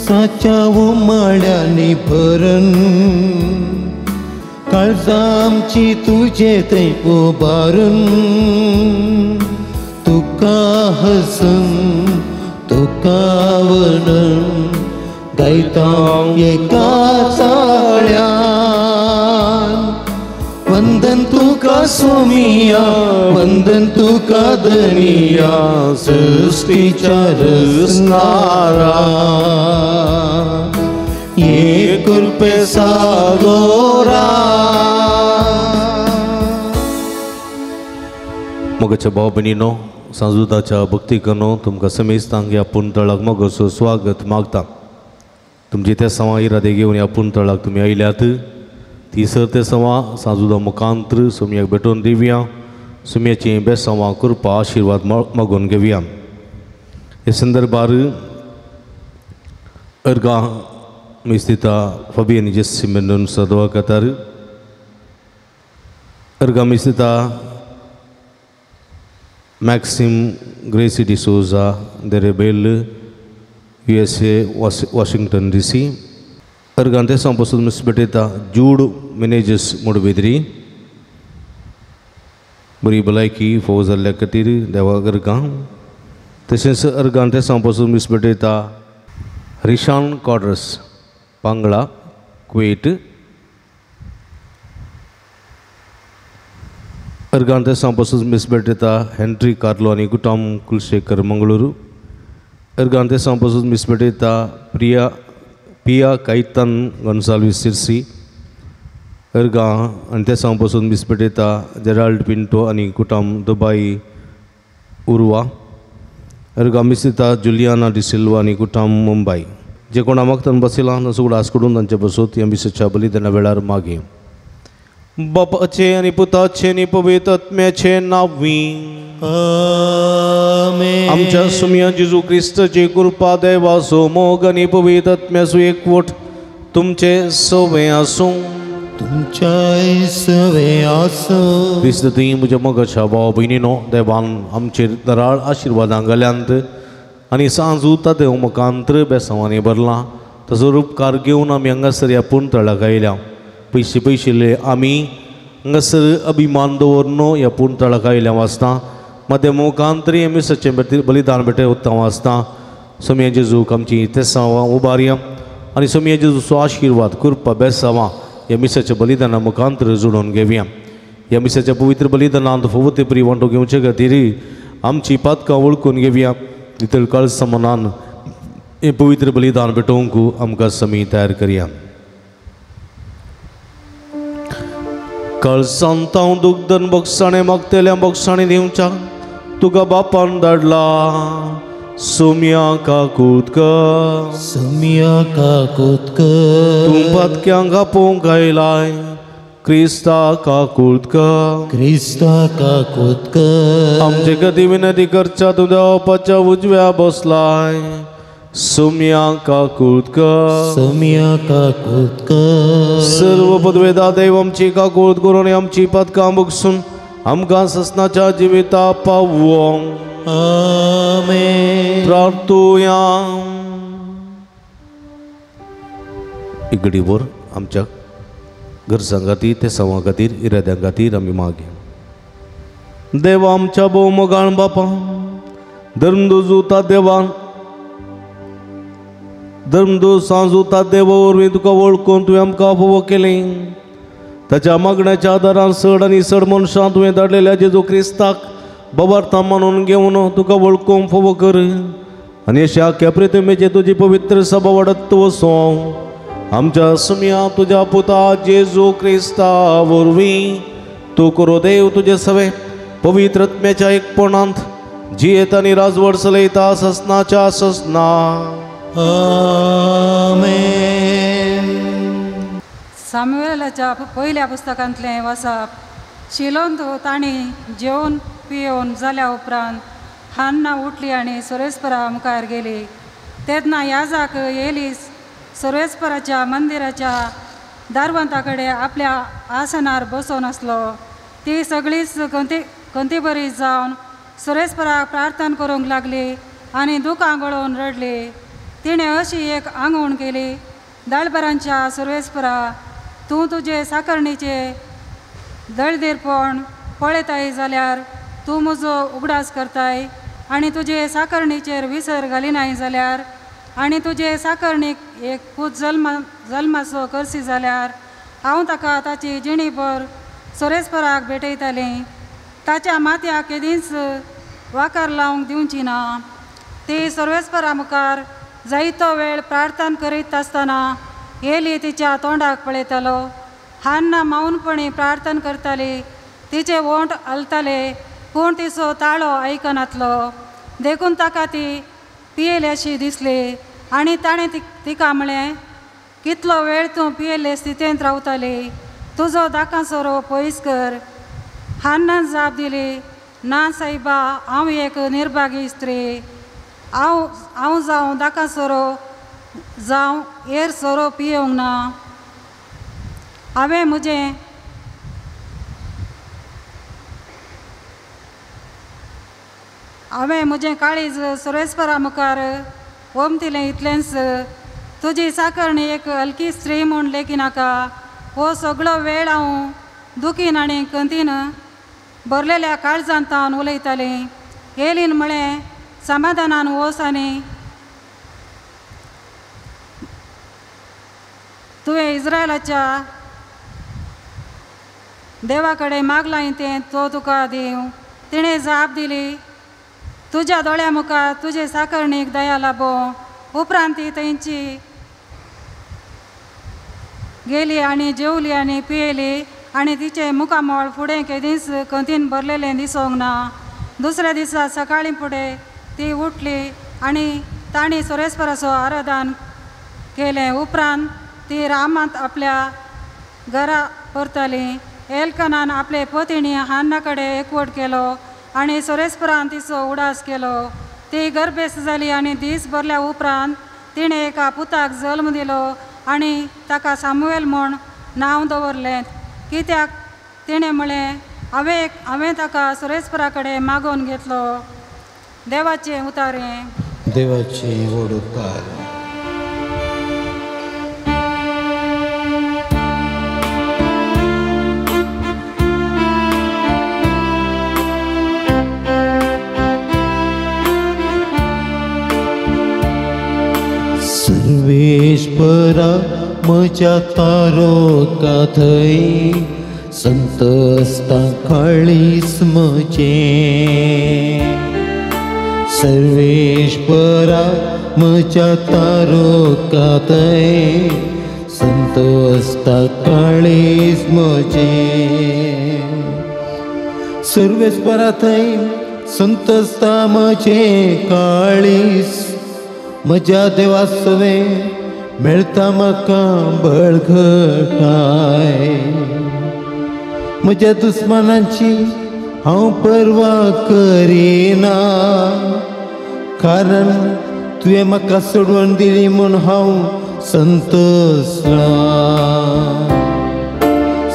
खुर्साच्या उमाळ्यांनी भरून काळजां आमची तुजे थंय उबारून तुका हसून तुका वणून गायता एका ताळ्यान। वंदन तुका सोमिया वंदन तुका धनिया सृष्टीच्या रचणारा ये कृपे सागोरा। मोगाच्या भाव भयणीनो सांजुदाच्या भक्तिकनो तुमकां समेस्तांक ह्या पुणतळाक मोगाचो स्वागत मागता। तुमचे त्या सवा इरादे घेवन ह्या पुणतळाक तुमी आयल्यात ती सर ते सवा सांजुदा मुखांत्र सोमयाक भेटोवन दिवया सोमयाची बेसवा कृपा आशिर्वाद मागून घेवया। हे संदर्भार अर्गा मिस्तिता फबियन जेस्सी मेंदोन सदवा कतार अर्गा मिस्तिता Maxim Gracy D'Souza Derebel USA Washington DC अर्गांते संपसून miss भेटयता जूड मिनेजस मुडबिद्री बरी भलायकी फोव जाल्ल्या खातीर देवा अर्गां। तशेंच अर्गांते संपसून मिस भेटयता रिशान कॉड्रस पांगळा कुवेट अर्गांते संपसून मिस भेटयता हेनरी कार्लो आनी गुटाम कुलशेखर मंगळुरू अर्गांते संपसून मिस भेटयता प्रिया पिया कैतन गोन्साल्वीस सिरसी अर्गा आनी ते सांगपासून मिस भेटयता जेराल्ड पिंटो आनी कुटाम दुबाई उर्वा अर्गा मिसिता जुलियाना डिसिल्वा आनी कुटाम मुंबय। जे कोण आमकतान बसयला तांचो उगडास करून तांचे बसोत ह्या मिसाच्या बलिदाना वेळार मागे बापाचे आनी पुताचे आनी पवित्र आत्म्याचे नांवी आमेन। आमच्या सुमया जेजू क्रिस्ताची कृपा देवाचो मोग आनी पवित्र आत्म्याचो एकवट तुमचे सवे आसूं तुमच्याय सवे आसूं। क्रिस्त तुवें म्हज्या मोगाच्या भाव भयणीनो देवान आमचेर दराळ आशिर्वादां घाल्यांत आनी सांजू देव मुखांत्र बेसांवांनी भरलां ताचो उपकार घेवन आमी हांगासर ह्या पुणतळाक आयल्या। पयशे पयशिल्ले आमी हांगासर अभिमान दवरून ह्या पुणतळाक आयल्या वाचता मध्य मुखांतरी आमी सच्चें बलिदान भेटे उत्तम वाचता। सोमया जेजूक आमची तेसांवां उबारया आनी सोमया जेजूचो आशिर्वाद कृपा बेसांवां ह्या मिसाच्या बलिदाना मुखांतर जोडून घेवया। ह्या मिसाच्या पवित्र बलिदानांत फावो ते परी वांटो घेवचे खातीर आमची पातकां वळखून घेवया भितर कळस मनान हें पवित्र बलिदान भेटोवंक आमकां समी तयार करया। कळसांत हांव दुग्धन बोगसाणें मागतल्या बोगसाणें दिवच्या तुका बापान धाडला सोम्या काकूत कर सोम्या काकूत कर तूं पातक्यांक आपोवंक आयलाय क्रिस्ता काकूत कर क्रिस्ता काकूत कर आमचे खातीर विनंती करच्या तूं देवाच्या उजव्या बसलाय सोम्या काकूत कर सोम्या काकूत कर सर्व पदवेदा देव आमची काकूत करून आमची पातकां बगसून आमकां ससनाच्या जिविता पावोवंक। आमेन। प्रार्थुया। इगडीवर आमच्या गरजां खातीर ते सवां खातीर इराद्यां खातीर आमी मागया। देवा आमच्या भोवमोगाळ बापा धर्मदुजुता देवान धर्मदूत सांजुता देवा वरवीं तुका वळखून तुवें आमकां फावो केलें ताच्या मागण्याच्या आदारान चड आनी चड मनशां तुवें धाडलेल्या जेजू क्रिस्ताक बाबार्था मानून घेवन तुका वळखूंक फावो कर आनी अशा प्रतिमेचे तुजी पवित्र सभा वाडत वचों आमच्या सुमया तुज्या पुता जेजू क्रिस्ता वरवीं तूं करो देव तुजे सवे पवित्र आत्म्याच्या एकपणांत जियेत आनी राजवट चलयता ससनाच्या ससना। आमेन। सामुएलाच्या पयल्या पुस्तकांतलें वसाप। शिलोंत तांणी जेवन पियोवन जाल्या उपरांत हान्ना उठली आनी सर्वेस्परा मुखार गेली। तेन्ना याजाक एलीस सर्वेस्पराच्या मंदिराच्या दारवंता कडेन आपल्या आसनार बसून आसलो। ती सगळीच कंती बरी जावन सर्वेस्पराक प्रार्थना करूंक लागली आनी दुकां गळोवन रडली। तिणें अशी एक आंगवण केली, दळबरांच्या सर्वेस्परा, तूं तुजे साकरणीचे दळदीरपण पळयताय जाल्यार तूं म्हजो उगडास करताय आनी तुजे साकरणीचेर विसर घालिनाय जाल्यार आनी तुजे साकरणीक एक पूत जल्माचो करसी जाल्यार हांव ताका ताची जिणीभर सोरेस्पराक भेटयतालें. ताच्या माथ्याक केदींच वाकर लावंक दिवची ना. ती सर्वेस्परा मुखार जायतो वेळ प्रार्थना करीत आसतना एली तिच्या तोंडाक पळयतालो. हान्ना मौनपणी प्रार्थना करताली. तिचे ओंठ हलताले पूण तिचो ताळो आयकनातलो. देखून ताका ती पियेली अशी दिसली आनी ताणें तिका म्हळें, कितलो वेळ तूं पियेल्ले स्थितेंत रावताली, तुजो दाकां सोरो पयस कर. हान्नान जाप दिली, ना सायबा, हांव एक निर्भागी स्त्री. हांव जावं दाकां सोरो जावं हेर सोरो पियोंक ना. हांवें म्हजें काळीज सुरेस्परा मुखार ओमतिलें इतलेंच. तुजी साकरणी एक हलकी स्त्री म्हूण लेखिनाका. हो सगळो वेळ हांव दुखीन आनी कंतीन भरलेल्या काळजांत हांव उलयतालें. एलीन म्हळें, समाधानान वच आनी तुवें इस्रायलाच्या देवा कडेन मागलां तें तो तुका दिवं. तिणें जाप दिली, तुज्या दोळ्या मुखार तुजे साकरणीक दया लाबो. उपरांत ती थंयची गेली आनी जेवली आनी पियेली आनी तिचें मुखामळ फुडें केदींच कंतीन भरलेलें दिसोंक ना. दुसऱ्या दिसा सकाळीं फुडें ती उठली आनी तांणी सुरेस्पराचो आराधन केलें. उपरांत ती रामांत आपल्या घरा परतली. एल्कनान आपले पतिणी हान्ना कडेन एकवट केलो आनी सुरेस्परान तिचो उडास केलो. ती गर्भेस्त जाली आनी दीस भरल्या उपरांत तिणें एका पुताक जल्म दिलो आनी ताका सामुएल म्हूण नांव दवरलें. कित्याक तिणें म्हळें, हांवें ताका सुरेस्परा कडेन मागोवन घेतलो. देवाचें उतारें. देवाचें व्हड उपकार. सर्वेश्वरा म्हज्या तारोका थंय संतस्ता काळीज म्हजें. सर्वेश्वरा म्हज्या तारोका थंय संतस्ता काळीज म्हजें. सर्वेश्वरा थंय संतस्ता म्हजें काळीज, म्हज्या देवा सवें मेळटा म्हाका बळगटाय. म्हज्या दुस्मानांची हांव पर्वा करिना, कारण तुवें म्हाका सोडवण दिली म्हूण हांव संतोसलां.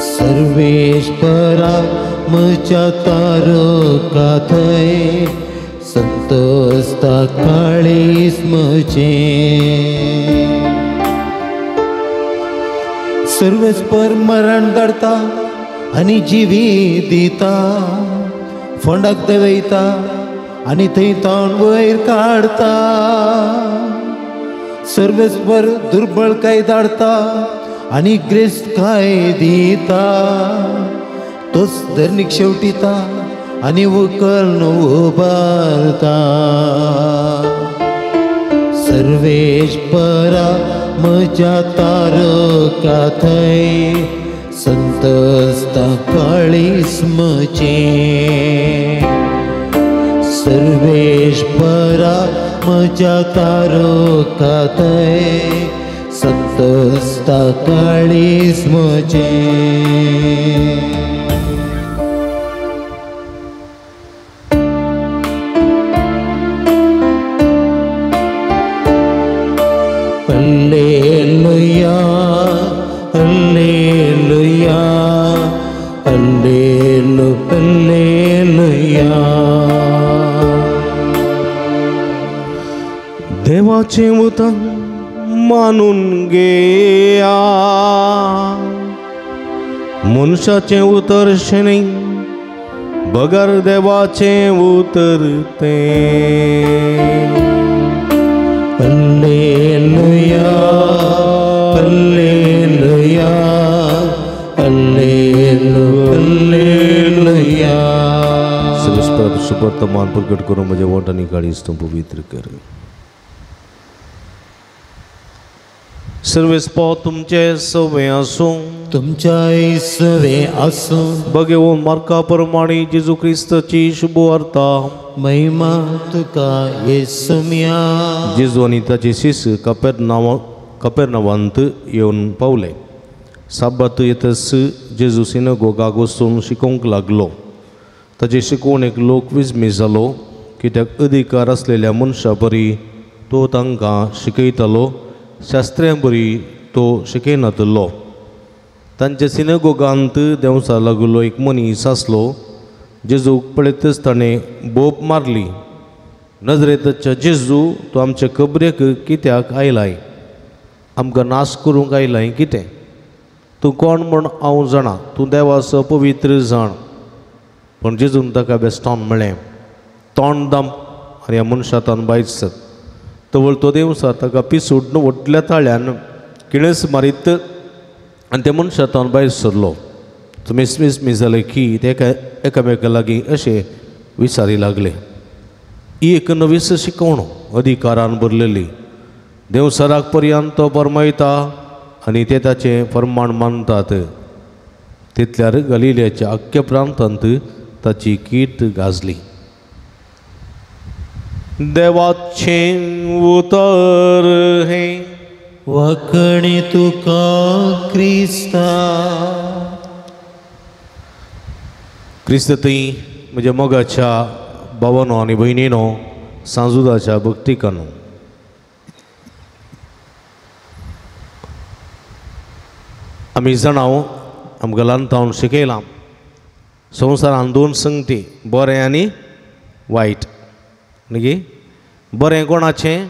सर्वेश्वरा म्हज्या तारोका थंय संतोस्ता काळीज म्हजें. सर्वेस्पर मरण धाडता आनी जिवी दिता, फोंडाक देंवयता आनी थंय तोंड वयर काडता. सर्वेस्पर दुर्बळकाय धाडता आनी ग्रेस्तकाय दिता. तोच धरणीक शेवटिता आनी उकल उबारता. सर्वेश्वरा म्हज्या तारोका थंय संतस्ता काळीज म्हजें. सर्वेश्वरा म्हज्या तारोका थंय संतस्ता काळीज म्हजें. Alleluia, alleluia, allelu, alleluia. देवाचे देवाचें उतर मानून घेया, मनशाचें उतर शेणी बगर देवाचें उतर तें. Alleluia, alleluia, alleluia. सर्वेस्पर सुवर्तमान प्रगट करून म्हज्या वोंटांनी काळीज तूं पवित्र कर. सर्वेस्पर तुमचे सवे आसूं, तुमच्याय सवे आसूं. भगवंत मार्का प्रमाणे जेजू क्रिस्ताची शुभवार्ता. महिमा तुका येसुम्या. जेजू आनी ताचे शिष्य कपेरनावांत येवन पावले. साबात येतच जेजू सिनागोगाक वचून शिकोवंक लागलो. ताचे शिकवणेक लोक विस्मी जालो, कित्याक अधिकार आसलेल्या मनशा बरी तो तांकां शिकयतालो, शास्त्र्यां बरी तो शिकयनातलो. तांच्या सिनागोगांत देंवचा लागलो एक मनीस आसलो. जेजूक पळयतच ताणें बोब मारली, नजरेतच्या जेजू, तूं आमच्या कबरेक कित्याक आयलाय? आमकां नाश करूंक आयलाय कितें? तूं कोण म्हूण हांव जाणा, तूं देवाचो पवित्र जाण. पूण जेजून ताका बेस्टोन म्हळें, तोंड दाम आनी ह्या मनशांतान भायर सर. तवळ तो देवसा ताका पिसूड व्हडल्या ताळ्यान किळस मारीत आनी त्या मनशांतान भायर सरलो. तुमी मिसमी जाले की ते एकामेका लागीं अशें विचारी लागले. ही एक नवीच शिकवण अधिकारान भरलेली. देवसराक पर्यंत तो फरमायता आनी ते ताचें फरमाण मानतात. तितल्यार गलिलियाच्या आख्ख्या प्रांतांत ताची कीर्त गाजली. देवाचें उतर हें वखणी तुका क्रिस्ता. क्रिस्त थंय म्हज्या मोगाच्या भावानो आनी भयणीनो, सांजुदाच्या भक्तिकानो, आमी जाणां आमकां ल्हानतावन शिकयलां संवसारान दोन संगती, बरें आनी वायट. न्ही, बरें कोणाचें?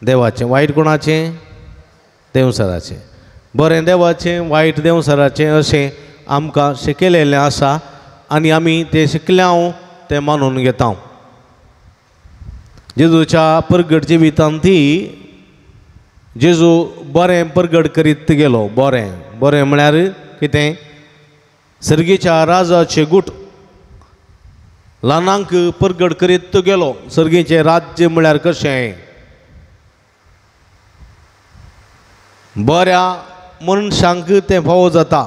देवाचें. वायट कोणाचें? देंवसराचें. बरें देवाचें, वायट देंवसराचें अशें आमकां शिकयलेलें आसा आनी आमी तें शिकल्या तें मानून घेता. जेजूच्या परगट जिवितांत ती जेजू बरें परगट करीत गेलो. बरें बरें म्हळ्यार कितें? सर्गीच्या राजाचे गूट ल्हानांक परगट करीत गेलो. सर्गीचें राज्य म्हळ्यार कशें? बऱ्या मनशांक तें फावो जाता.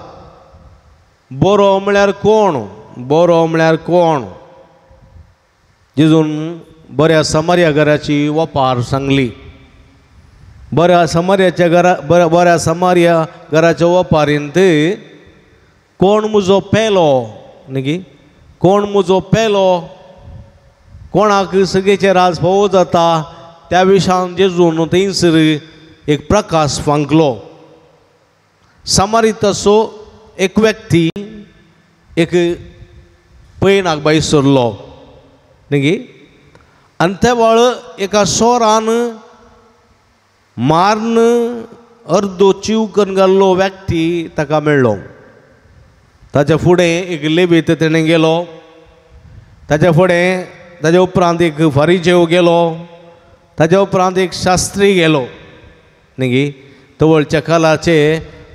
बरो म्हळ्यार कोण? बरो म्हळ्यार कोण? जेजून बऱ्या समार्या घराची वपार सांगली. बऱ्या समार्याच्या घरा बऱ्या समार्या घराच्या वपारींत कोण म्हजो पेलो न्ही, कोण म्हजो पेलो, कोणाक सगळेचें राज फावो जाता त्या विशयान जेजून थंयसर एक प्रकाश फांकलो. समारिताचो एक व्यक्ती एक पयणाक भायर सरलो न्ही, आनी त्या वेळ एका सोरान मारून अर्दो चीव करून घाल्लो व्यक्ती ताका मेळ्ळो. ताच्या फुडें एक लेबीत तेणें गेलो, ताच्या फुडें ताच्या उपरांत एक फारीजेव गेलो, ताच्या उपरांत एक शास्त्री गेलो न्ही. तवळच्या कालाचे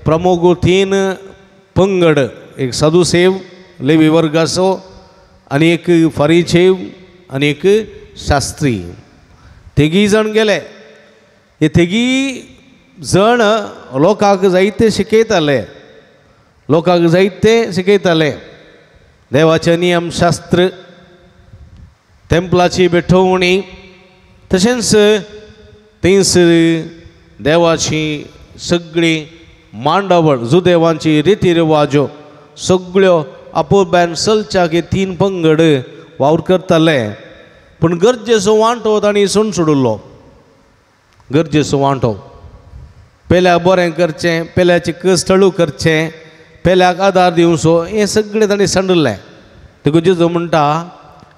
प्रमुख तीन पंगड, एक साधुसेव लेवी वर्गाचो आनी एक फारीजेव आनी एक शास्त्री, तेगी जाण गेले. हे तेगी जण लोकांक जायते शिकयताले, लोकांक जायते शिकयताले देवाचे नियमशास्त्र, टेम्पलाची भेटवणी, तशेंच थंयसर देवाची सगळी मांडावळ, जुदेवांची रिती रिवाजो सगळ्यो आपोबॅन चलच्याक हे तीन पंगड वावर करताले. पूण गरजेचो वांटो तांणी सोडून सोडलो. गरजेचो वांटो पेल्याक बरें करचें, पेल्याचे कश्ट हळू करचें, पेल्याक आदार दिवचो, हें सगळें तांणी सांडलें. देखून जेजू म्हणटा,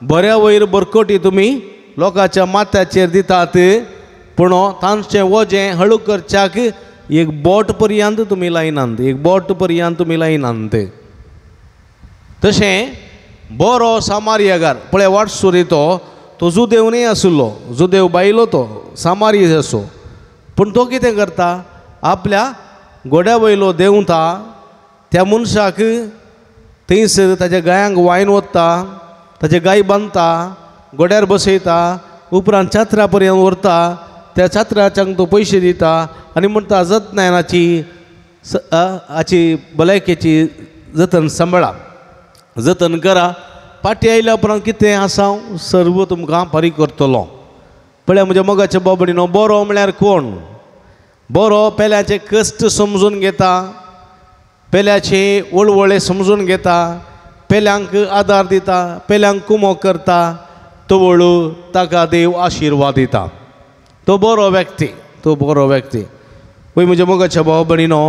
बऱ्या वयर बरकटी तुमी लोकांच्या माथ्याचेर दितात, पूण तांचें वजें हळू करच्याक एक बोट पर्यंत तुमी लायनात, एक बोट पर्यंत तुमी लायनात. तशें बरो सामारियागार पळय वाटसुरी तो तो जुदेव न्ही आशिल्लो, जुदेव बायलो तो सामारिया असो. पूण तो कितें करता, आपल्या घोड्या वयलो देंवता, त्या मनशाक थंयसर ताच्या गायांक वायन वता, ताचे गाय बांदता, घोड्यार बसयता, उपरांत छात्रा पर्यंत व्हरता, त्या छात्राच्यांक तो पयशे दिता आनी म्हणटा जतनायनाची हाची भलायकेची जतन सांबाळा, जतन करा, पाटी आयल्या उपरांत कितें आसा हांव सर्व तुमकां फारीक करतलो. पळया म्हज्या मोगाच्या बाबडीनो, बरो म्हळ्यार कोण? बरो पेल्याचे कश्ट समजून घेता, पेल्याचे वळवळे समजून घेता, पेल्यांक आदार दिता, पेल्यांक कुमोक करता, तवळू ताका देव आशिर्वाद दिता. तो बरो व्यक्ती, तो बरो व्यक्ती. पळय म्हज्या मोगाच्या भाव भयणीनो,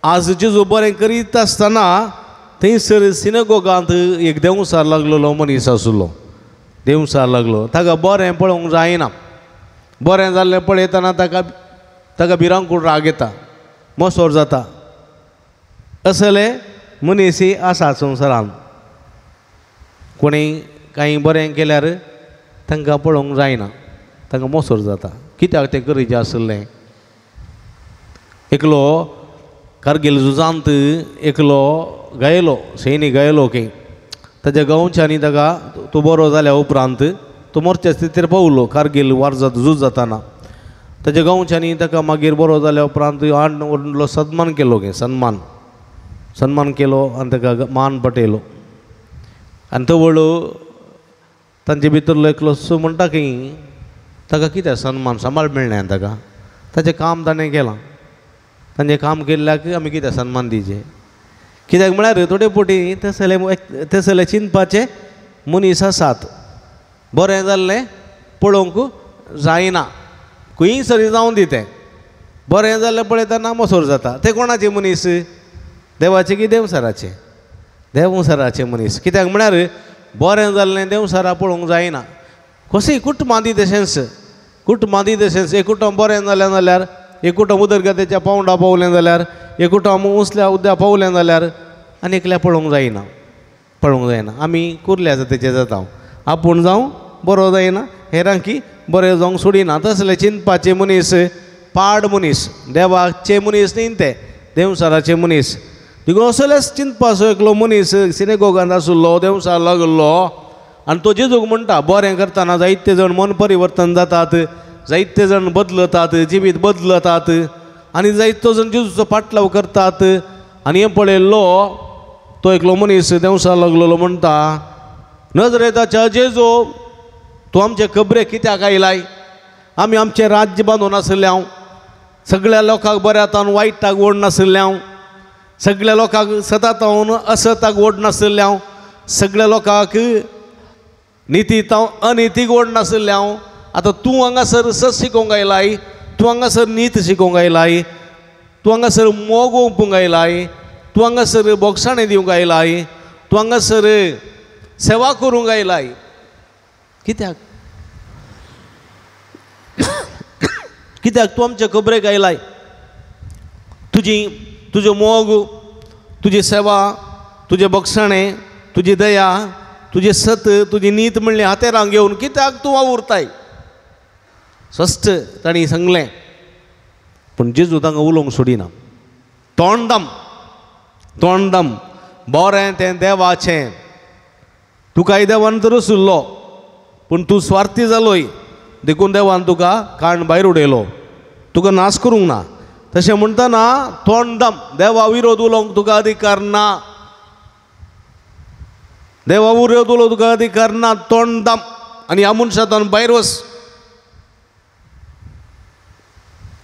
आज जेजू बरें करीत आसतना थंयसर सिनेगोगांत एक देंवसार लागलेलो मनीस आशिल्लो, देंवसार लागलो. ताका बरें पळोवंक जायना, बरें जाल्लें पळयतना ताका ताका भिरांकूळ राग येता, मोसोर जाता. असले मनीस आसा संवसारांत. कोणी कांय बरें केल्यार तांकां पळोवंक जायना, तांकां मोसोर जाता. कित्याक तें करीचें आशिल्लें? एकलो कारगील झुजांत एकलो गायलो, सैनीक गायलो की ताच्या गांवच्यांनी ताका तो बरो जाल्या उपरांत तो मोर्च्या स्थितीर पावलो कारगील वार झूज जाताना. ताच्या गांवच्यांनी ताका मागीर बरो जाल्या उपरांत आड व्हडलो सन्मान केलो की सन्मान सन्मान केलो आनी ताका मान पटयलो. आनी तवळ तांचे भितरलो एकलो सो म्हणटा की ताका कितें सन्मान सांबाळ मेळना ताका, ताचें काम ताणें केलां, तांचें काम केल्ल्याक आमी कितें सन्मान दिवचें? कित्याक म्हळ्यार थोडे फावटी तसले तसले चिंतपाचे मनीस आसात. बरें जाल्लें पळोवंक जायना, खंयी सरी जावन दी तें बरें जाल्लें पळयतना मोसोर जाता. ते कोणाचे मनीस? देवाचे की देवसराचे? देवसराचे मनीस. कित्याक म्हळ्यार बरें जाल्लें देवसरा पळोवंक जायना. कशें कुटुंबां दी तशेंच, कुटुंबां दी तशेंच, एक कुटुंब बरें जालें जाल्यार, एक कुटुंब उदरगतीच्या पावंडा पावलें जाल्यार, एक कुटुंब उंचल्या उद्या पावलें जाल्यार आनी एकल्या पळोवंक जायना, पळोवंक जायना. आमी कुर्ल्या जातीचे जाता, आपूण जावं बरो जायना, हेरांकी बरें जावंक सोडिना. तसले चिंतपाचे मनीस पाड मनीस, देवाचे मनीस न्ही ते, देवसाराचे मनीस. देखून असलेच चिंतपाचो एकलो मनीस सिनेगोगांत आशिल्लो, देवसार लागलो आनी तो जेजूक म्हणटा बरें करतना जायते जाण मन परिवर्तन जातात, जायते जाण बदलतात, जिवीत बदलतात आनी जायतो जाण जेजूचो पाटलाव करतात. आनी हें पळयल्लो तो एकलो मनीस देवसार लागलेलो म्हणटा, नजरेताच्या जेजू तूं आमचे खबरेक कित्याक आयलाय? आमी आमचें राज्य बांदून आशिल्लें हांव, सगळ्या लोकांक बऱ्यातावन वायटाक ओड नाशिल्लें हांव, सगळ्या लोकांक सतातावन असताक ओड नाशिल्लें हांव, सगळ्या लोकांक नितीतावन अनितीक ओड नाशिल्लें हांव. आतां तूं हांगासर सत शिकोवंक आयलाय, तूं हांगासर नीत शिकोवंक आयलाय, तूं हांगासर मोग ओंपूंक आयलाय, तूं हांगासर बोगसाणें दिवंक आयलाय, तूं हांगासर सेवा करूंक आयलाय. कित्याक? कित्याक तूं आमचे खबरेक आयलाय? तुजी तुजो मोग, तुजी सेवा, तुजें बक्षाणें, तुजी दया, तुजें सत, तुजी नीत म्हणली हातेरांक घेवन कित्याक तूं वावुरताय? स्पश्ट तांणी सांगलें. पूण जेजू तांकां उलोवंक सोडिना. तोंडदम तोंडदम बरें तें देवाचें, तुकाय देवान तर आशिल्लो पूण तूं स्वार्थी जालोय, देखून देवान तुका काण भायर उडयलो, तुका नाश करूंक ना. तशें म्हणटना तोंडदम देवा विरोध उलोवंक तुका अधिकार ना, देवा विरोध उलोवंक तुका अधिकार ना. तोंडदम आनी ह्या मनशांतल्यान भायर वच.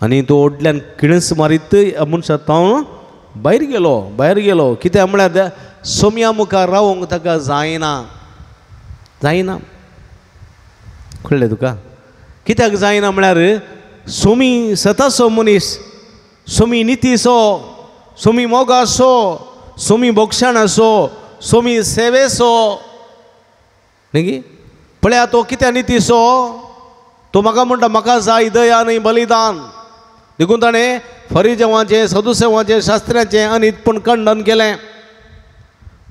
आनी तो ओडल्यान किळस मारीत ह्या मनशांतल्यान भायर गेलो, भायर गेलो. कित्याक म्हळ्यार सोम्या मुखार रावोंक ताका जायना, जायना. कळ्ळें तुका? कित्याक जायना म्हळ्यार सोमी सताचो मनीस, सोमी नितीचो, सोमी मोगाचो, सोमी बोगशाणाचो, सोमी सेवेचो न्ही. पळया तो कित्या नितीचो, तो म्हाका म्हणटा म्हाका जाय दया न्हय बलिदान. देखून ताणें फरिजेवांचें, सदुसेवांचें, शास्त्र्यांचें अनितपण खंडन केलें.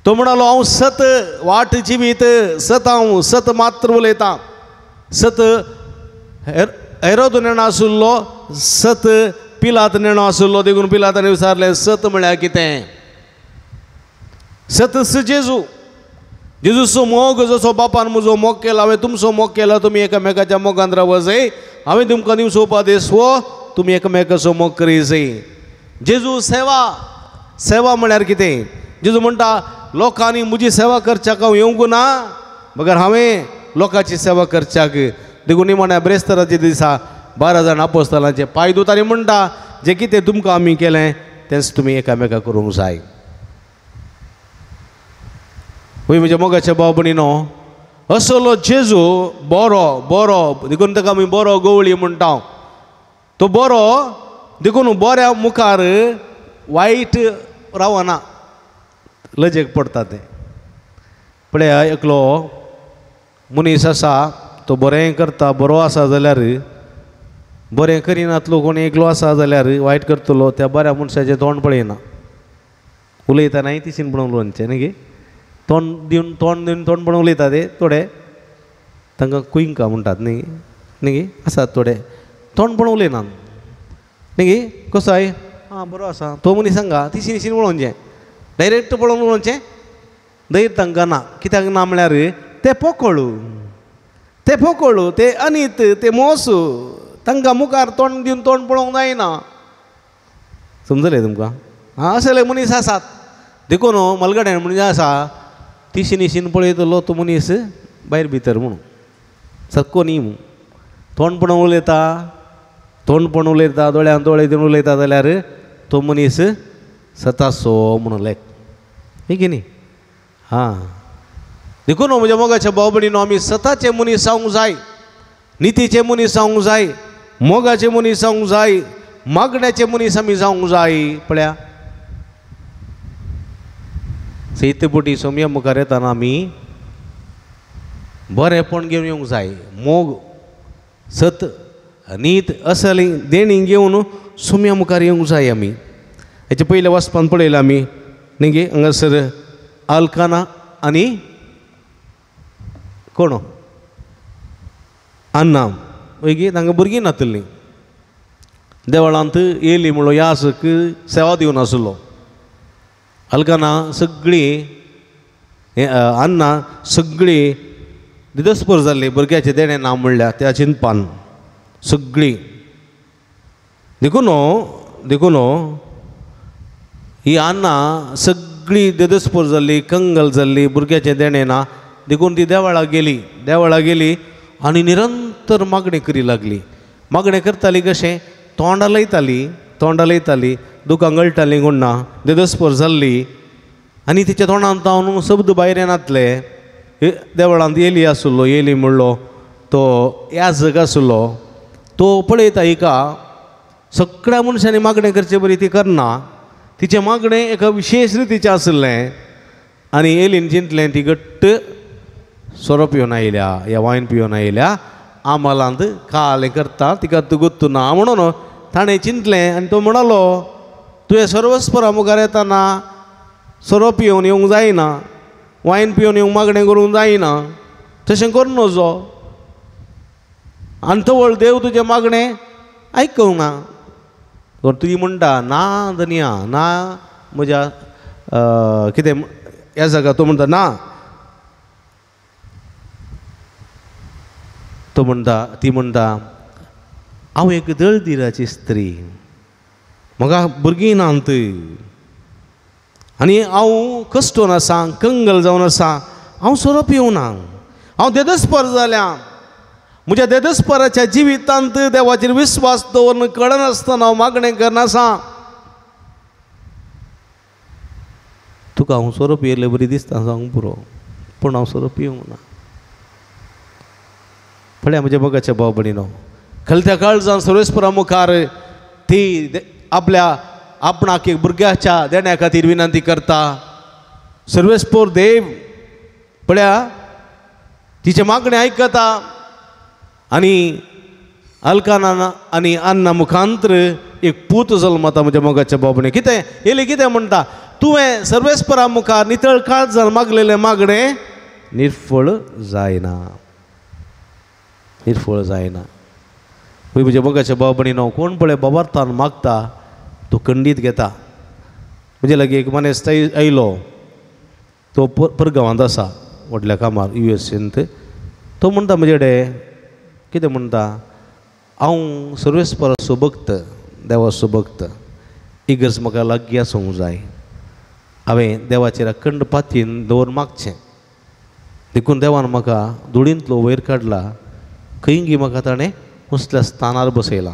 तो म्हणालो हांव सत वाट जिवीत, सत हांव, सत मात्र उलयतां. सत हेरोद नेणो आशिल्लो, सत पिलात नेणो आशिल्लो. देखून पिलातान विचारलें सत म्हळ्यार कितें? सत जेजू. जेजूचो मोग, जसो बापान म्हजो मोग केला हांवें तुमचो मोग केला, तुमी एकामेकाच्या मोगान रावत जाय. हांवें तुमकां दिवचो उपदेश हो, तुमी एकामेकाचो मोग करी जाय. जेजू सेवा, सेवा म्हळ्यार कितें? जेजू म्हणटा लोकांनी म्हजी सेवा करच्याक हांव येवंक ना, बगर हांवें लोकांची सेवा करच्याक. देखून निमाण्या ब्रेस्ताराच्या दिसा 12 जाण आपोस्तलांचे पांय धुता आनी म्हणटा जें कितें तुमकां आमी केलें तेंच तुमी एकामेका करूंक जाय. वय म्हज्या मोगाच्या भाव भयणीनो, असलो जेजू बरो बरो, देखून ताका आमी बरो गवळी म्हणटा. तो बरो देखून बऱ्या मुखार वायट रावना, लजेक पडटा तें. पळया एकलो मनीस आसा, तो बरें करता, बरो आसा जाल्यार बरें करिनातलो कोण एकलो आसा जाल्यार वायट करतलो, त्या बऱ्या मनशाचें तोंड पळयना, उलयता नाय तिशीन पळोवन उलोवचें न्ही गे, तोंड दिवन तोंड दिवन तोंड पळोवन उलयता ते थोडे, तांकां कुयंका म्हणटात न्ही न्ही गे, आसात थोडे तोंड पळोवन उलयनात न्ही गे. कसो I आं बरो आसा तो मनीस सांगा तिशीन तिशीन पळोवचें, डायरेक्ट पळोवन उलोवचें धैर्य तांकां ना. कित्याक ना म्हळ्यार ते पोकळू, ते पोकळू, ते अनीत, ते मोस, तांकां मुखार तोंड दिवन तोंड पळोवंक जायना. समजलें तुमकां? आं असले मनीस आसात. देखून मलगड्यान म्हणजे आसा तिशीन तिशीन पळयतलो तो मनीस भायर भितर म्हणून सारको न्ही म्हणून. तोंड पळोवन उलयता, तोंड पळोवन उलयता, दोळ्यान दोळे दिवन उलयता जाल्यार तो मनीस सतासो म्हणून लेख न्ही की न्ही. हां देखून म्हज्या मोगाच्या भाव भयणीनो, आमी सताचे मनीस जावंक जाय, नितीचे मनीस जावंक जाय, मोगाचे मनीस जावंक जाय, मागण्याचे मनीस आमी जावंक जाय. पळया सैत्यपोटी सोमया मुखार येताना आमी बरेंपण घेवन येवंक जाय, मोग, सत, नीत असली देणी घेवन सोमया मुखार येवंक जाय आमी. हेचे पयले वाचपान पळयलें आमी न्ही गे, हांगासर आल्काना आनी कोण अन्ना वय गे, तांकां भुरगीं नातलीं. देवळांत येयली म्हणलो यासक सेवा दिवन आसलो. अलकाना सगळीं अन्ना सगळीं दिदस्पर जाल्ली भुरग्याचें देणें ना म्हणल्यार त्या चिंतपान सगळीं. देखून देखून ही अन्ना सगळी देदस्पर जाल्ली, कंगल जाल्ली, भुरग्याचें देणें ना, देखून ती देवळाक गेली. देवळाक गेली आनी निरंतर मागणें करी लागली. मागणें करताली कशें, तोंडां लयताली, तोंडां लयताली, दुकां गळटालीं कोण ना, देदस्पर जाल्ली आनी तिच्या तोंडांत जावन शब्द भायर येनातले. देवळांत येली आसलो, येली म्हणलो तो याजक आसलो, तो पळयता हिका सगळ्या मनशांनी मागणें करचे बरी ती करना. तिचें मागणें एका विशेश रितीचें आसलें आनी येलीन चिंतलें ती घट्ट सोरो पिवन आयल्या या वायन पिवन आयल्या, आमालांत कालें करता, तिका तुगुत्तू ना म्हणून ताणें चिंतलें. आनी तो म्हणालो तुवें सर्वस्परा मुखार येताना सोरो पिवन येवंक जायना, वायन पिवन येवंक मागणें करूंक जायना, तशें करूं नजो, आनी तवळ देव तुजें मागणें आयकूंक ना. तुजी म्हणटा ना धनया ना म्हज्या कितें ह्या जागा, तो म्हणटा ना, तो म्हणटा ती म्हणटा हांव एक दळदिराची स्त्री, म्हाका भुरगीं नात आनी हांव कश्टोन आसा, कंगल जावन आसा, हांव सोरो पिवना, हांव देदस्पर जाल्या, म्हज्या देदस्पराच्या जिवितांत देवाचेर विस्वास दवरून कळनासतना हांव मागणें करनासा, तुका हांव सोरो पियेल्ले बरी दिसता सांगूंक पुरो, पूण हांव सोरो पिवंक ना. पळया म्हज्या मोगाच्या भाव भयणीनो, खलत्या काळजान सर्वेस्परा मुखार ती आपल्या आपणाक एक भुरग्याच्या देण्या खातीर विनंती करता. सर्वेस्पोर देव पळया तिचें मागणें आयकता आनी अल्काना आनी अन्ना मुखांत्र एक पूत जल्मता म्हज्या मोगाच्या बाबणे. कितें एली कितें म्हणटा, तुवें सर्वेस्परा मुखार नितळ काळजान मागलेलें मागणें निर्फळ जायना, निर्फळ जायना. म्हज्या मोगाच्या बाबणी न्हू, कोण पळय बाबार्थान मागता तो खंडीत घेता. म्हजे लागीं एक मनीस आयलो, तो परगांवांत आसा व्हडल्या कामार युएसएंत. तो म्हणटा म्हजे कडेन कितें म्हणटा, हांव सर्वेस्पराचो भक्त, देवाचो भक्त, इगर्ज म्हाका लागीं आसूंक जाय, हांवें देवाचेर अखंड पातयेन दवर मागचें, देखून देवान म्हाका धुळींतलो वयर काडला, खंयगी म्हाका ताणें उसल्या स्थानार बसयला.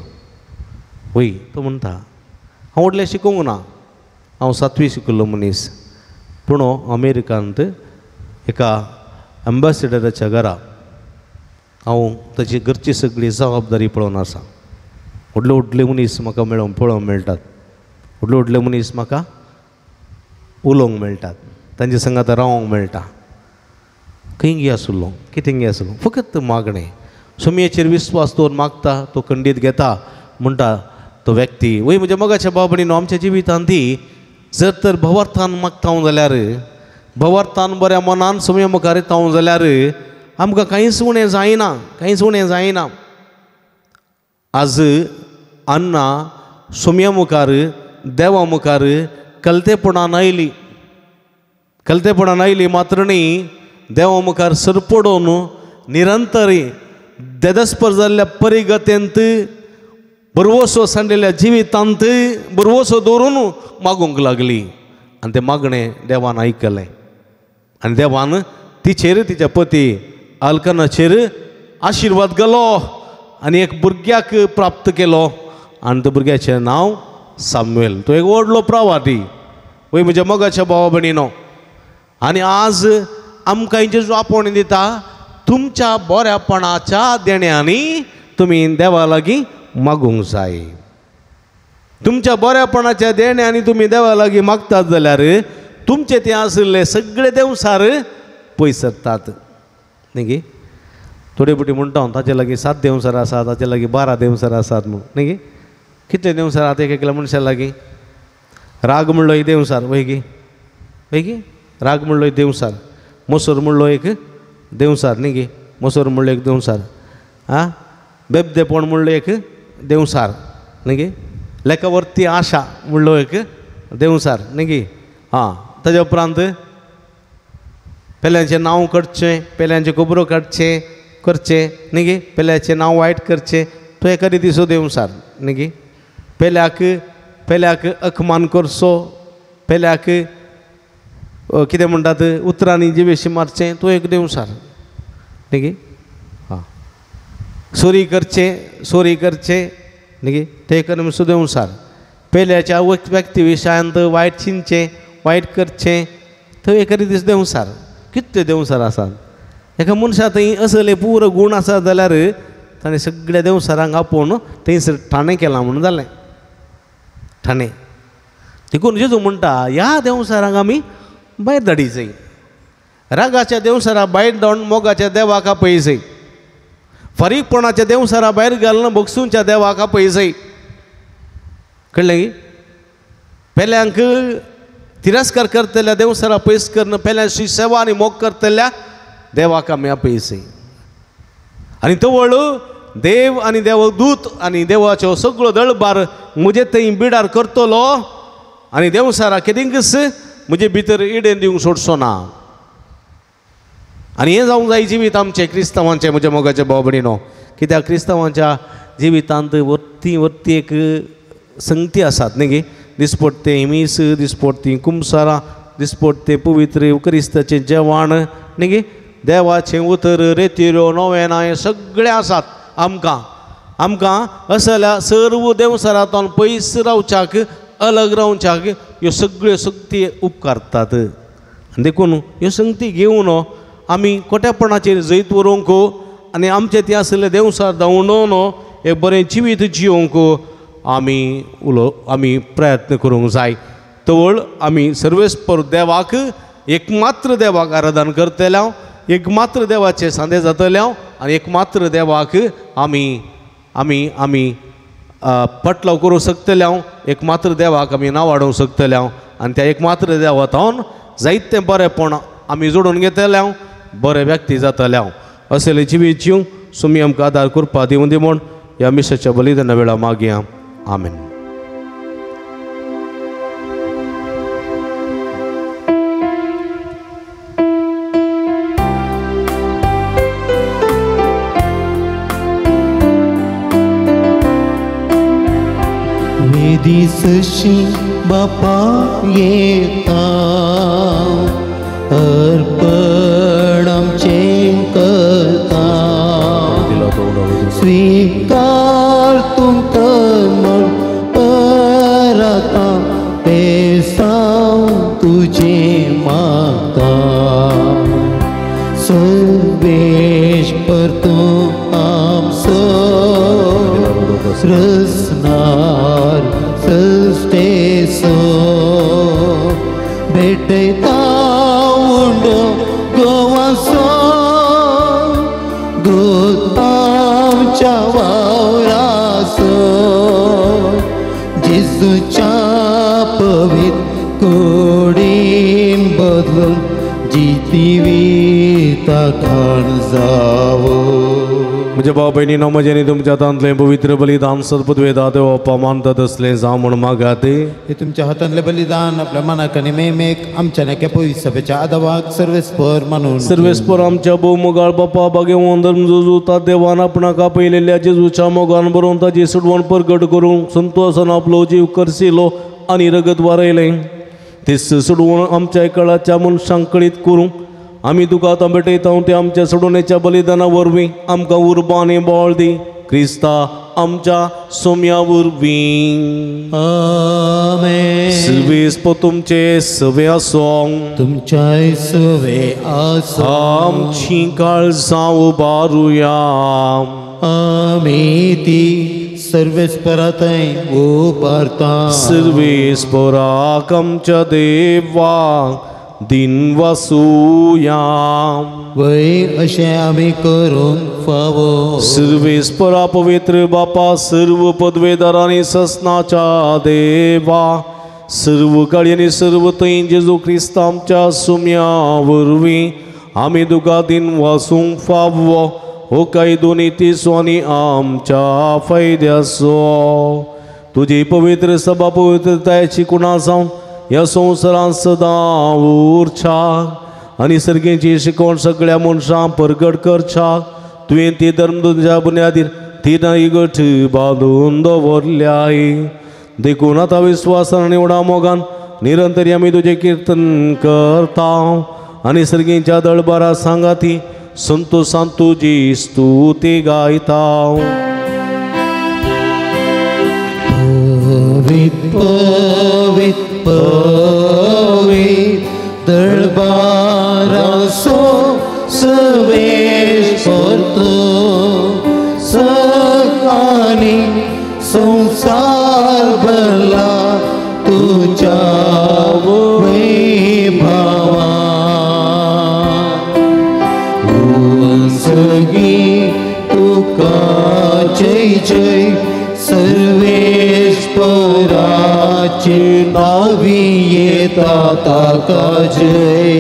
वय तो म्हणटा हांव व्हडलें शिकूंक ना, हांव सातवी शिकिल्लो मनीस, पूण अमेरिकांत एका एम्बेसिडराच्या घरा हांव ताची घरची सगळी जबाबदारी पळोवन आसा. व्हडले व्हडले मनीस म्हाका मेळोवंक पळोवंक मेळटात, व्हडले व्हडले मनीस म्हाका उलोवंक मेळटात, तांचे संगात रावोंक मेळटा. खंयगी आसलो कितेंगी आसलो फकत मागणें, सोमयेचेर विस्वास दवर मागता तो खंडीत घेता म्हणटा तो व्यक्ती. वय म्हज्या मोगाच्या बाबडीनो, आमच्या जिवितांत ती जर तर भवार्थान मागता जाल्यार, भवार्थान बऱ्या मनान सोमये मुखार येता जाल्यार आमकां कांयच उणें जायना, कांयच उणें जायना. आज अन्ना सोमया मुखार देवा मुखार कलतेपणान आयली, कलतेपणान आयली मात्र न्ही, देवा मुखार सरपडोवन निरंतर देदस्पर जाल्ल्या परिगतेंत बरवसो सांडलेल्या जिवितांत बरवसो दवरून मागूंक लागली आनी तें मागणें देवान आयकलें आनी देवान तिचेर तिच्या पती आल्कनाचेर आशिर्वाद घालो आनी एक भुरग्याक प्राप्त केलो आनी त्या भुरग्याचें नांव सामुएल. तो एक व्हडलो प्रवादी. वय म्हज्या मोगाच्या भावा भयणीनो, आनी आज आमकां जेजू आपोवणें दिता, तुमच्या बऱ्यापणाच्या देण्यांनी तुमी देवा लागीं मागूंक जाय. तुमच्या बऱ्यापणाच्या देण्यांनी तुमी देवा लागीं मागतात जाल्यार तुमचे ते आशिल्ले सगळे देवसार पयस सरतात न्ही गे. थोडे फावटी म्हणटा हांव ताचे लागीं 7 देवसार आसात, ताचे लागीं 12 देवसार आसात म्हूण न्ही गे. कितले देवसार आतां एक एकल्या मनशा लागीं? राग म्हणलो एक देवसार, वय गे वय गे, राग म्हणलो एक देवसार, मोसर म्हणलो एक देवसार न्ही गे, मोसर म्हणलो एक देवसार, आं बेबदेपण म्हणलो एक देवसार न्ही गे, लेखावरती आशा म्हणलो एक देवसार न्ही गे. आं ताज्या उपरांत पेल्यांचें नांव काडचें, पेल्यांच्यो खबरो काडचें करचें न्ही गे, पेल्याचें नांव वायट करचें, तो एका रितीचो देवसार न्ही गे. पेल्याक पेल्याक अखमान करचो, पेल्याक कितें म्हणटात उतरांनी जिवेशी मारचें, तो एक देवसार न्ही गे. आं सोरी करचें, सोरी करचें न्ही गे, तें एक निमसो देवसार. पेल्याच्या व्यक्ती विशयांत वायट चिंतचें, वायट करचें, तो एका रितीचो देवसार. कितले देवसार आसात एका मनशा थंय असले पुरो गूण आसा जाल्यार ताणें सगळ्या देवसारांक आपोवन थंयसर ठाणें केलां म्हणून जालें, ठाणें. देखून जेजू म्हणटा ह्या देवसारांक आमी भायर धाडी जाय, रागाच्या देवसारा भायर धाडून मोगाच्या देवाक आपय जाय, फारीकपणाच्या देवसारा भायर घालून बगसूंच्या देवाक आपय जाय. कळ्ळें? पेल्यांक तिरस्कार करतल्या देवसारा पयस करून पेल्यांची सेवा आनी मोग करतल्या देवाक आमी आपय जाय. आनी तवळ देव आनी देवदूत आनी देवाचो सगळो दळबार म्हजे थंय बिडार करतलो आनी देवसारा केदिंकच म्हजे भितर इडेन दिवंक सोडचो ना. आनी हें जावंक जाय जिवीत आमचें क्रिस्तांवांचें म्हज्या मोगाच्या भाव भयणीनो. कित्याक क्रिस्तांवांच्या जिवितांत वरती वरती एक संगती आसात न्ही गे, दिसपडटें मीस, दिसपडटीं कुमसारां, दिसपडटें पवित्र क्रिस्ताचें जेवण न्ही गे, देवाचें उतर, रेतिरो, नोवेनां, हें सगळें आसात. आमकां आमकां असल्या सर्व देवसारांतल्यान पयस रावच्याक, अलग रावच्याक ह्यो सगळ्यो संगती उपकारतात. आनी देखून ह्यो संगती घेवन आमी खोटेपणाचेर जैत व्हरूंक आनी आमचें तें आशिल्लें देवसार धांवडोवन एक बरें जिवीत जियोवंक आमी आमी प्रयत्न करूंक जाय. तवळ आमी सर्वेस्पर देवाक, एकमात्र देवाक आराधन करतले, एकमात्र देवाचे सांदे जातले आनी एकमात्र देवाक आमी आमी आमी पटलाव करूंक शकतले हांव एक मात्र देवाक आमी नांव वाडोवंक शकतले हांव आनी त्या एक मात्र देवातावन जायतें बरेंपण आमी जोडून घेतले हांव बरे व्यक्ती जातले हांव असले जिवीत जीव सुमी आमकां आदार करपा दिवं दी म्हूण ह्या मिसाच्या बलिदाना वेळा मागया. आमेन. वेदीसशी बापा येता अर्पण आमचें करता स्वीकार तुमकां म्हण परता बेसांव तुजें मागता सर्वेश परतूं आमचो रसनार सस्तेसो भेटयता उंडो गोवासो गोतामच्या वावरासो जेजूच्या पवित्र कुडीन बदलून जितीविता खाण जावो. म्हज्या भाव भयणीनो म्हजें आनी तुमच्या हातांतलें पवित्र बलिदान सर्पद्वेदा देव मानतात असलें जावं म्हूण मागात. हे तुमच्या हातांतलें बलिदान आपल्या मनाक आनी मेमेक आमच्या नाक्या पवित्र सभेच्या आदावाक सर्वेस्पर मानून सर्वेस्पर आमच्या भोव मोगाळ बापा बागेवन धर्म देवान आपणाक आपयलेल्या जेजूच्या मोगान बरोवन ताजी सुडवण परगट करूंक संतोसान आपलो जीव करसिलो आनी रगत वारयलें तेच सोडवण आमच्या कळाच्या मनशांक कळीत करूंक आमी तुका आतां भेटयता ते आमच्या सोडवणेच्या बलिदाना वरवीं आमकां उर्बा आनी बळ दी क्रिस्ता आमच्या सोम्या वरवीं. आमेन. सिल्वेस्प तुमचे सवे आसूं तुमच्याय सवे आसूं. आमची काळजां उबारुया आमी ती सर्वेस्पराथंय उबारता. सर्वेस्पराक आमच्या देवाक दिन वासूया वय अशें आमी करूंक फावो. सर्वेस्परा पवित्र बापा सर्व पदवेदार आनी ससनाच्या देवा सर्व काळी आनी सर्व थंय जेजू क्रिस्त आमच्या सुम्या वरवीं आमी तुका दिन वासूंक फावो हो कायदो नितीचो आनी आमच्या फायद्याचो. तुजी पवित्र सभा पवित्रतायेची कुणा जावन ह्या संवसारांत सदां उरच्या आनी सर्गेची शिकवण सगळ्या मनशांक परगट करच्या. तुवें ती धर्मदुच्या बुन्यादीर ती इगट बांदून दवरल्याय देखून आतां विस्वासान आनी व्हडा मोगान निरंतर आमी तुजें किर्तन करता आनी सर्गेच्या दळबारा सांगाती संतोसान तुजी स्तुती गायता. पवित्र पवित्र पवित्र दरबारासो सवेश परतो सकानी संसार भरला तुझ्या वैभवा सगी तुका जय जय सर्वेस्पराचे नावी येता ताका जय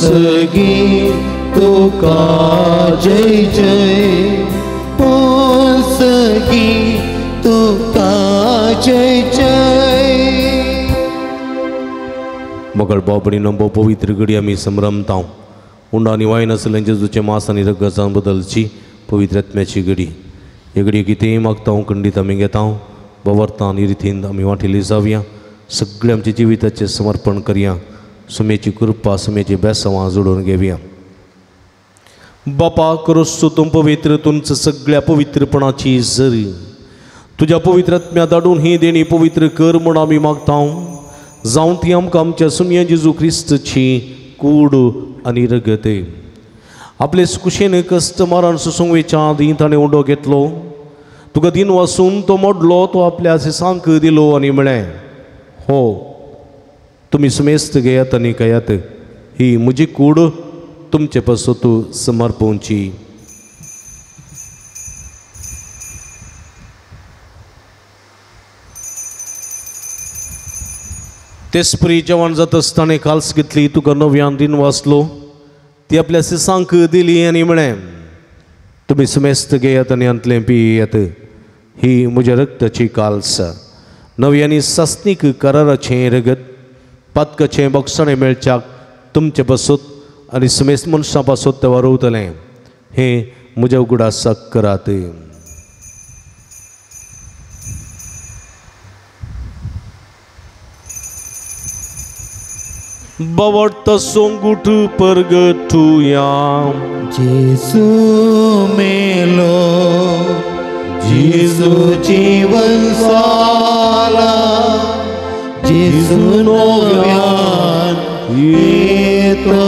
सगी तुका जय जय सगी तुका जय जय. मगळ बाबडीनो भोव पवित्र घडी आमी संभ्रमता उंडा आनी वायन आसलें जेजूचें मास आनी रगतान बदलची पवित्र आत्म्याची घडी. हे घडी कितेंय मागता खंडीत आमी घेता बवरता आनी रितीन आमी वांटिल्ली जावया. सगळें आमच्या जिविताचें समर्पण करया. सुमेची कृपा सुमेची बेसवां जोडून घेवया. बापा क्रिस्तू तूं पवित्र तुमचं सगळ्या पवित्रपणाची जरी तुज्या पवित्र आत्म्या धाडून ही देणी पवित्र कर म्हूण आमी मागता. जावं ती आमकां आमच्या सुमया जेजू क्रिस्तची कूड आनी रगत. आपले कुशेन कश्ट मारान सोसूंक वयच्या आदीं ताणें उंडो घेतलो तुका दिन वासून तो मोडलो तो आपल्या शिसांक दिलो आनी म्हळें हो तुमी सुमेस्त घेयात आनी खायात ही म्हजी कूड तुमचे पासत समर्पवची. तेसपरी जेवण जाता आसतना काल्स घेतली, तुका नव्यान दिन वाचलो, ती आपल्या सिसांक दिली आनी म्हळें, तुमी समेस्त घेयात आनी हांतलें पियेयात, ही म्हज्या रक्ताची काल्स, नवी आनी सासणीक कराराचें रगत, पातकाचें बक्षाणें मेळच्याक तुमचे पासत आनी समेस्त मनशां पासत तें वारोवतलें, हें म्हज्या उगडासाक करात. बावडता सोंगूट परगटुया जेजू मेलो, जेजू जीवन साला, जेजू नव्यान येतलो.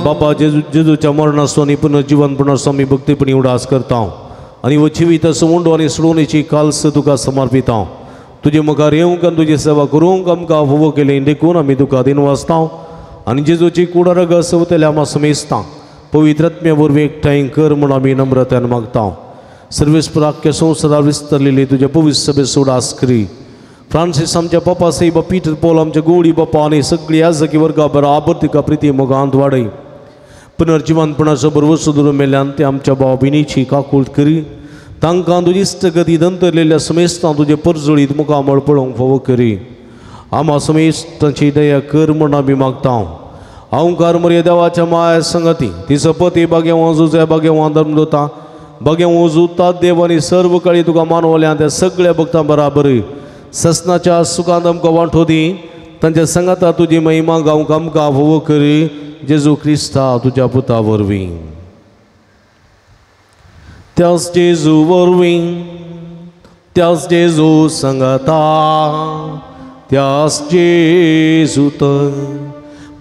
बाबा जेजूच्या मरणाचो आनी पुनर्जीवनपणाचो आमी भक्तीपणी उडास करता आनी हो जिविताचो उंडो आनी सोडोवणेची काल्स तुका समर्पिता. तुजे मुखार येवंक आनी तुजी सेवा करूंक आमकां फावो केली देखून आमी तुका दिनवासता आनी जेजूची कुडारग सवतल्या आमा समेस्ता पवित्र आत्म्या वरवीं एकठांय कर म्हूण आमी नम्रतान मागता. सर्वेस्पराख्य संवसारार विस्तरलेली तुज्या पवित्र सभेचो उडास करी. फ्रांसीस आमच्या पापा साहेब, पीटर पॉल आमच्या गोवडी बापा आनी सगळी याजकी वर्गा बराबर तिका प्रिती मोगांत वाडय. पुनर्जिवनपणाचो भरवसो धरून मेल्यान ते आमच्या भाव भयणीची काकूळट करी. तांकां तुजी इश्टगती दंतरलेल्या समेस्तां तुजे परजळीत मुखामळ पळोवंक फावो करी. आमा समेस्तांची दया कर म्हूण आमी मागता. हांवकार मरे देवाच्या माया संगती ती सपती बागेवां जुजा बागेवां धर्मदोता बागेवां जुता देव आनी सर्व काळी तुका मानवल्या त्या सगळ्या भक्तां बराबर ससनाच्या सुखांत आमकां वांटो दी. तांच्या संगाता तुजी महिमा गावंक आमकां फावो करी. जेजू क्रिस्ता तुज्या पुता वरवीं. त्याच जेजू वरवीं, त्याच जेजू संगता, त्याच जेजूत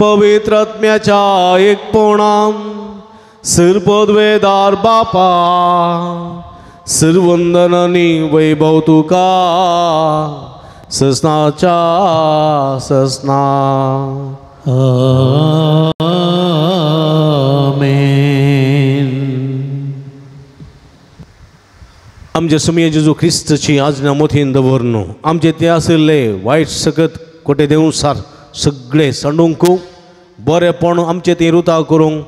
पवित्र आत्म्याच्या एकपणान सर्वपदवेदार बापा सर्वंदन आनी वैभव तुका ससनाच्या ससना. आमेन. आमच्या सुमये जेजू क्रिस्ताची आज्ञा मोठीन दवरनु आमचे ते आशिल्ले वायट सकत कोटे देवसार सगळे सांडूंक बरेपण आमचे ते रुता करूंक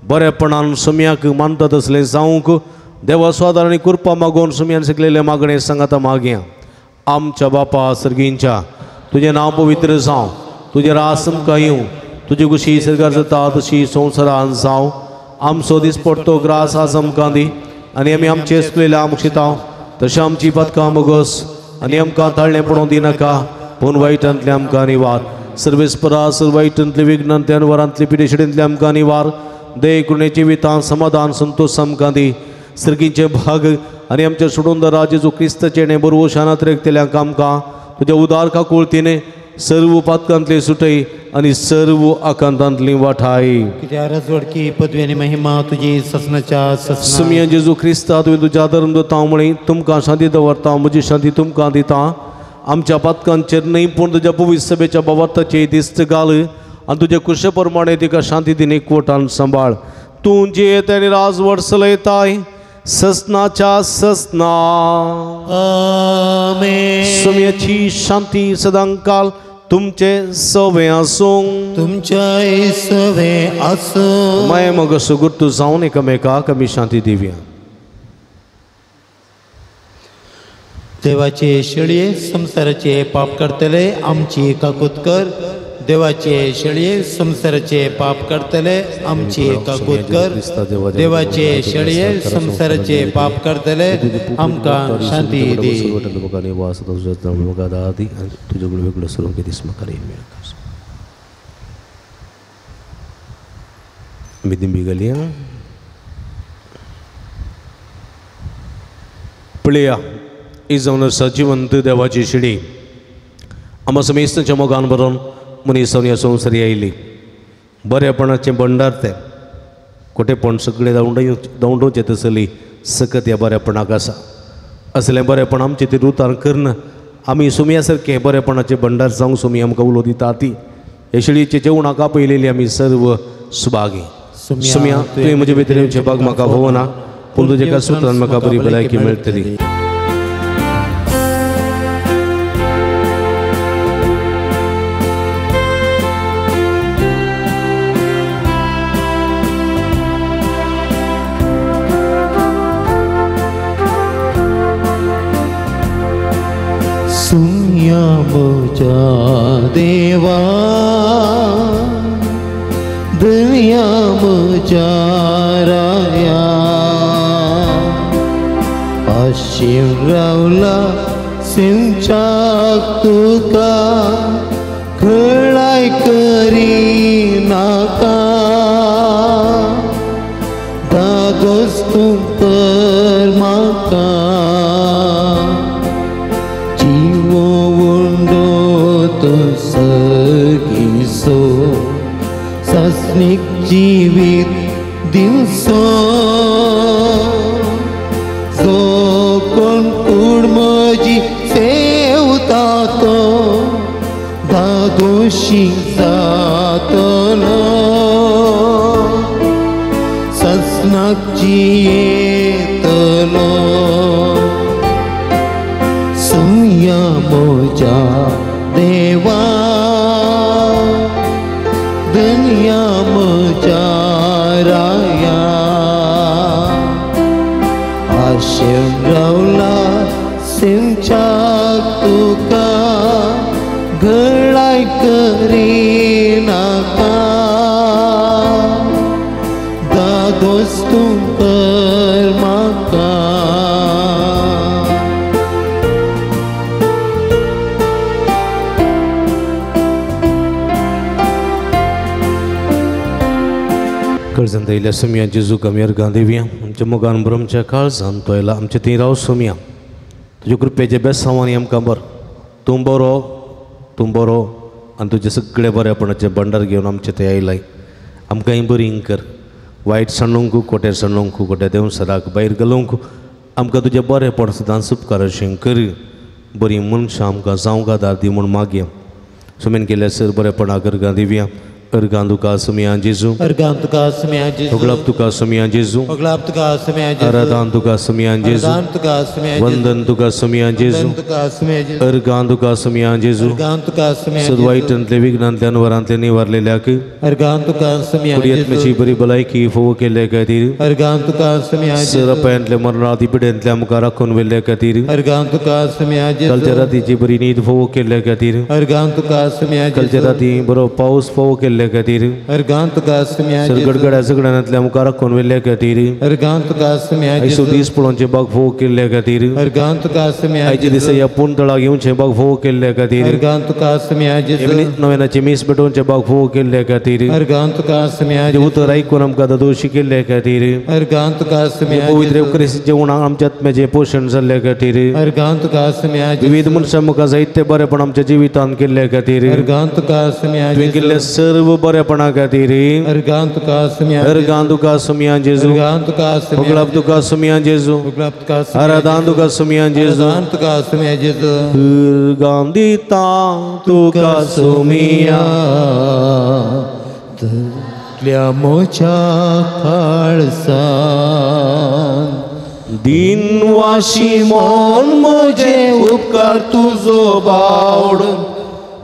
बरेपणान सुमयाक मानता तसलें जावंक देवा स्वादार आनी कृपा मागोवन सुमयान शिकलेले मागणें सांगाता मागया. आमच्या बापा सर्गींच्या तुजें नांव पवित्र जावं, तुजें रास आमकां येवं, तुजी खुशी सरकार जाता तशी संवसारान जावं. आमचो दिसपडतो ग्रास आज आमकां दी आनी आमी आमचे चुकलेल्या मुक्षिता तशें आमची पदकां मोगस आनी आमकां ताळणें पडोवंक दिनाका, पूण वायटांतलें आमकां निवार. सर्वेस्परा सर्व वायटांतले विघ्नांतले अनवरांतले पिडेशिडेंतले आमकां निवार. दये कृणेची वितां समाधान संतोष आमकां दी. सर्गीचे भाग आनी आमच्या सोडून जेजू क्रिस्ताचें बरवशानात रेखतल्यांक आमकां तुज्या उदार काकुळतीने सर्व पातकांतले सुटय आनी सर्व आकांतांतली वाठाय. कित्याक रजवडकी पदवी आनी महिमा तुजी ससनाच्या ससना. सुमया जेजू क्रिस्ता तुवें तुज्या धर्म दिता म्हळी तुमकां शांती दवरता, म्हजी शांती तुमकां दिता. आमच्या पातकांचेर न्हय पूण तुज्या पवित्र सभेच्या बाबार्थाचे दिस्त घाल आनी तुजे कुशे प्रमाणे तिका शांती दिन एकवटान सांबाळ. तूं जियेत आनी राजवट चलयताय ससनाच्या ससना. आमेन. सुमयाची शांती सदांकाल तुमचे सवे आसूं, तुमच्याय सवे आसूं. माये मग सुगुर्तू जावन एकामेकाक आमी शांती दिवया. देवाचे शेळये संवसाराचे पाप करतले आमची काकूत कर. देवाचे शेळये संवसाराचे पाप करतले आमची काकूत कर. देवाचे शेळये संवसाराचे पाप करतले आमकां शांती दी. पळया ही जावन आसा जिवंत देवाची शिडी आमा समेस्तांच्या मोगान बरोवन मनीस जावन ह्या संवसारी आयली. बरेपणाचें भंडार तें कोटेपण सगळें धांवडोवचें तसली सकत ह्या बरेपणाक आसा. असलें बरेपण आमचें तें रुतार करन आमी सुमया सारकें बरेपणाचें भंडार जावंक सुमी आमकां उलो दिता ती ह्या शिडयेच्या जेवणाक आपयलेली आमी सर्व सुभागी. सुमया तुवें म्हजे भितर येवचें भाग म्हाका भोवना, पूण तुज्या एका सुत्रान म्हाका बरी भलायकी मेळटली. म्हज्या देवा धन्या म्हज्या राया आशेन रावला सिंचाक तुका खळाय करिनाका दादोस तूं कर म्हाका जिवो उंडो तूं सगीसो सासणीक जिवीत दिवसो जो कोण कूड म्हजी सेवता तो दादोशी जातलो ससनाक जियेतलो सुया म्हज्या देवा धन्या म्हज्या राया आशेन रावला सिंचाक तुका घडाय करिनाका दादोस तूं कर म्हाका. काळजांत आयिल्ल्या सोमया जेजूक आमी अर्गां दिवया. आमच्या मोगान ब्रह्मच्या काळजान तो आयला आमच्या थंय राव सोमया. तुज्या कृपेच्या बेसांवांनी आमकां बर तूं बरो तूं बरो आनी तुजें सगळें बरेपणाचें भंडार घेवन आमचें थंय आयलाय. आमकांय बरी कर वायट सांडूंक कोट्यार सांडूंक कोट्या देंवसराक भायर घालूंक आमकां तुजें बरेपण सदांच उपकार अशें कर. बरीं मनशां आमकां जावंक आदार दी म्हूण मागया. सुमेन केल्या सर बरेपणाक अर्गां दिवया. अर्गां तुका सुमया जेजू अर्गां तुका सुमया जेजू होगलाप तुका सुमया जेजू होगलाप तुका सुमया जेजू आराधन तुका सुमया जेजू आराधन तुका सुमया जेजू वंदन तुका सुमया जेजू तुका सुमया जेजू अर्गां तुका सुमया जेजू अर्गां तुका सुमया सद वायटांतले विघ्नांतले अनवरांतले निवारलेल्याक अर्गां तुका सुमया कुडयेतमेची बरी भलायकी फोव केल्ले खातीर अर्गां तुका सुमया जेजू सरपायांतले मरणाती पिड्यांतले आमकां राखून व्हेल्ले खातीर अर्गां तुका सुमया जेजू कालच्या रातीची बरी न्हीद फोव केल्ले खातीर अर्गां तुका सुमया जेजू कालच्या राती बरो पावस फोव केल्ले खातीर अर्गां तुका सुमया जेजू सरगडगड्या सगळ्यांतल्या आमकां राखून व्हेल्ले खातीर अर्गां तुका सुमया आयचो जेजू दीस पळोवचें बाग फोव केल्ले खातीर अर्गां तुका सुमया आयच्या दिसा ह्या पूण तळाक येवचें बाग फोव केल्ले खातीर अर्गां तुका सुमया जेजू नव्यानाचें मीस पेटोवचें बाग फोव केल्ले खातीर अर्गां तुका सुमया जेजू उतर आयकून आमकां दादोशी केल्ले खातीर अर्गां तुका सुमया पवित्र क्रिस्त जेवणाक आमच्या आत्म्याचें पोशण जाल्ले खातीर अर्गां तुका सुमया जेजू विविध मनशां मुखार जायते बरेपण आमच्या जिवितांत केल्ले खातीर अर्गां तुका सुमया तुवें केल्ले सर्व बरेपणा खातीर अर्गां तुका सुमया अर्गां तुका सुमया जेजू अर्गां तुका सुमया होगलाप तुका सुमया जेजू होगलाप तुका सुमया आराधन तुका सुमया जेजू आराधन तुका सुमया जेजू अर्गां दिता तुका सुमया तल्या म्हज्या काळजान दिनवाशी मन म्हजे उपकार तुजो बावड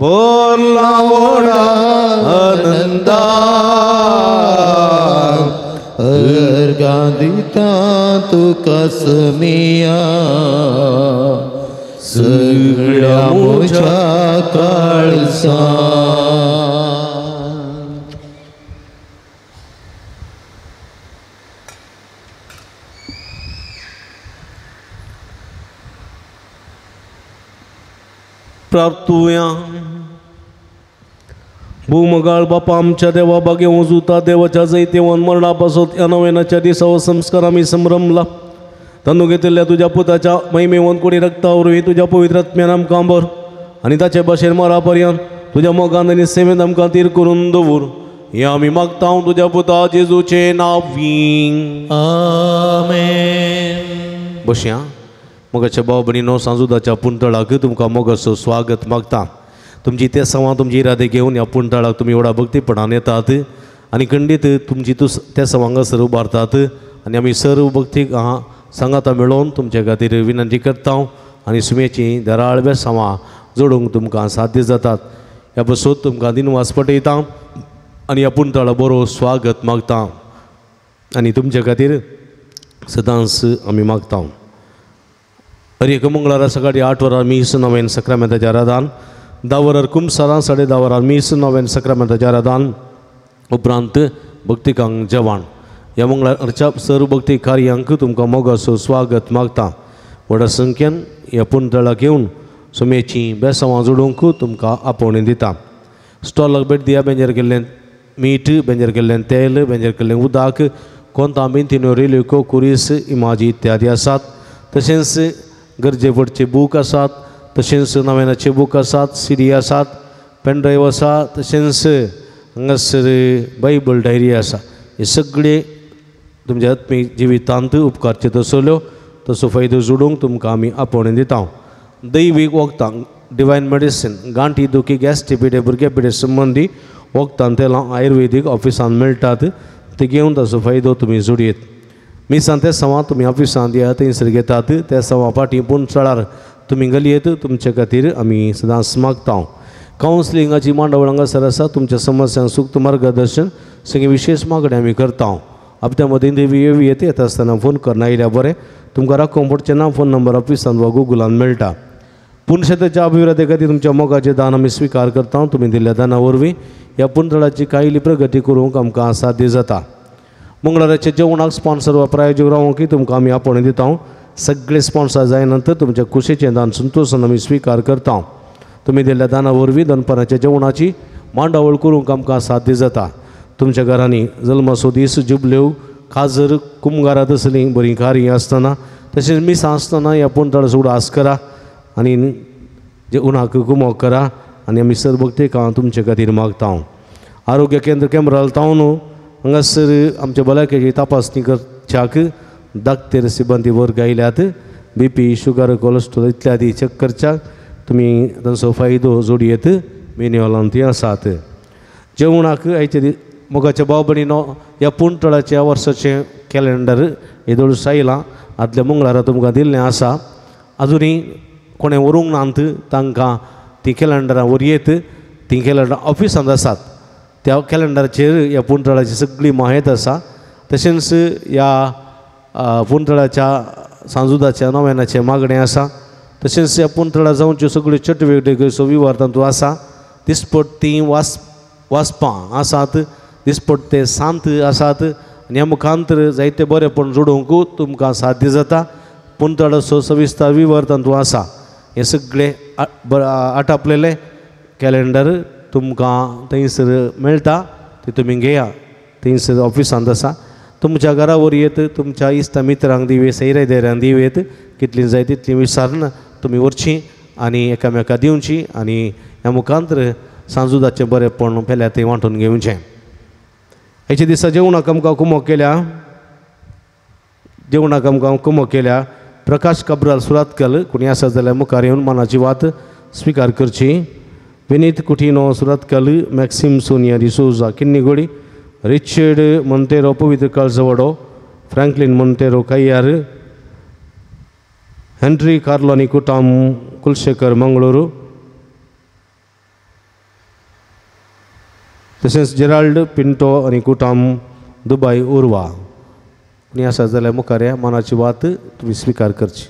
भरला व्हडा आनंदान अर्गां दिता तुका सुमया सगळ्या म्हज्या काळजान. प्रार्थुया. भूमगाळ बापा आमच्या देवा बागे उजुता देवाच्या जैतेवन मरणा पासत ह्या नव्यानाच्या दिसा हो संस्कार आमी संभ्रमला. तांदू घेतिल्ल्या तुज्या पुताच्या महिमेवन कुडी रक्ता वरवीं तुज्या पवित्र आत्म्यान आमकां बर आनी ताचे भाशेन मरा पर्यंत तुज्या मोगान आनी सेवेन आमकां तीर करून दवर. हें आमी मागता तुज्या पुता जेजूचे नांवीं. आमेन. बशया. मोगाच्या भाव भयणीनो सांजुदाच्या पुणतळाक तुमकां मोगाचो स्वागत मागता. तुमची ते सवां तुमची इरादे घेवन ह्या पुणतळाक तुमी व्हडा भक्तीपणान येतात आनी खंडीत तुमची त्या सवां हांगासर उबारतात आनी आमी सर्व भक्तीक सांगाता मेळोवन तुमचे खातीर विनंती करता आनी सुमेची दराळ बेसांवां जोडूंक तुमकां साध्य जातात. ह्या बसून तुमकां दिनवास पटयता आनी ह्या पुणतळा बरो स्वागत मागता आनी तुमचे खातीर सदांच आमी मागता. हर एक मंगळारा सकाळी 8 वरां मीस नवेन सक्रामेंताचें आराधन, 10 वरार कुमसारां, 10:30 वरार मीस नवेन सक्रामेंताचें आराधन, उपरांत भक्तिकांक जेवण. ह्या मंगळारच्या सर्व भक्ती कार्यांक तुमकां मोगाचो स्वागत मागता. व्हडा संख्येन ह्या पुंतळाक येवन सुमेची बेसांवां जोडूंक तुमकां आपोवणें दिता. स्टॉलाक भेट दिया. बेंजर केल्लें मीठ, बेंजर केल्लें तेल, बेंजर केल्लें उदक, कोंता मिंतिन्यो, रेलिको, कुरीस, इमाजी इत्यादी आसात. तशेंच गरजे पडचे बूक आसात, तशेंच नव्यानाचे बूक आसात, सीडी आसात, पेनड्रायव्ह आसा, तशेंच हांगासर बायबल डायरी आसा. हे सगळे तुमच्या आत्मीक जिवितांत उपकारचे तसल्यो तसो फायदो जोडूंक तुमकां आमी आपोवणें दिता. दैवीक वखदां, डिवायन मेडिसीन, गांठी दुखी, गॅस्ट्रिक पिडे, भुरग्या पिडे संबंदी वखदां तेलां आयुर्वेदीक ऑफिसांत मेळटात, ते घेवन ताचो फायदो तुमी जोडयेत. मिसान ते सवां तुमी ऑफिसांत या थंयसर घेतात, त्या सवां फाटीं पूण चडार तुमी गलयेत. तुमचे खातीर आमी सदांच मागता. कावन्सिलिंगाची मांडावळ हांगासर आसा. तुमच्या समस्यांक सूक्त मार्गदर्शन सगळीं विशेश मागणी आमी करता. आपल्या मदीं देवी येवी येत येता आसतना फोन करना आयल्यार बरें, तुमकां राखोवंक पडचें ना. फोन नंबर ऑफिसांत वा गुगलान मेळटा. पुनशेताच्या अभिवृद्धी खातीर तुमच्या मोगाचें दान आमी स्विकार करता. तुमी दिल्ल्या दाना वरवीं ह्या पुंतळाची कायली प्रगती करूंक आमकां साध्य जाता. मंगळाराच्या जेवणाक स्पॉन्सर वा प्रायोजक रावंक तुमकां आमी आपोवणें दिता. सगळे स्पॉन्सर जाय नंतर तुमच्या कुशीचें दान संतोशान आमी स्विकार करता. तुमी दिल्ल्या दाना वरवीं दनपाराच्या जेवणाची मांडावळ करूंक आमकां साध्य जाता. तुमच्या घरांनी जल्माचो दीस, जुबल्यो, खाजर, कुमगारां तसलीं बरीं कार्यां आसतना, तशेंच मिसां आसतना ह्या पुंतळाचो उडास करा आनी जेवणाक कुमोक करा आनी आमी सर भक्तिकां तुमचे खातीर मागता. आरोग्य केंद्र केमराल तावन हांगासर आमच्या भलायकेची तपासणी करच्याक दाक्तेर सिब्बंदी वर्ग आयल्यात. बीपी, शुगर, कोलेस्ट्रॉल इत्यादी चॅक करच्याक तुमी तांचो फायदो जोडयेत. मेन्युअलांत ती आसात. जेवणाक आयचे मोगाच्या भाव भयणीनो, ह्या पुंतळाच्या वर्साचें कॅलेंडर येदोळूस आयलां. आदल्या मंगळारा तुमकां दिल्लें आसा. आजुनूय कोणें व्हरूंक नात तांकां तीं कॅलेंडरां व्हरयेत. तीं कॅलेंडरां ऑफिसांत आसात. त्या कॅलेंडराचेर ह्या पुंतळाची सगळी म्हायत आसा. तशेंच ह्या पुंतळाच्या सांजुदाच्या नव्यानाचें मागणें आसा. तशेंच ह्या पुंतळा जावच्यो सगळ्यो चटुवटिकेचो विवार तातूंत आसा. दिसपट्टीं वाचपां आसात, दिसपट्टे सांत आसात आनी ह्या मुखांतर जायते बरेपण जोडूंक तुमकां साध्य जाता. पुंतळाचो सविस्तर विवर तातूंत आसा. हें सगळें आटापलेलें कॅलेंडर तुमकां थंयसर मेळटा, तें तुमी घेया. थंयसर ऑफिसांत आसा. तुमच्या घरा व्हरयेत, तुमच्या इश्टा मित्रांक दिवयेत, सैरे धैर्यांक दिवयेत. कितलीं जाय तितलीं विचारून तुमी व्हरचीं आनी एकामेका दिवची आनी ह्या मुखांतर सांजुदाचें बरेपण पेल्या थंय वांटून घेवचें. हेच्या दिसा जेवणाक आमकां कुमोक केल्या, जेवणाक आमकां कुमोक केल्या प्रकाश काब्राल सुरातकल. कोणी आसा जाल्यार मुखार येवन मनाची वात स्विकार करची. Vineet Coutinho Surathkal, Maxim Sonia D'Souza Kinnigoli, Richard Monteiro Pavitra Kaljavado, Franklin Monteiro Kayyar, Henry Carlo Kutam Kulashekar Mangaluru, तशेंच जेराल्ड पिंटो आनी कुटाम दुबाय उर्वा. कोणी आसा जाल्यार मुखार या, मनाची वात तुमी स्विकार करची.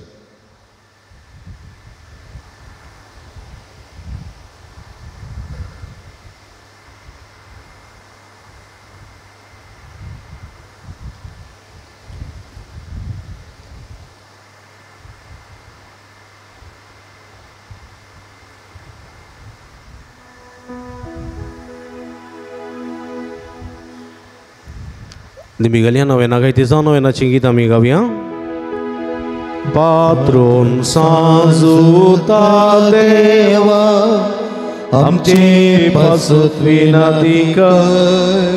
निमी घालया नव्याना गायती जावं नव्यानाची गीत आमी गावया. पात्रोन सांजुता देवा आमचे पासत विनंती कर,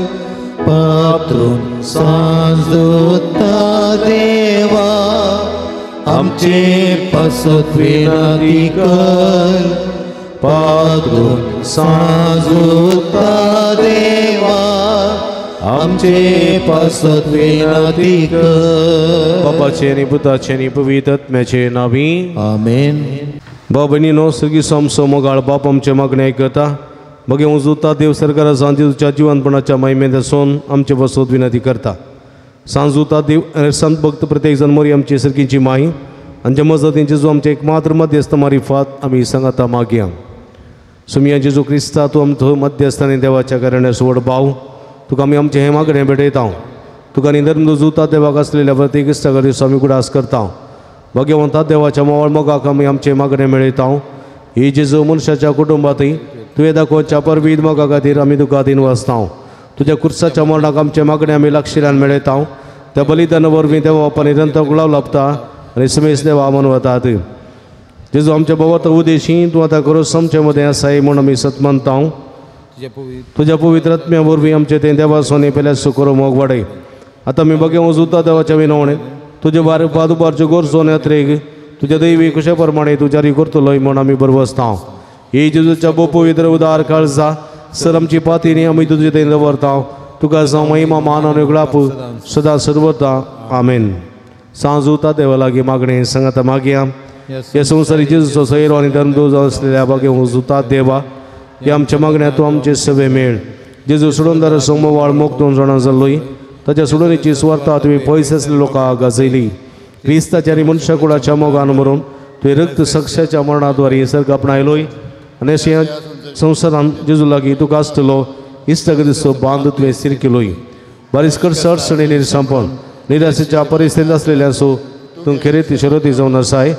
पात्रोन सांजुता देवा आमचे पासत विनंती कर, पात्रोन सांजुता देवा आमचे पासत विनंती कर. बापाचे आनी पुताचे आनी पवित्र आत्म्याचे नांवी आमेन. भाव भयणीनो, सर्गी आमचो मोगाळ बाप आमचे मागणें आयकता. बगे उजुता देव सरकारा सांजुच्या जिवनपणाच्या महिमेंत आसून आमचे पासत विनंती करता. सांजुता देव संत भक्त प्रत्येक जण मोरी आमची सर्गीची माई आमच्या मजतीन जेजू आमचे एकमात्र मध्यस्थ मारिफात आमी सांगाता मागया. सुमिया जेजू क्रिस्ता तूं आमचो मध्यस्थ आनी देवाच्या घराण्याचो व्हड भाव, तुका आमी आमचें हें मागणें भेटयता. तुका आनी धर्म जुता देवाक आसलेल्या प्रत्येक इश्टा खातीर आमी उगडास करता. भाग्यवंता देवाच्या मोवाळ मोगाक आमी आमचें मागणें मेळयता. ही जेजू मनशाच्या कुटुंबांतय तुवें दाखोवच्या परवीद मोगा खातीर आमी तुका दिनवासता. तुज्या कुर्साच्या मरणाक आमचें मागणें आमी लागशिल्ल्यान मेळयता. त्या बलिदाना वरवीं देवा बापा निरंतर गुलाव लाभता आनी समेस देवा मनवतात. जेजू आमच्या भोवत उदेशी तूं आतां करूस आमचे मदें आसाय म्हूण आमी सत मानता. तुज्या पवित्र आत्म्या वरवीं आमचें तें देवा सोने पेल्या सुकरो मोग वाडय. आतां आमी बगे वजुता देवाच्या विनवणें तुजे बार पादुबारच्यो गरजो यात्रेक तुज्या दैवी कुशा प्रमाणे तूं जारी करतलोय म्हूण आमी बरवसता. ही जेजूच्या भोव पवित्र उदार काळजा सर आमची पातीनी आमी तुजे थंय दवरता. तुका जावं महिमा मान आनी उगडाप सदां सर्वता. आमेन. सांजूता देवा लागीं मागणें सांगाता मागया. ह्या संवसारी जेजूचो सैरो आनी धर्मदूत आसलेल्या बागे वजुता देवा, ह्या आमच्या मागण्या तूं आमचे सवे मेळ. जेजू सोडून सोमवाळ मोग दोन जाणां जाल्लोय ताच्या सोडूनीची सुवार्ता तुवें पयस आसल्या लोकांक गाजयली. क्रिस्ताच्या आनी मनशा कुळाच्या मोगान मरून तुवें रक्त सक्षाच्या मरणाद्वारे सर्ग आपणायलोय आनी अशें संवसारान जेजू लागीं तुका आसतलो इश्टागतीचो बांद तुवें स्थीर केलोय. बारीस करसर सणी निरसांपण निराशेच्या परिस्थितींत आसलेल्यांचो तूं खेरीत शरती जावन आसाय.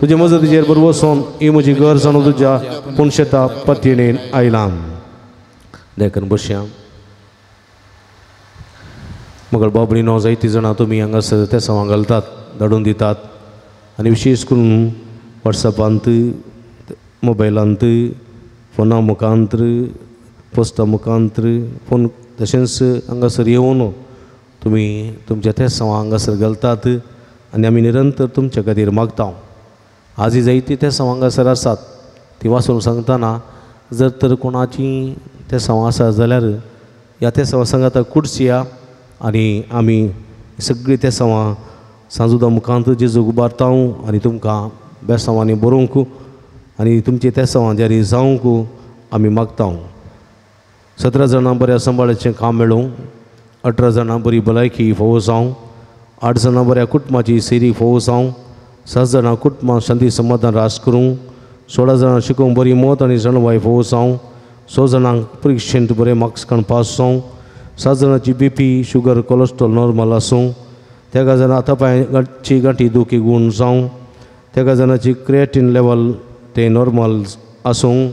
तुजे मजतीचेर बरवसून ही म्हजी गरज जाणून तुज्या पुणशेता पतीणेन आयलां. देखून बसया. मगळ बाबडीनो जायतीं जाणां तुमी हांगासर ते सवां घालतात, धाडून दितात आनी विशेश करून वॉट्सॅपांत, मोबायलांत, फोना मुखांत, पोस्टा मुखांत, फोन तशेंच हांगासर येवन तुमी तुमच्या ते सवां हांगासर घालतात आनी आमी निरंतर तुमच्या खातीर मागता. आजय जायतीं ते सवां हांगासर आसात ती वाचून सांगतना जर तर कोणाची ते सवां आसा जाल्यार ह्या ते सवां सांगाता कुडसिया आनी आमी सगळीं ते सवां सांजुदा मुखांत जेजूक उबारता आनी तुमकां बेसांवांनी बरोवंक आनी तुमचें ते सवां जारी जावंक आमी मागता. 17 जाणां बऱ्या सांबाळाचें काम मेळूं, 18 जाणां बरी भलायकी फोव जावं, 8 जाणां बऱ्या कुटुंबाची सेरी फोव जावं, 7 जाणां कुटुंबां शांती समाधान रास करूं, 16 जाणां शिकोवंक बरी मत आनी जाणवाय फोव जावं, 6 जाणांक परिक्षेंत बरे मार्क्स काडून पास जावं, 7 जाणांची B P sugar cholesterol normal आसूं, 13 जाणां हाता पांयाची गांठी दुखी गूण जावं, 13 जाणांची क्रिएटीन लेवल तें नॉर्मल आसूं,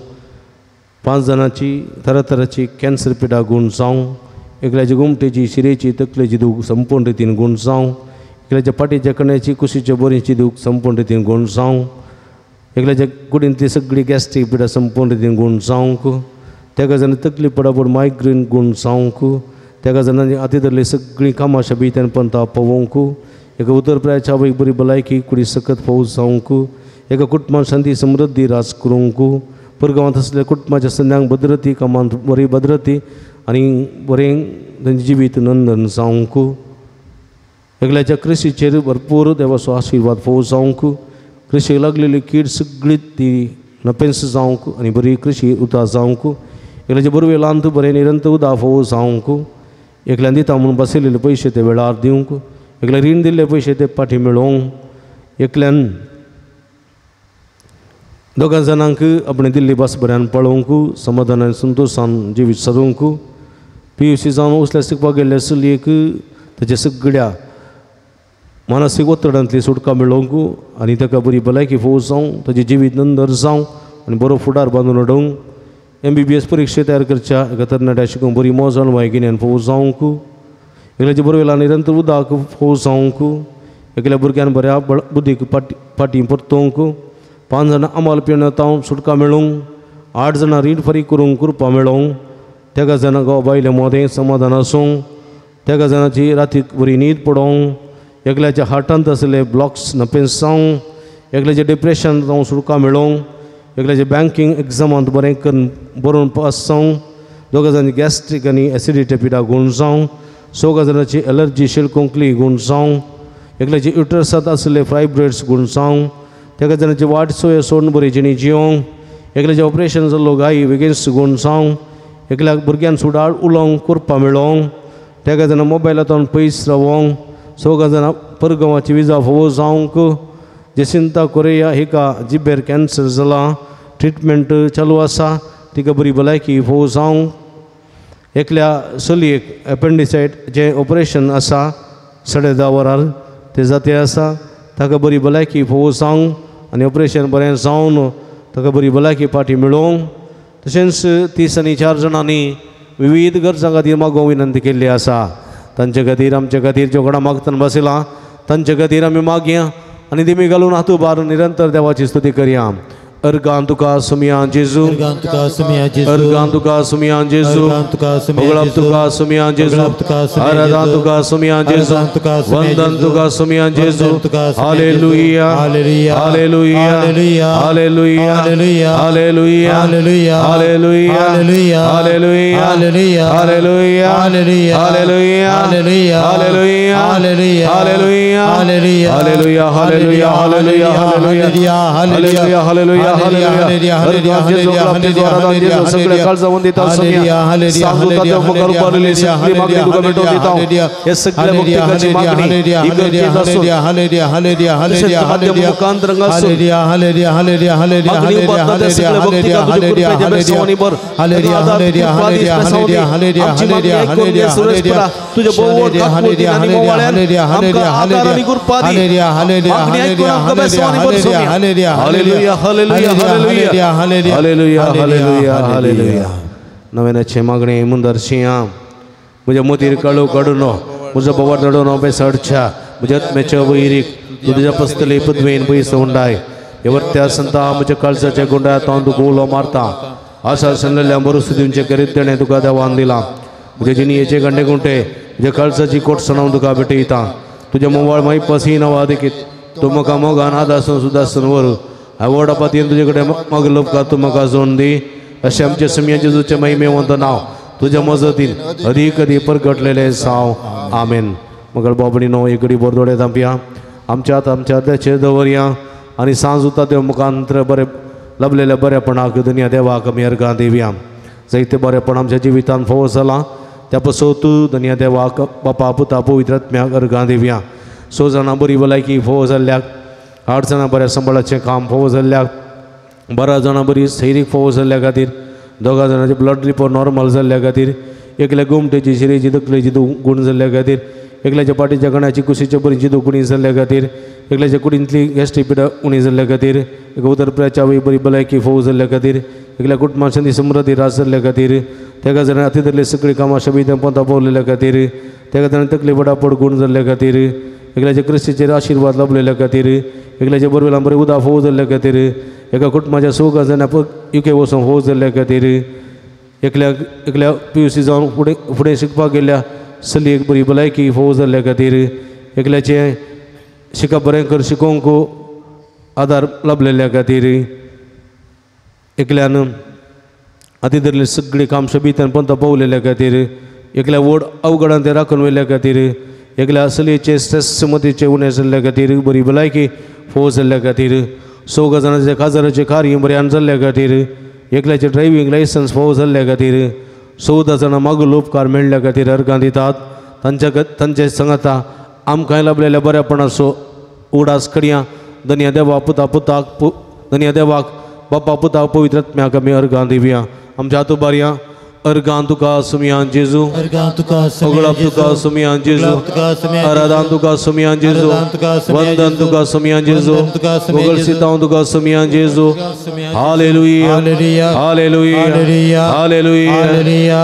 5 जाणांची तरातराची कॅन्सर पिडा गूण जावं, एकल्याची गोमटेची शिरेची तकलेची दूख संपूर्ण रितीन गूण जावं, एकल्याच्या पाटीच्या कण्याची कुशीच्या बोरीची दूख संपूर्ण रितीन गूण जावं, एकल्याच्या कुडींतली सगळी गॅस्ट्रीक पिडा संपूर्ण रितीन गूण जावंक, 13 जाणां तकली पडापड मायग्रेन गूण जावंक, 13 जाणांनी हाती धरली सगळीं कामां शबीत्यान पंता पळोवंक, एका उतर प्रायाच्या आवयक बरी भलायकी कुडी सकत फोव जावंक, एका कुटुंबान शांती समृद्धी राज करूंक, परगांवांत आसल्या कुटुंबाच्या संद्यांक भद्रती कामांत बरी भद्रती आनी बरें तांचें जिवीत नंदन जावंक, एकल्याच्या कृशीचेर भरपूर देवाचो आशिर्वाद फोव जावंक, कृशीक लागलेली कीड सगळी ती नपेंस जावंक आनी बरी कृशी उता जावंक, एकल्याच्या बरवेलांत बरें निरंतर उदा फोव जावंक, एकल्यान दिता म्हूण बसयलेले पयशे ते वेळार दिवंक, एकल्यान रीण दिल्ले पयशे ते पाटी मेळोवंक, एकल्यान दोगां जाणांक आपणें दिल्ली बस बऱ्यान पळोवंक, समाधानान संतोशान जिवीत सारूंक, PUC जावन उसल्या शिकपाक गेल्ले चलयेक ताच्या सगळ्या मानसीक ಒತ್ತಡಾಂतली सुटका मेळोवंक आनी ताका बरी भलायकी फोव जावं, ताजें जिवीत नंदर जावं आनी बरो फुडार बांदून उडोवंक, MBBS परिक्षे तयार करच्या एका तरणाट्या शिकूंक बरी मोज अणवाय गिन्यान फोव जावंक, एकल्याच्या बरवेला निरंतर उदक फोव जावंक, एकल्या भुरग्यान बऱ्या बुद्दीक फाटीं परतोवंक, 5 जाणां अमाल पियेवन सुटका मेळोवंक, 8 जाणां रीण फारीक करूंक कृपा मेळोवंक, 13 जाणां घोव बायले मदें समाधान आसूंक, 13 जाणांची रातीक बरी न्हीद पडोवंक, एकल्याच्या हार्टांत आसले ब्लॉक्स नपेंस जावं, एकल्याचें डिप्रेशन जावं सुटका मेळोवंक, एकल्याचें बँकींग एग्जामांत बरें करून बरोवन पास जावं, 2 जाणांची गॅस्ट्रीक आनी एसिडिटी पिडा गूण जावं, 6 जाणांची एलर्जी शेलकोंकली गूण जावं, एकल्याचे युटरसांत आसले फायब्रॉइड्स गूण जावं, 13 जाणांची वाट सोय सोडून बरी जिणी जिवंक, एकल्याचें ऑपरेशन जाल्लो गाय वेगेंस गूण जावं, एकल्याक भुरग्यान सुडाळ उलोवंक करपा मेळोवंक, 13 जाणां मोबायलांतल्यान पयस रावोंक, 6 जाणां परगांवाची विजा फोव जावंक, जेसिंता कोरेया हिका जिबेर कॅन्सर जाला ट्रिटमेंट चालू आसा तिका बरी भलायकी फोव जावं. एकल्या चलयेक एपेंडिसायट जें ऑपरेशन आसा 10:30 वरार तें जाते आसा ताका बरी भलायकी फोव जावं आनी ऑपरेशन बरें जावन ताका बरी भलायकी फाटी मेळोवंक. तशेंच 30 आनी 4 जाणांनी विविध गरजां खातीर मागोवंक विनंती केल्ली आसा. तांचे खातीर आमचे खातीर ज्यो कोणा मागतना बसयलां तांचे खातीर आमी मागया आनी दिमी घालून हात उबारून निरंतर देवाची स्तुती करया. अर्गां तुका सुमिया जेजू, अर्गां तुका सुमिया जेजू, होगळप तुका सुमिया जेजू, आराधना तुका सुमिया जेजू, वंदन तुका सुमिया जेजू. Hallelujah, hallelujah, hallelujah, hallelujah, hallelujah, hallelujah, hallelujah, hallelujah, hallelujah, hallelujah, hallelujah, hallelujah, hallelujah, hallelujah, hallelujah, hallelujah. सगळे काळजावून दिता हे सगळे भक्तिकाची मागणी तुझ्या हालेलुया, हालेलुया, हालेलुया. नव्याचे मागणे मुंदरशिया म्हज्या मोतीर काळू काडून म्हजो बोवाळ दडोवन बेसडच्या म्हज्या आत्म्याच्या वैरीक तुज्या पसतली पदवेन पयस उंडाय. हे संता म्हज्या काळजाच्या गुंडात हांव तुका उलो मारता. आसा सनलेल्या बरोस दिवचे करीत तेणें तुका देवान दिलां. म्हज्या जिणयेचे गंडे गुंटे म्हज्या काळजाची कोटसण हांव तुका भेटयता. तुज्या मोवाळ माई पसी नवा देखीत तूं म्हाका मोगान आदासून सुदासून व्हर. आवड पातयेन तुजे कडेन मागलो उपकार तूं म्हाका जोडून दी. अशें आमच्या सुमया जेजूचें महिमेवंत नांव तुज्या मजतीन अदीक अदीक परगटलेलें साव. आमेन. मगळ बाबणीनो एक घडी बोरदोडे धांपया आमच्यात आमच्या अर्द्याचेर दवरया आनी सांज उता देव मुखांतर बरें लबलेल्या बरेपणाक दुनिया देवाक आमी अर्गां दिवया. जायते बरेपण आमच्या जिवितान फोव जालां त्या पसो तूं दुनिया देवाक बापा पुता पवित्र आत्म्याक अर्गां दिवया. 6 जाणां बरी भलायकी फोव जाल्ल्याक, 8 जाणां बऱ्या सांबाळाचें काम फोव जाल्ल्याक, 12 जाणां बरी सैरीक फोव जाल्ल्या खातीर, 2 जाणांचे ब्लड रिपोर्ट नॉर्मल जाल्ल्या खातीर, एकल्या गोमटेची शिरेची तकलेची गुण जाल्ल्या खातीर, एकल्याच्या पाटीच्या कणाची कुशीच्या बरीची दुखणी जाल्ल्या खातीर, एकल्याच्या कुडींतली गॅस्ट्रीक पिडा उणी जाल्ल्या खातीर, एका उदरप्याच्या आवय बरी भलायकी फोव जाल्ल्या खातीर, एकल्या कुटुंबांची समृद्धी रास जाल्ल्या खातीर, तेका जाणां हाती धरले सगळीं कामां शबीद पोंता पावलेल्या खातीर, तेका जाणां तकली पडापड गुण जाल्ल्या खातीर, एकल्याच्या क्रिस्तीचेर आशिर्वाद लाभलेल्या खातीर, एकल्याच्या बरवेला बरें उदक फोव जाल्ल्या खातीर, एका कुटुंबाच्या 6 जाणां युके वचून फोव जाल्ल्या खातीर, एकल्या एकल्या PUC जावन फुडें फुडें शिकपाक गेल्ल्या चलयेक बरी भलायकी फोव जाल्ल्या खातीर, एकल्याचें शिकप बरें कर शिकोवंक आदार लाभलेल्या खातीर, एकल्यान हाती धरले सगळीं काम शबीतान पंता पावलेल्या खातीर, एकल्या व्हड अवघडान ते राखून व्हेल्ल्या खातीर, एकल्या चलयेचे स्ट्रेस मतीचे उणें जाल्ल्या खातीर बरी भलायकी फोव जाल्ल्या खातीर, 6 जाणांचे काजाराचें कार्य बऱ्यान जाल्ल्या खातीर, एकल्याचें ड्रायव्हींग लायसन्स फोव जाल्ल्या खातीर, 14 जाणां मागलो उपकार मेळ्ळ्या खातीर अर्गां दितात. तांच्या तांचे सांगाता आमकांय लाभलेल्या बऱ्यापणाचो उडास करया. धन्य देवा पुता पुताक धन्य देवाक बापा पुता पवित्र आत्म्याक आमी अर्गां दिवया. आमच्या हात उबारया. अर्गां तुका सुमिया जेजू, होगळप तुका सुमिया जेजू, आराधना तुका सुमिया जेजू, वंदन तुका सुमिया जेजू, होगळसितांव तुका सुमिया जेजू. Hallelujah, hallelujah, hallelujah, hallelujah,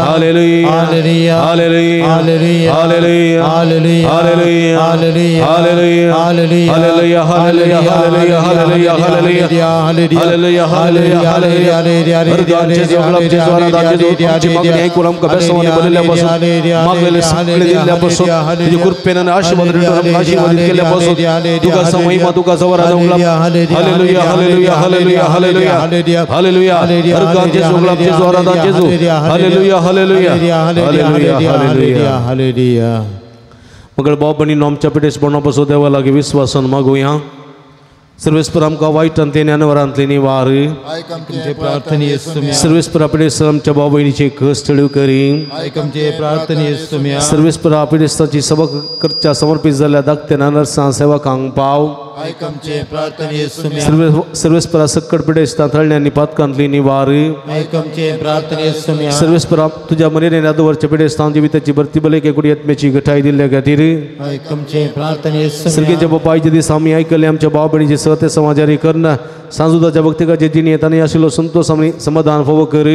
hallelujah, hallelujah, hallelujah, hallelujah, hallelujah, hallelujah, hallelujah, hallelujah, hallelujah, hallelujah. अर्गां जेजू, होगळप जेजू, आराधना जेजू. आमची मागणी आयकून आमकां बेसवानी बरयल्ल्या पासून मागलेले सगळे दिल्ल्या पासून तुज्या कृपेन आनी आशिर्वाद आमकां आशिर्वादीत केल्ल्या पासून तुका महिमा तुका सवराद. Hallelujah, hallelujah, hallelujah, hallelujah, hallelujah. अर्गां जेजू, होगळप जेजू, आराधना जेजू. Hallelujah, hallelujah, hallelujah, hallelujah, hallelujah. मगळ भाव भयणींनो आमच्या पिडेस्पणा पासून देवा लागीं विस्वासान मागुया. सर्वेस्पर आमकां वायटांतली ज्ञानवरांतली निवार. सर्वेस्पर पिडेस्तर आमच्या भाव भयणीची कस ठळीव करी. सर्वेस्पर पिडेस्ताची सभा करच्या समर्पित जाल्ल्या धाकट्या नर्सां सेवकांक पाव. आयक आमचे प्रार्थने सुम्या. सर्वेस्परा सक्कड पिडेस्तां थळण्यांनी पातकांतली निवार. आयक आमचे प्रार्थने सुम्या. सर्वेस्परा तुज्या मरेन यादवरच्या पिडेस्तां जिविताची भरती बलेके कुडी आत्म्याची गठाय दिल्ल्या खातीर. आयक आमचे प्रार्थने सुम्या. सर्गेच्या बापायचे दीस आमी आयकले आमच्या भाव भयणीचे सहते समाजारी करना सांजुदाच्या भक्तिकाचे जिणेंत आनी आशिल्लो संतोष आमी समाधान फावो कर.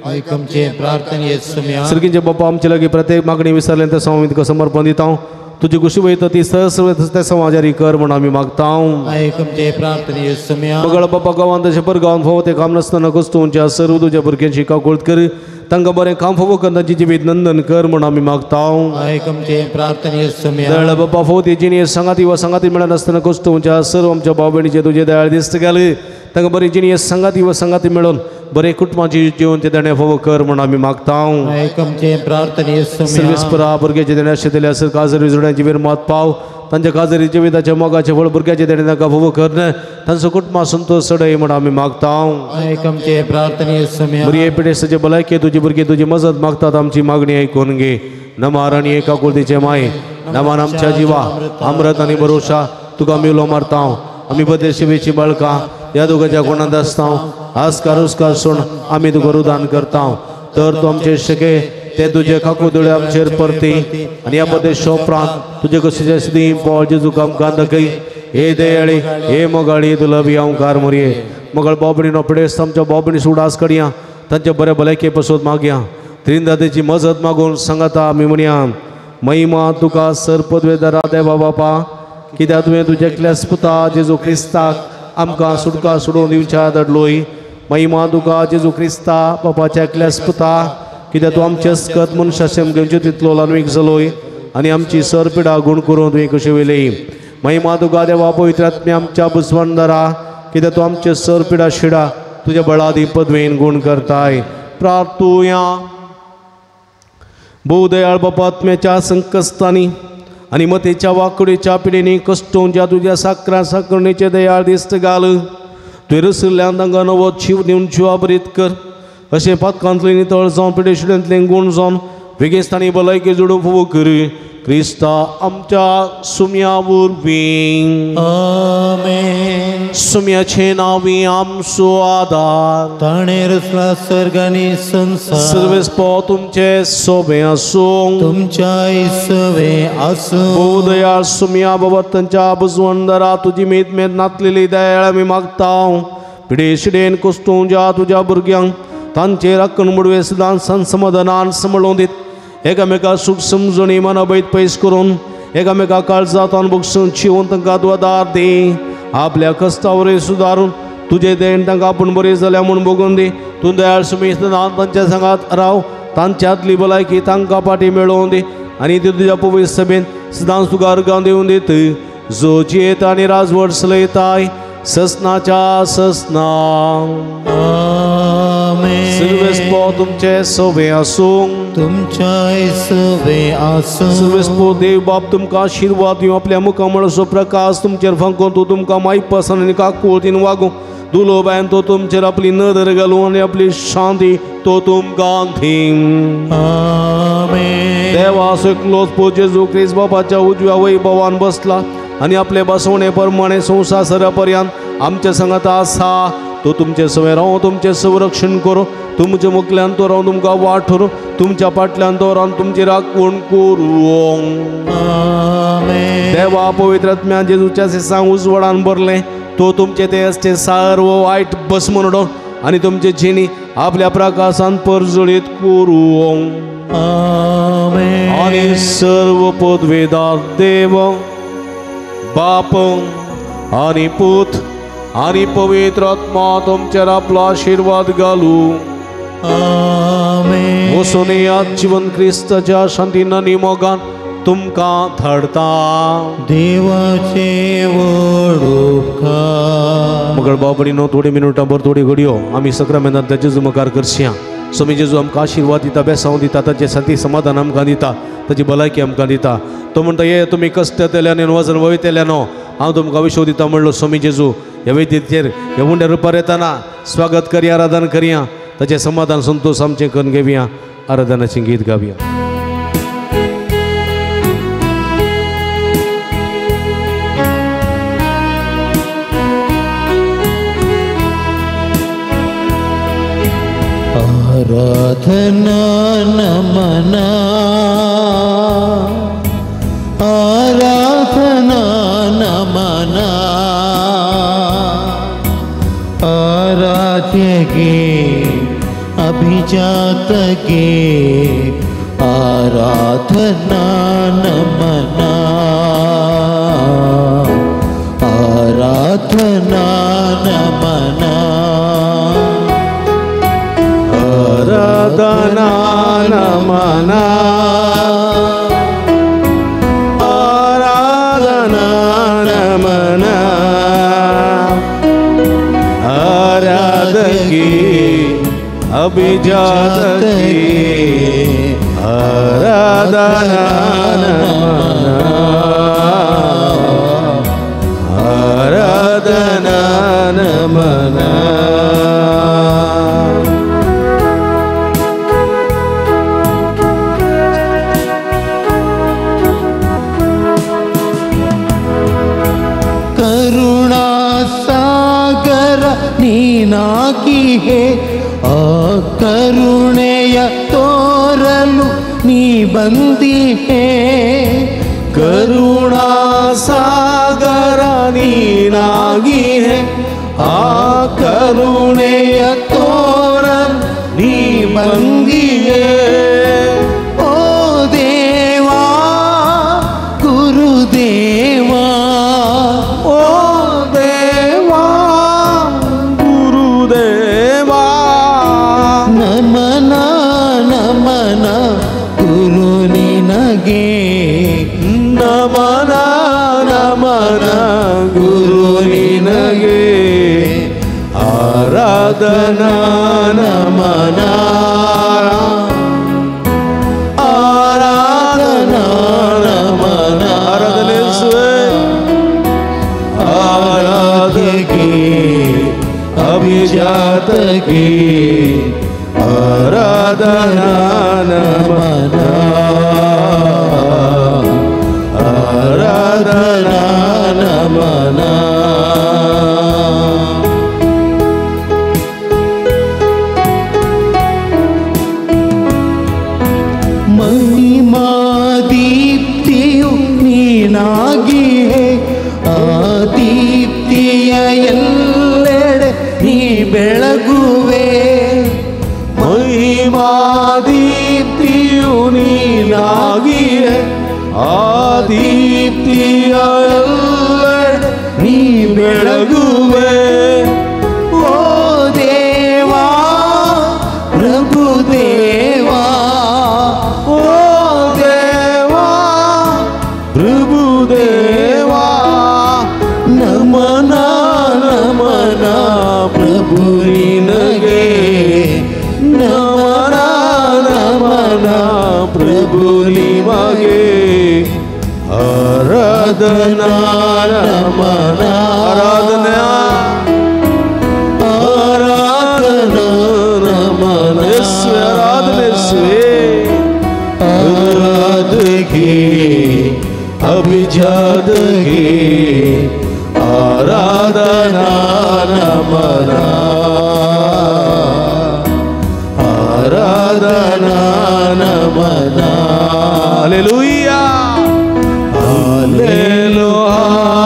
आयक आमचे प्रार्थने सुम्या. सर्गेच्या बापा आमचे लागीं प्रत्येक मागणी विसरले ते आमी तुका समर्पण दिता. तुजी खुशी वयता ती सहस्र ते समाजारी कर म्हूण आमी मागता. आयक आमचे प्रार्थने सुम्या. बगळ बापा गांवांत तशें पर गांवांत फावो तें काम नासतना कस्तुंच्या सर्व तुज्या भुरग्यांची काकुळट कर. तांकां बरें काम फावो कर तांची जिवीत नंदन कर म्हूण आमी मागता. आयक आमचे प्रार्थने सुम्या. दयाळ बापा फावो ती जिणी सांगाती वा सांगाती मेळनासतना कस्तुंच्या सर्व आमच्या भाव भयणीचे तुजे दयाळ दिस्त घाल. तांकां बरी जिणी सांगाती वा सांगाती मेळोवन बरें कुटुंबाची जिवन ते देणें फावो कर म्हूण आमी मागता. आयक आमचे प्रार्थने सुम्या. सर्वेस्परा भुरग्याचे देणें आशिल्ले सर काजरी जोड्यांची वेर मात पाव. तांच्या काजरी जिविताच्या मोगाचें फळ भुरग्याचे देणें तांकां फावो कर. तांचो कुटुंबा संतोष सडय म्हूण आमी मागता. आयक आमचे प्रार्थने सुम्या. बरी पिडेस्ताचे भलायके तुजी भुरगीं तुजी मजत मागतात. आमची मागणी आयकून घे. नमार आनी एका कुळतीचे माये नमान आमच्या जिवा अमृत आनी भरोशा तुका आमी उलो मारता. आमी बदे शिवेची बाळकां ह्या दोगाच्या गुणांत आसता. आस्कार उस्कार सोड आमी तुका रुदान करता. तर तूं आमचे शके ते तुजे काकुदळे आमचेर परती आनी ह्या प्रदेश उपरांत तुजे कशीचे सिद्धी पोळ जेजू आमकां दाखय. हे दयाळी हे मोगाळी तुला हांव मोरये मगळ बाबणीनो पिडेस्त आमच्या बाबणी सुडास कडया तांच्या बऱ्या भलायके पसोत मागया. त्रिंदादेची मजत मागून सांगाता आमी म्हणया महिमा तुका सर पदवेदारा देवा बापा कित्याक तुवें तुज्या एकल्याच पुता जेजू क्रिस्ताक आमकां सुटका सोडून दिवच्या धाडलोय. महिमा तुका जेजू क्रिस्ता बापाच्या एकल्याच पुता कित्याक तूं आमचे अस्कत मनशाशेम घेवचे तितलो ल्हानवीक जालोय आनी आमची सर पिडा गूण करून तुवें कशी वयली. महिमा तुका देवा पवित्र आत्म्या आमच्या बुजवणदारा कित्याक तूं आमचे सर पिडा शिडा तुज्या बळादी पदवेन गूण करताय. प्रार्थुया. भोवदयाळ बापा आत्म्याच्या संकस्तांनी आनी मतेच्या वाकडीच्या पिडेनी कश्टोवच्या तुज्या साकरा साकरणेचे दयाळ दिस्त घाल. तुवें रसिल्ल्यान तांकां नवो जीव दिवन जिवाभरीत कर. अशें पातकांतलें नितळ जावन पिडेशिडेंतलें गूण जावन वेगेस्तांनी भलायकी जोडून फावो कर. क्रिस्ता आमच्या सुम्या वरवीं. आमेन. सुम्याचे नांवी आमचो आदार. ताणें रचला सर्ग आनी संवसार. सर्वेस्पो तुमचे सोबें आसूं. तुमच्या इसवें आसूं. भोवदयाळ सुम्या बाबा तांच्या बुजवणदारा तुजी मेद मेद नातलेली दयाळ आमी मागता. पिडेशिडेन कुस्तुंच्या तुज्या भुरग्यांक तांचे राखण मुडवे सदां संसमाधानान सांबाळून दीत. एकामेका सूख समजणी मनाभैत पयस करून एकामेका काळजांत अनभोगसून शिवून तांकां आदार दी. आपल्या कश्टावरी सुदारून तुजें देण तांकां आपूण बरी जाल्या म्हूण भोगून दी. तूं दयाळ सुमी सदां तांच्या सांगात राव. तांच्यांतली भलायकी तांकां फाटी मेळोवन दी आनी ती तुज्या पवित्र सभेन सदांच तुका अर्गां दिवन दीत. जो जियेता आनी राजवट चलयताय ससनाच्या ससना. सर्वेस्पो तुमचे सवे आसूं. तुमच्या सवे आसूं. सर्वेस्पो देव बाप तुमकां आशिर्वाद दिवं. आपल्या मुखामळाचो प्रकाश तुमचेर फांकोवन तो तुमकां मायपासान आनी काकुळतीन वागूं. दुलोबायन तो तुमचेर आपली नदर घालूं आनी आपली शांती तो तुमकां दीं. आमेन. देवा एकलोच पूत जेजू क्रिस्त बापाच्या उजव्या वैभवान बसला आनी आपले बसवणे प्रमाणे संवसार सरा पर्यंत आमच्या सांगाता आसा. तो तुमचे सवे राव तुमचें संरक्षण करूं. तुमच्या मुखल्यान तो रावन तुमकां वाट ठरू. तुमच्या फाटल्यान तो रावन तुमची राखण करूं. देवा पवित्र आत्म्या जेजूच्या सिसांक उजवाडान भरलें तो तुमचे ते असते सर्व वायट भस्म उडोवन आनी तुमचे जिणी आपल्या प्रकाशान परजळीत करूं. आनी सर्व पदवेदार देव बाप आनी पूत आनी पवित्र आत्मा तुमचेर आपलो आशिर्वाद घालूं. वचून येयात जिवन क्रिस्ताच्या शांतीन आनी मोगान तुमकां धाडता. देवाचे व्हड उपकार. मगळ भाव भयणीनो थोडी मिनुटां भर थोडी घडयो आमी सक्रामेंतांतल्या जेजू मुखार करया. स्वामी जेजू आमकां आशिर्वाद दिता, बेसांव दिता, ताचें शांती समाधान आमकां दिता, ताची भलायकी आमकां दिता. तो म्हणटा ये तुमी कश्ट येतल्यान वजन वयतल्यान हांव तुमकां विश्व दिता म्हणलो स्वामी जेजू. ह्या वेदीचेर ह्या उंड्या रुपार येतना स्वागत करया, आराधन करया, ताचें समाधान संतोष आमचें करून घेवया. आराधनाचें गीत गावया. आराधना नमना आराधना नमना आराध्यगे अभिजातगे आराधना नमना आराधना नमना आराधना नमना आराधना नमना आराधकी अभिजातकी आराधना नमना आराधना नमना। करुणा सागर ನೀನಾಗಿ ಹೇ ಆ ಕರುಣೆಯ ತೋರಲು ನೀ ಬಂದಿಹೇ ಕರುಣಾ ಸಾಗರ ನೀನಾಗಿ ಹೇ ಆ ಕರುಣೆಯ ತೋರಲು ನೀ ಬಂದಿಹೇ ಓ ದೇವಾ ಗುರುದೇವಾ ಓ ದೇವಾ ಗುರುದೇವಾ ನಮನ ನಮನ ಗುರು ನಿನಗೆ ನಮನ ನಮನ ಗುರು ನಿನಗೆ ಆರಾಧನಾ ನಮನ ಆರಾಧನಾ ನಮನ ಆರಾಧನೆಸುವೆ ಆರಾಧಕಿ ಅಭಿಜಾತಕಿ ಆರಾಧನಾ ನಮನ ಆರಾಧನಾ ನಮನ. ಮಹಿಮಾ ದೀಪ್ತಿಯು ನೀನಾಗಿಯೇ ಆ ದೀಪ್ತಿಯ ಎಲ್ಲೆಡೆ ನೀ ಬೆಳಗುವೆ ಮಹಿಮಾ ದೀಪ್ತಿಯು ನೀನಾಗಿಯೇ ಆ ದೀಪ್ತಿಯ ಎಲ್ಲೆಡೆ ನೀ ಬೆಳಗುವೆ ಓ ದೇವಾ ಪ್ರಭುದೇವಾ ಓ ದೇವಾ ಪ್ರಭುದೇವಾ ನಮನ ನಮನ ಪ್ರಭು ನಿನಗೆ ನಮನ ನಮನ ಪ್ರಭು ನಿಮಗೆ ಆರಾಧನಾ ನಮನ ಆರಾಧನಾ ಆರಾಧನಾ ನಮನ ಯೇಸುವೆ ಆರಾಧನೆ ಯೇಸುವೆ ಆರಾಧಕಿ ಅಭಿಜಾತಕಿ ಆರಾಧನಾ ನಮನ ಆರಾಧನಾ ನಮನ. Hallelujah hallelujah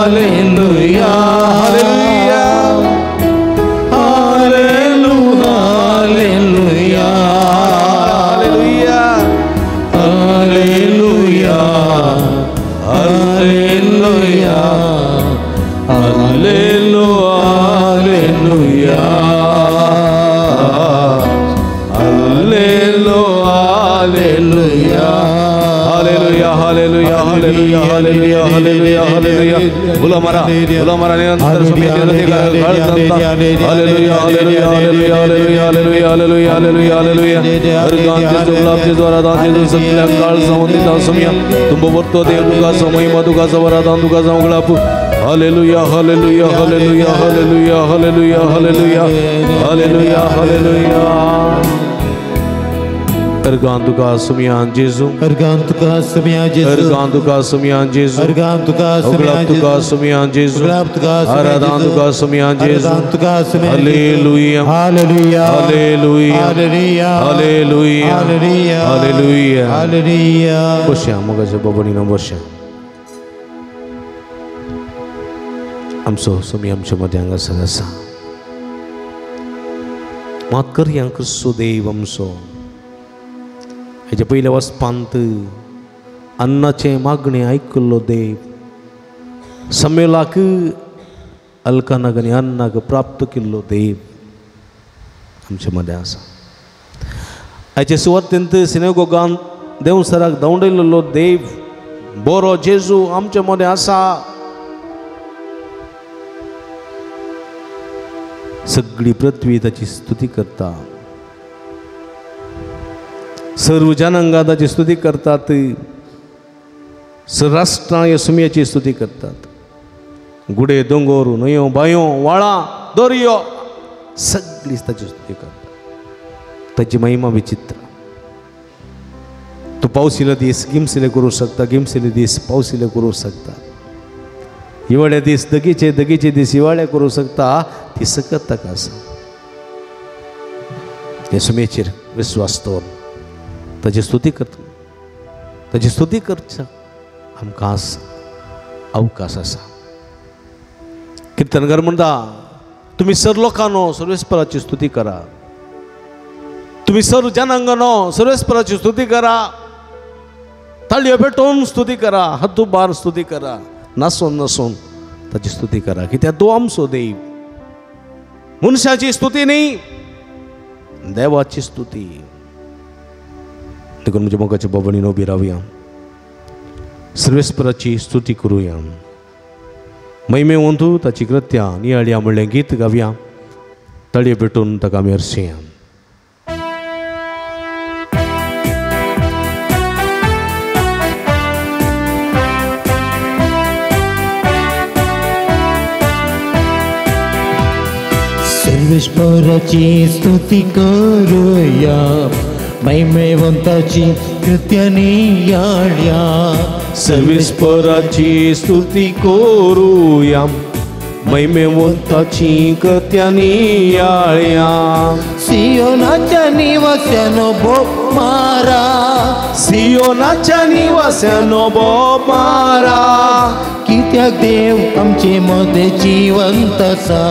hallelujah hallelujah hallelujah hallelujah hallelujah hallelujah hallelujah hallelujah hallelujah hallelujah hallelujah hallelujah. ಗುಲಾಮರ ಗುಲಾಮರ ನಿರಂತರ hallelujah hallelujah hallelujah hallelujah hallelujah hallelujah hallelujah. Hallelujah hallelujah hallelujah hallelujah hallelujah hallelujah hallelujah hallelujah. अर्गां तुका सुमयान जेजू अर्गां तुका सुमयान जेजू अर्गां तुका सुमयान जेजू अर्गां तुका सुमयान तुका सुमयान जेजू आराधना तुका सुमयान जेजू तुका सुमयान। Hallelujah hallelujah hallelujah hallelujah hallelujah hallelujah hallelujah hallelujah. बसया मोगाच्या बाबांनी बसया आमचो सुमी आमच्या मदें हांगासर आसा मात करया क्रिस्तू देव आमचो हेच्या पयल्या वचपांत अन्नाचें मागणें आयकल्लो देव समेलाक अलकानाक आनी अन्नाक प्राप्त केल्लो देव आमच्या मदें आसा. हाचे सुवातेंत सिनेगोगान देवसराक धांवडयल्लो देव बरो जेजू आमच्या मदें आसा. सगळी पृथ्वी ताची स्तुती करता, सर्व जनांगां ताची स्तुती करतात, राष्ट्रां ह्या सुमयाची स्तुती करतात. गुडे दोंगोर न्हंयो बांयो व्हाळां दर्यो सगळीच ताची स्तुती करतात. ताची महिमा विचित्र. तूं पावसिले दीस गिमसिले करूं शकता, गिमसिले दीस पावसिले करूं शकता, हिवाळ्या दीस दगीचे दगीचे दीस हिवाळे करूं शकता. ती सकत ताका आसा. ते सुमेचेर विस्वास दवर ताची स्तुती करता, ताची स्तुती करच्या आमकां अवकाश आसा. किर्तनकार म्हणटा तुमी सर लोकांनो सर्वेस्पराची स्तुती करा, तुमी सर जनांगानो सर्वेस्पराची स्तुती करा, ताळयो पेटोवन स्तुती करा, हातुबार स्तुती करा, नासून नासून ताची स्तुती करा. कित्याक तो आमचो देव. मनशाची स्तुती न्ही, देवाची स्तुती. देखून म्हज्या मोगाच्या बाबांनी उबी रावया, सर्वेस्पराची स्तुती करुया, महिमे वंतू ताची कृत्या नियाळया म्हणलें गीत गावया, ताळयो पेटोवन ताका आमी हरसया. सर्वेश्वराची स्तुती करूया, महिमेवंताची कृत्या नियाळया. सर्वेश्वराची स्तुती करूया, महिमेवंताची कृत्या नियाळया. सियोनाच्या निवास्यानो बोब मारा, सियोनाच्या निवास्यानो बोब मारा, कित्याक देव आमचे मदें जिवंत आसा,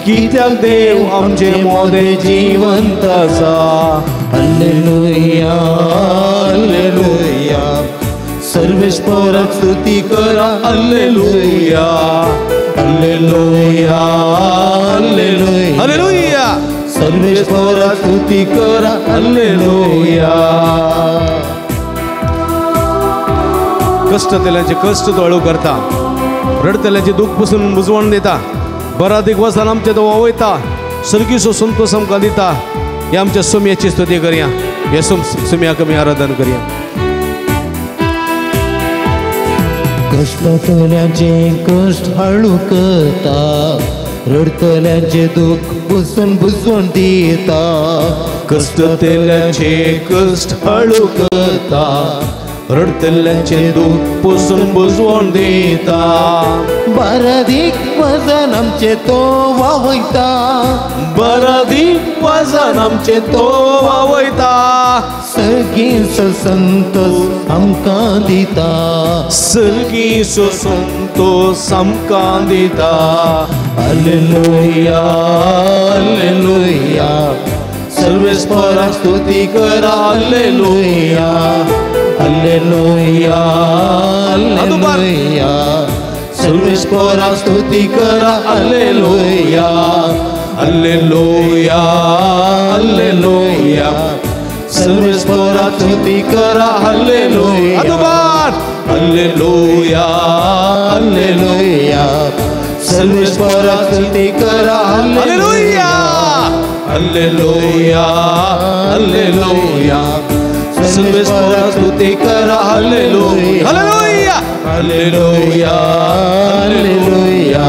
कित्याक देव आमचे मदें जिवंत आसा. हालेलुया हालेलुया सर्वेश्वराक स्तुती करा. हालेलुया हालेलुया हालेलुया हालेलुया सर्वेश्वराक स्तुती करा. हालेलुया. कश्ट कश्ट तो हळू करता, रडतल्याचे दुःख पसून बुजवण दिता, बरादीक वचन आमचें तो वयता, सर्गीचो संतोष आमकां दिता. ह्या आमच्या सुमयाची स्तुती करया, ह्या सुमयाक आमी आराधन करया. कश्टतल्यांचे कश्ट हळू करता, रडतल्यांचे दुःख पुसून बुजवण दिता, कश्टतल्यांचे कश्ट हळू करता, रडतल्यांचे दुःख पुसून बुजवण दिता, बारादीक वजन आमचें तो वावयता, बारादीक वजन आमचें तो वावयता, सर्गीचो संतोष आमकां दिता, सर्गीचो संतोष आमकां दिता. हालेलुया हालेलुया सर्वेश्वराक स्तुती करा. हालेलुया हालेलुया हालेलुया सर्वेश्वराक स्तुती करा. हालेलुया हालेलुया हालेलुया सर्वेश्वराक स्तुती करा. हालेलुया हालेलुया हालेलुया सर्वेश्वराक स्तुती करा. हालेलुया हालेलुया हालेलुया सर्वेश्वराक स्तुती करा. हालेलुया हालेलुया हालेलुया हालेलुया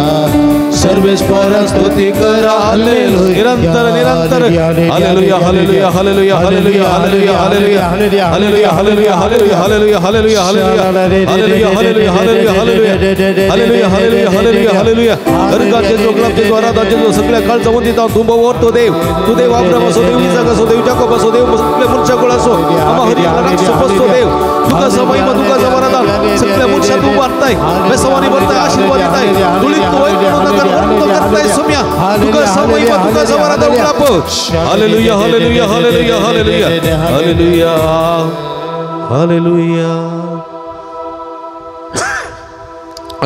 सर्वेस्परा स्तुती करा हालेलुया निरंतर निरंतर hallelujah hallelujah hallelujah hallelujah hallelujah hallelujah hallelujah hallelujah hallelujah hallelujah hallelujah hallelujah hallelujah hallelujah hallelujah hallelujah hallelujah hallelujah अर्गाचे जोगलाचे द्वाराचे जो सगळ्या काळचा वंदित तू भोवतो देव तू देव अब्राम असो देव इसाक असो देव जाकोब असो देव सगळ्या मनुष्याकुळ असो आम्हा हरियाणा सुपसतो देव तुका समय तुका जमानादार सगळ्या मनुष्या तू वाटताय बेसवानी भरताय आशीर्वाद देताय तुळीत तू करताय सुम्या तुका समय तुका जमानादार उलाप hallelujah hallelujah hallelujah hallelujah hallelujah hallelujah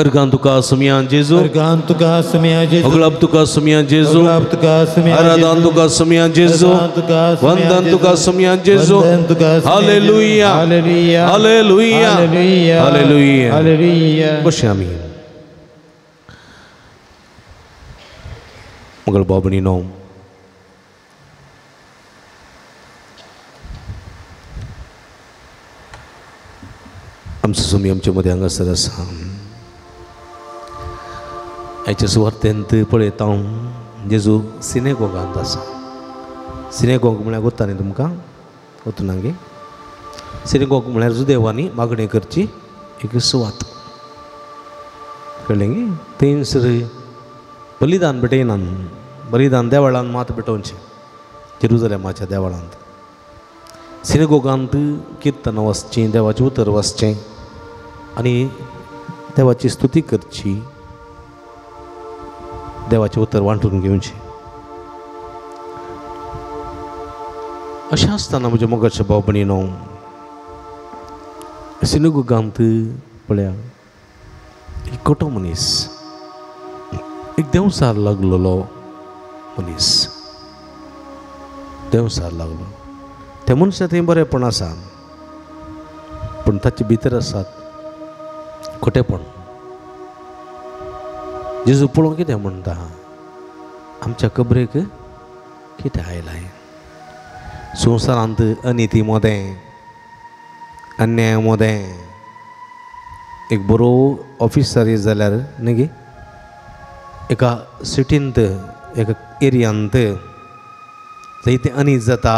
organ तुका सुमिया जेजू अर्गान तुका सुमिया जेजू अगलाब तुका सुमिया जेजू अगलाब तुका सुमिया आराधन तुका सुमिया जेजू वंदन तुका सुमिया जेजू hallelujah hallelujah hallelujah hallelujah hallelujah hallelujah बश्यामी मगल बाबणी नो आमचं सुमी आमच्या मध्ये हांगासर आसा आयच्या सुवार्तेंत पळयता हांव जेजू सिनेगोगांत आसा सिनेगोग म्हळ्यार गोत्ता न्ही तुमकां वतना गे सिनेगोग म्हळ्यार जुदेवांनी मागणी करची एक सुवात कळ्ळें गे थंयसर बलिदान भेटयनान बलिदान देवळान मात भेटोवचें जेरुजलेमाच्या देवळांत सिनेगोगांत किर्तन वाचचें देवाचें उतर वाचचें आनी देवाची स्तुती करची देवाचें उतर वांटून घेवचें अशें आसतना म्हज्या मोगाच्या भाव भयणीनो सिनेगोगांत पळया एक कोटो मनीस एक देंवसार लागलेलो मनीस देंवसार लागलो त्या मनशा थंय बरेंपण आसा पूण ताचे भितर आसात खोटेपण जेजू पळोवंक कितें म्हणटा आमच्या कबरेक कितें आयलां संवसारांत अनिती मदें अन्याय मदें एक बरो ऑफिसर येत जाल्यार न्ही गे एका सिटींत एका एरियांत जायते अनीत जाता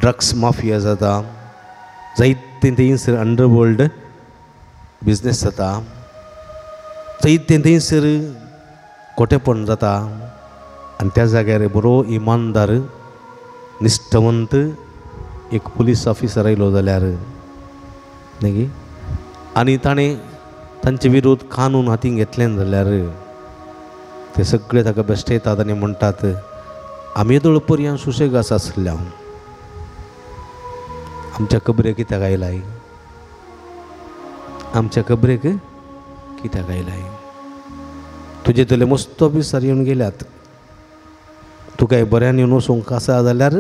ड्रग्स माफिया जाता जायते थंयसर अंडरवर्ल्ड बिजनेस जाता जायते थंयसर खोटेपण जाता आनी त्या जाग्यार बरो इमानदार निश्ठवंत एक पुलीस ऑफिसर आयलो जाल्यार न्ही गे आनी ताणें तांचे विरोध कानून हातीन घेतलें जाल्यार ते सगळे ताका बेश्टयतात आनी म्हणटात आमी येदोळ पर्यंत सुशेग आसा आसल्या आमच्या कबरेक कित्याक आयलाय आमच्या कबरेक कित्याक आयलाय तुजे तले मस्त ऑफिसर येवन गेल्यात तुका बऱ्यान येवन वचूंक आसा जाल्यार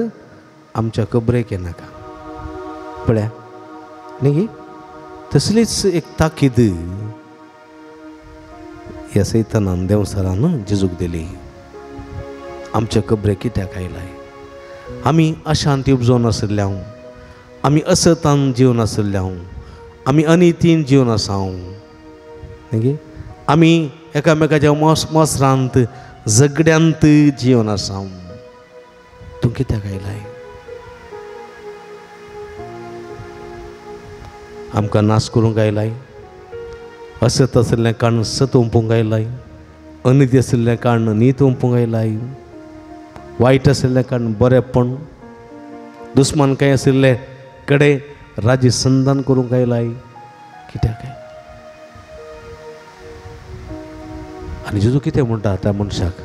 आमच्या कबरेक येनाका पळया न्ही गे तसलीच एक ताकीद ह्या सैतानान देंवसारान जेजूक दिली आमच्या कबरेक कित्याक आयलाय आमी अशांती उपजोवन आशिल्ल्या आमी असतान जिवन आशिल्ल्या आमी अनितीन जिवन आसा न्ही गे आमी एकामेकाच्या मसरांत झगड्यांत जिवन आसा तूं कित्याक आयलाय आमकां नाश करूंक आयलाय असत आशिल्लें कारण सत ओंपूंक आयलाय अनिती आशिल्लें कारण नीत ओंपूंक आयलाय वायट आशिल्लें कारण बरेंपण दुस्मान कांय आशिल्ले कडेन राज्य संधान करूंक आयलाय कित्याक काय आनी जेजू कितें म्हणटा त्या मनशाक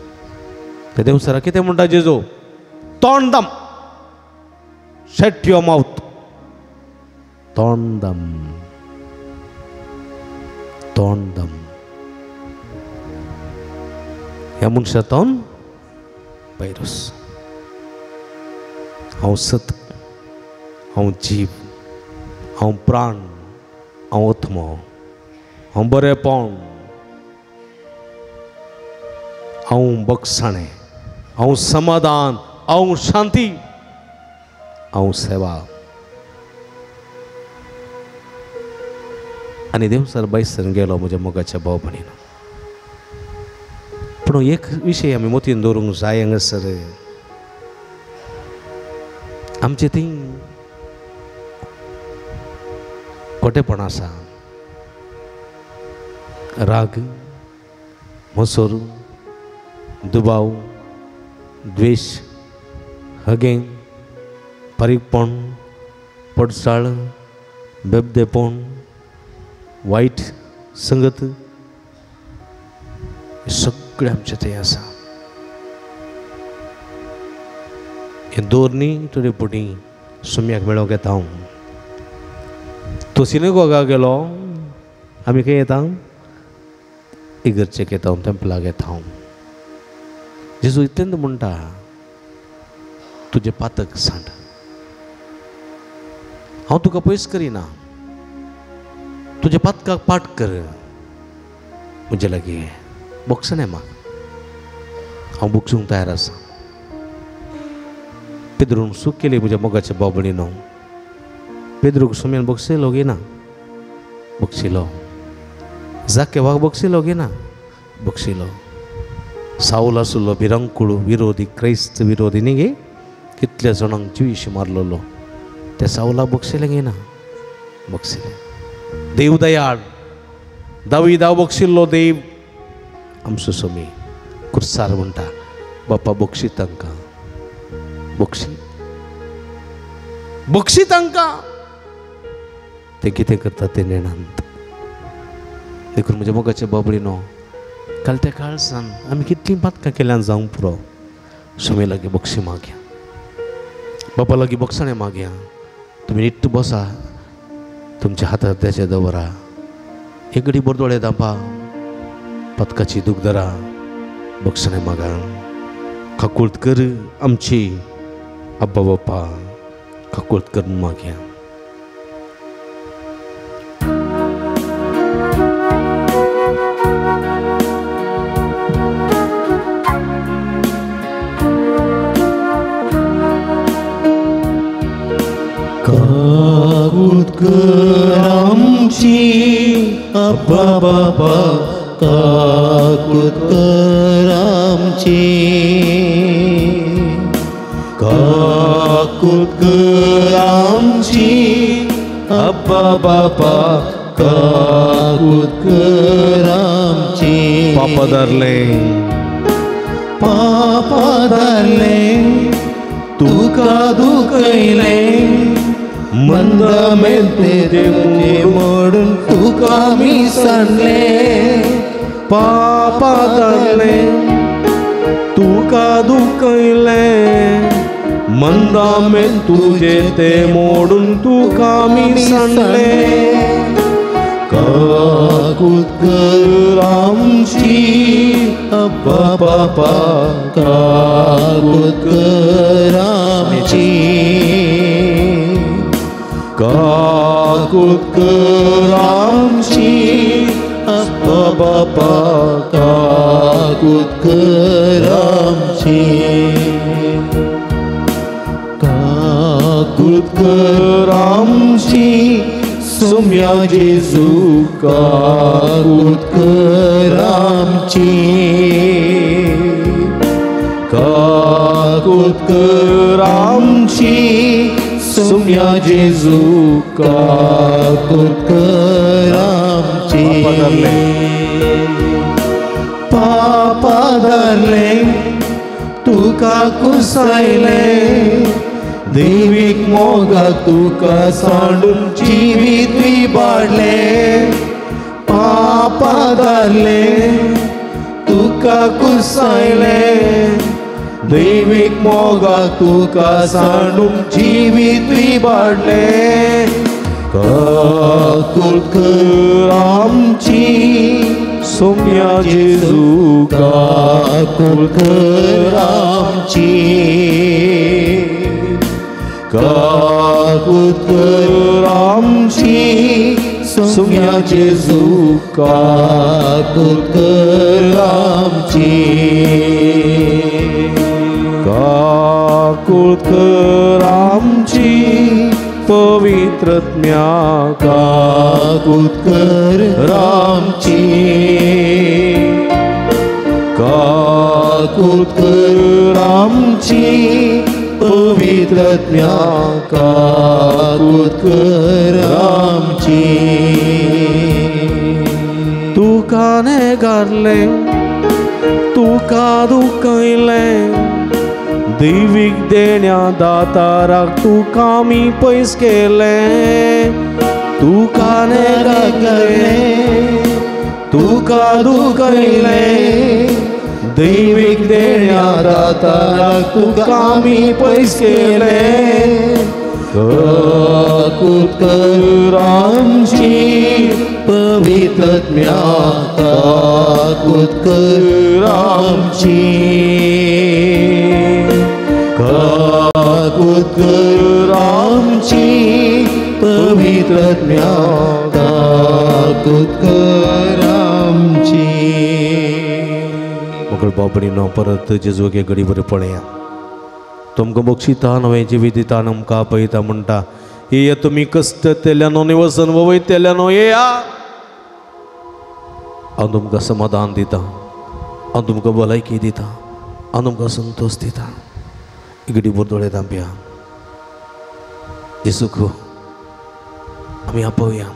त्या देंवसाराक कितें म्हणटा जेजू तोंड दम शट your mouth तोंड दम तोंड दम ह्या मनशा तोंड भायरस हांव सत हांव जीव हांव प्राण हांव आत्मो हांव बरेंपण हांव बगसाणें हांव समाधान हांव शांती हांव सेवा आनी देवसर बायसर गेलो म्हज्या मोगाच्या भाव भयणीन पूण एक विशय आमी मोतीन दवरूंक जाय हांगासर आमचे थंय खोटेपण आसा राग मसोर दुबाव द्वेश हगें पारीकपण पडसाळ बेबदेपण वायट संगत सगळें आमचें थंय आसा हें दवरनी थोडे पुटी सुम्याक मेळोवंक येता हांव तो सिनेगोगा गेलो आमी खंय येता इगर्जेक येता टेम्पलाक येता हांव जेजू इतलेंच म्हणटा तुजें पातक सांड हांव तुका पयस करिना तुज्या पातकाक पाठ कर म्हजे लागीं बोगसणें माग हांव बोगसूंक तयार आसा पेद्रून चूक केली म्हज्या मोगाच्या बाबणीनो पेद्रूक सुम्यान बोगसयलो गे ना बोगशिलो जाकेवाक बोगशिलो गे ना बोगशिलो सावल आसलो भिरांकूळ विरोधी क्रायस्त विरोधी न्ही गे कितल्या जाणांक जिवीशी मारलेलो त्या सावलाक बोगशिलें गे ना बोगशिलें देव दयाळ दावीदा बोगशिल्लो देव आमचो सोमी कुर्सार म्हणटा बापा बोगशी तांकां बोगशी बोगशी तांकां ते कितें करता ते नेणांत देखून म्हज्या मोगाच्या बाबडीनो काल त्या काळसान आमी कितलीं पातकां केल्यान जावंक पुरो सुमे लागीं बोगशी मागया बापा लागीं बोगसाणें मागया तुमी निट्ट बसा तुमच्या हातार त्याचे दवरा एक घडी बर दोळे धांपा पदकाची दूख धरा बोगसणें मागा काकूळत कर आमची अब्बा बाप्पा काकूळत कर मागया काकूळत कर आमची अब्बा बापा काकूळत कर आमची काकूळत कर आमची अब्बा बापा काकूळत कर आमची पापा धरलें पापा धरलें तुका दुखयलें मंद मेलते मोडून तुका मी सांडलें पापा धरलें तुका दुखयलें मंदा मेल तुजे ते मोडून तुका मी सांडलें काकूळत कर आमची अब्बा बापा काकूळत कर आमची काकूळत कर आमची अब्बा बापा काकूळत कर आमची काकूळत कर आमची सुम्या जेजू काकूळत कर आमची काकूळत कर आमची सुम्या जेजू काकूळत कर आमची पापा धरलें तुका कुसायलें देवीक मोगाक तुका सांडून जिवीत विबाडलें पापा धरलें तुका कुसायलें देवीक मोगाक तुका सांडून जिवीत विबाडलें काकूळत कर आमची सोम्या जेजू काकूळत कर आमची काकूळत कर आमची सुम्या जेजू काकूळत कर आमची काकूळत कर आमची पवित्रत्म्या काकूळत कर आमची. काकूत कर आमची पवित्रत्म्या काकूत कर आमची. तुका नेगारलें तुका दुखयलें दैवीक देण्या दाताराक तुका आमी पयस केलें. तुका नेगारलें तुका दुखयलें दैवीक देण्या दाताराक तुका आमी पयस केलें. काकूत कर आमची पवित्रत्म्या काकूत कर आमची काकूत कर आमची पवित्रत्म्या काकूत कर आमची. मगळ बाबडीनो परत जेजूगे घडी बरें पळया. तुमकां बक्षिता नवें जिवीत दिता आमकां आपयता म्हणटा येया तुमी कश्ट तेल्यानो निवसन वयतेल्यानो येया हांव तुमकां समाधान दिता, हांव तुमकां भलायकी दिता, हांव तुमकां संतोश दिता. घडी भर दोळे धांपया. जेजूक आमी आपोवया.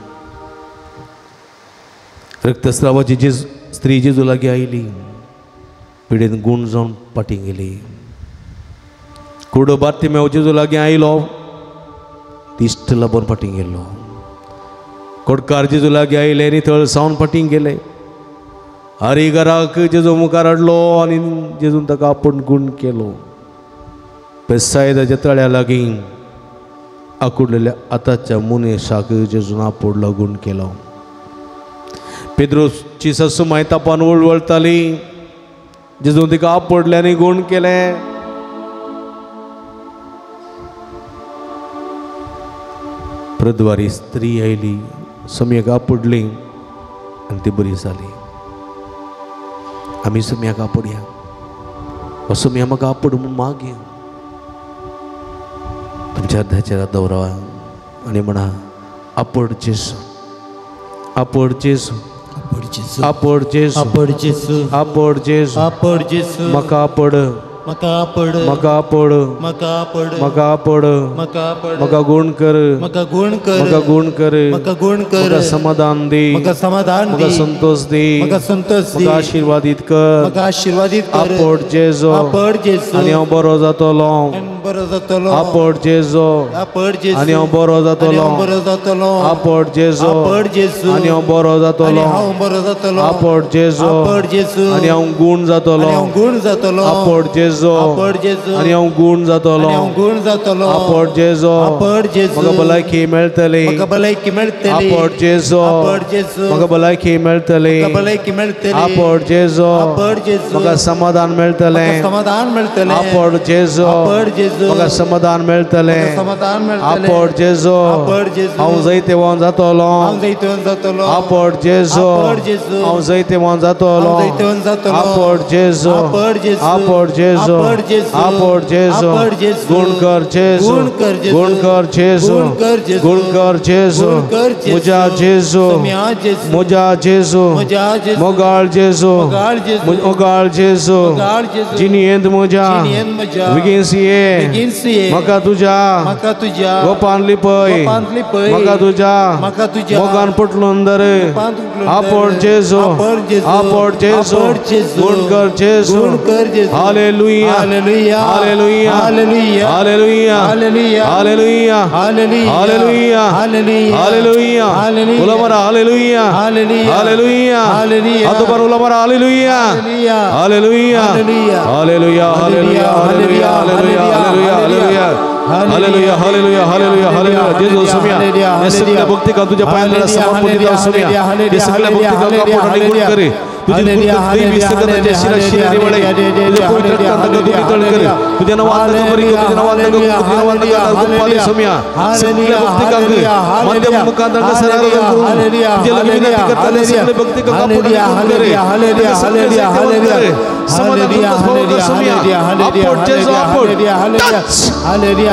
रक्तस्रावाची जेजू स्त्री जेजू लागीं आयली, पिडेन गूण जावन फाटीं गेली. कुडो बार्तिमेव जेजू लागीं आयलो, दिश्ट लाबून फाटीं गेलो. कोटकार जेजू लागीं आयले आनी थळ सावन फाटीं गेले. हरिघराक जेजू मुखार हाडलो आनी जेजून ताका आपूण गूण केलो. बेसायदाच्या तळ्या लागीं आकुडलेल्या आताच्या मुनेशाक जेजून आपोडलो गूण केलो. पेद्रोची सासू माय तापान वळवळताली, जेजून तिका आपोडले आनी गूण केलें. प्रद्वारी स्त्री आयली, सम्यक आपोडली आनी ती बरी जाली. आमी सम्याक आपोडया, हो सम्या म्हाका आपोड म्हूण मागया. तुमच्या अर्ध्याचेर दवरा आनी म्हणा आपोड जेजू, आपोड जेजू, आपोड जेजू, आपोड जेजू, आपोड जेजू, आपोड जेजू, म्हाका आपोड, म्हाका आपोड, म्हाका आपोड, म्हाका आपोड, म्हाका आपोड, म्हाका आपोड, म्हाका गुण कर, म्हाका गुण कर, म्हाका गुण कर, म्हाका गुण कर, म्हाका समाधान दी, म्हाका समाधान दी, म्हाका संतोष दी, म्हाका संतोष दी, म्हाका आशीर्वादीत कर, म्हाका आशीर्वादीत कर. आपोड जेजू, आपोड जेजू, आनी हांव बरो जातलो, बरो जातलो. आपोड जेजू, आपोड जेजू, आनी हांव बरो जातलो, बरो जातलो. आपोड जेजू, आपोड जेजू, आनी हांव बरो जातलो, हांव बरो जातलो. आपोड जेजू, आपोड जेजू, आनी हांव गूण जातलो, हांव गूण जातलो. आपोड जेजू, आपोड जेजू, आनी हांव गूण जातलो, हांव गूण जातलो. आपोड जेजू, आपोड जेजू, म्हाका भलायकी मेळटली, म्हाका भलायकी मेळटली. आपोड जेजू, आपोड जेजू, म्हाका भलायकी मेळटली, म्हाका भलायकी मेळटली. आपोड जेजू, आपोड जेजू, म्हाका समाधान मेळटलें, समाधान मेळटलें. आपोड जेजू, आपोड जेजू, म्हाका समाधान मेळटलें, समाधान मेळटलें. आपोड जेजू, आपोड जेजू, हांव जैतेवान जातलो, हांव जैतेवान जातलो. आपोड जेजू, आपोड जेजू, हांव जैतेवान जातलो, हांव जैतेवान जातलो. आपोड जेजू, आपोड जेजू, आपोड जेजू, आपोड जेजू, गुण कर जेजू, गुण कर जेजू, गुण कर जेजू, म्हज्या जेजू, म्हज्या जेजू, मोगाळ जेजू, मोगाळ जेजू, जिनियेंत म्हज्या विगेंसिये, म्हाका तुज्या गोपान लिपय, म्हाका तुज्या मोगान पटलून दर. आपोड जेजू, आपोड जेजू, गुण कर जेजू. Hallelujah, hallelujah, hallelujah, hallelujah, hallelujah, hallelujah, hallelujah. उलमरा hallelujah, hallelujah, हातोपर उलमरा hallelujah, hallelujah, hallelujah, hallelujah, hallelujah, hallelujah, hallelujah, hallelujah, hallelujah, hallelujah. जेजू सुम्या हे सगळ्या भक्ती का तुझ्या पायांना समर्पण दिता सुम्या, हे सगळ्या भक्ती का कापड आणि गुण करे. तुझी देवी सगळ्यांच्या शिरा शिरा निवळे, तुझ्या पवित्र रक्तांत नितळ करे. तुझ्या नावात बरी कर, तुझ्या नावात तुझ्या नावात गोपाले सुम्या सगळ्या भक्ती का मध्यम मुखांत सरार करून तुझ्या लगी विनंती करताना सगळे भक्ती का कापड आणि गुण करे. हालेलुया, समाधान संतोष सुम्या. आपोड जेजू, आपोड.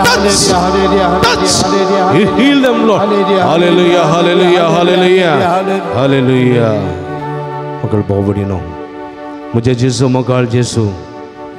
Touch, touch. He healed them, Lord. Hallelujah, hallelujah, hallelujah, hallelujah. मगळ बावडीनो म्हज्या जेजू, मोगाळ जेजू,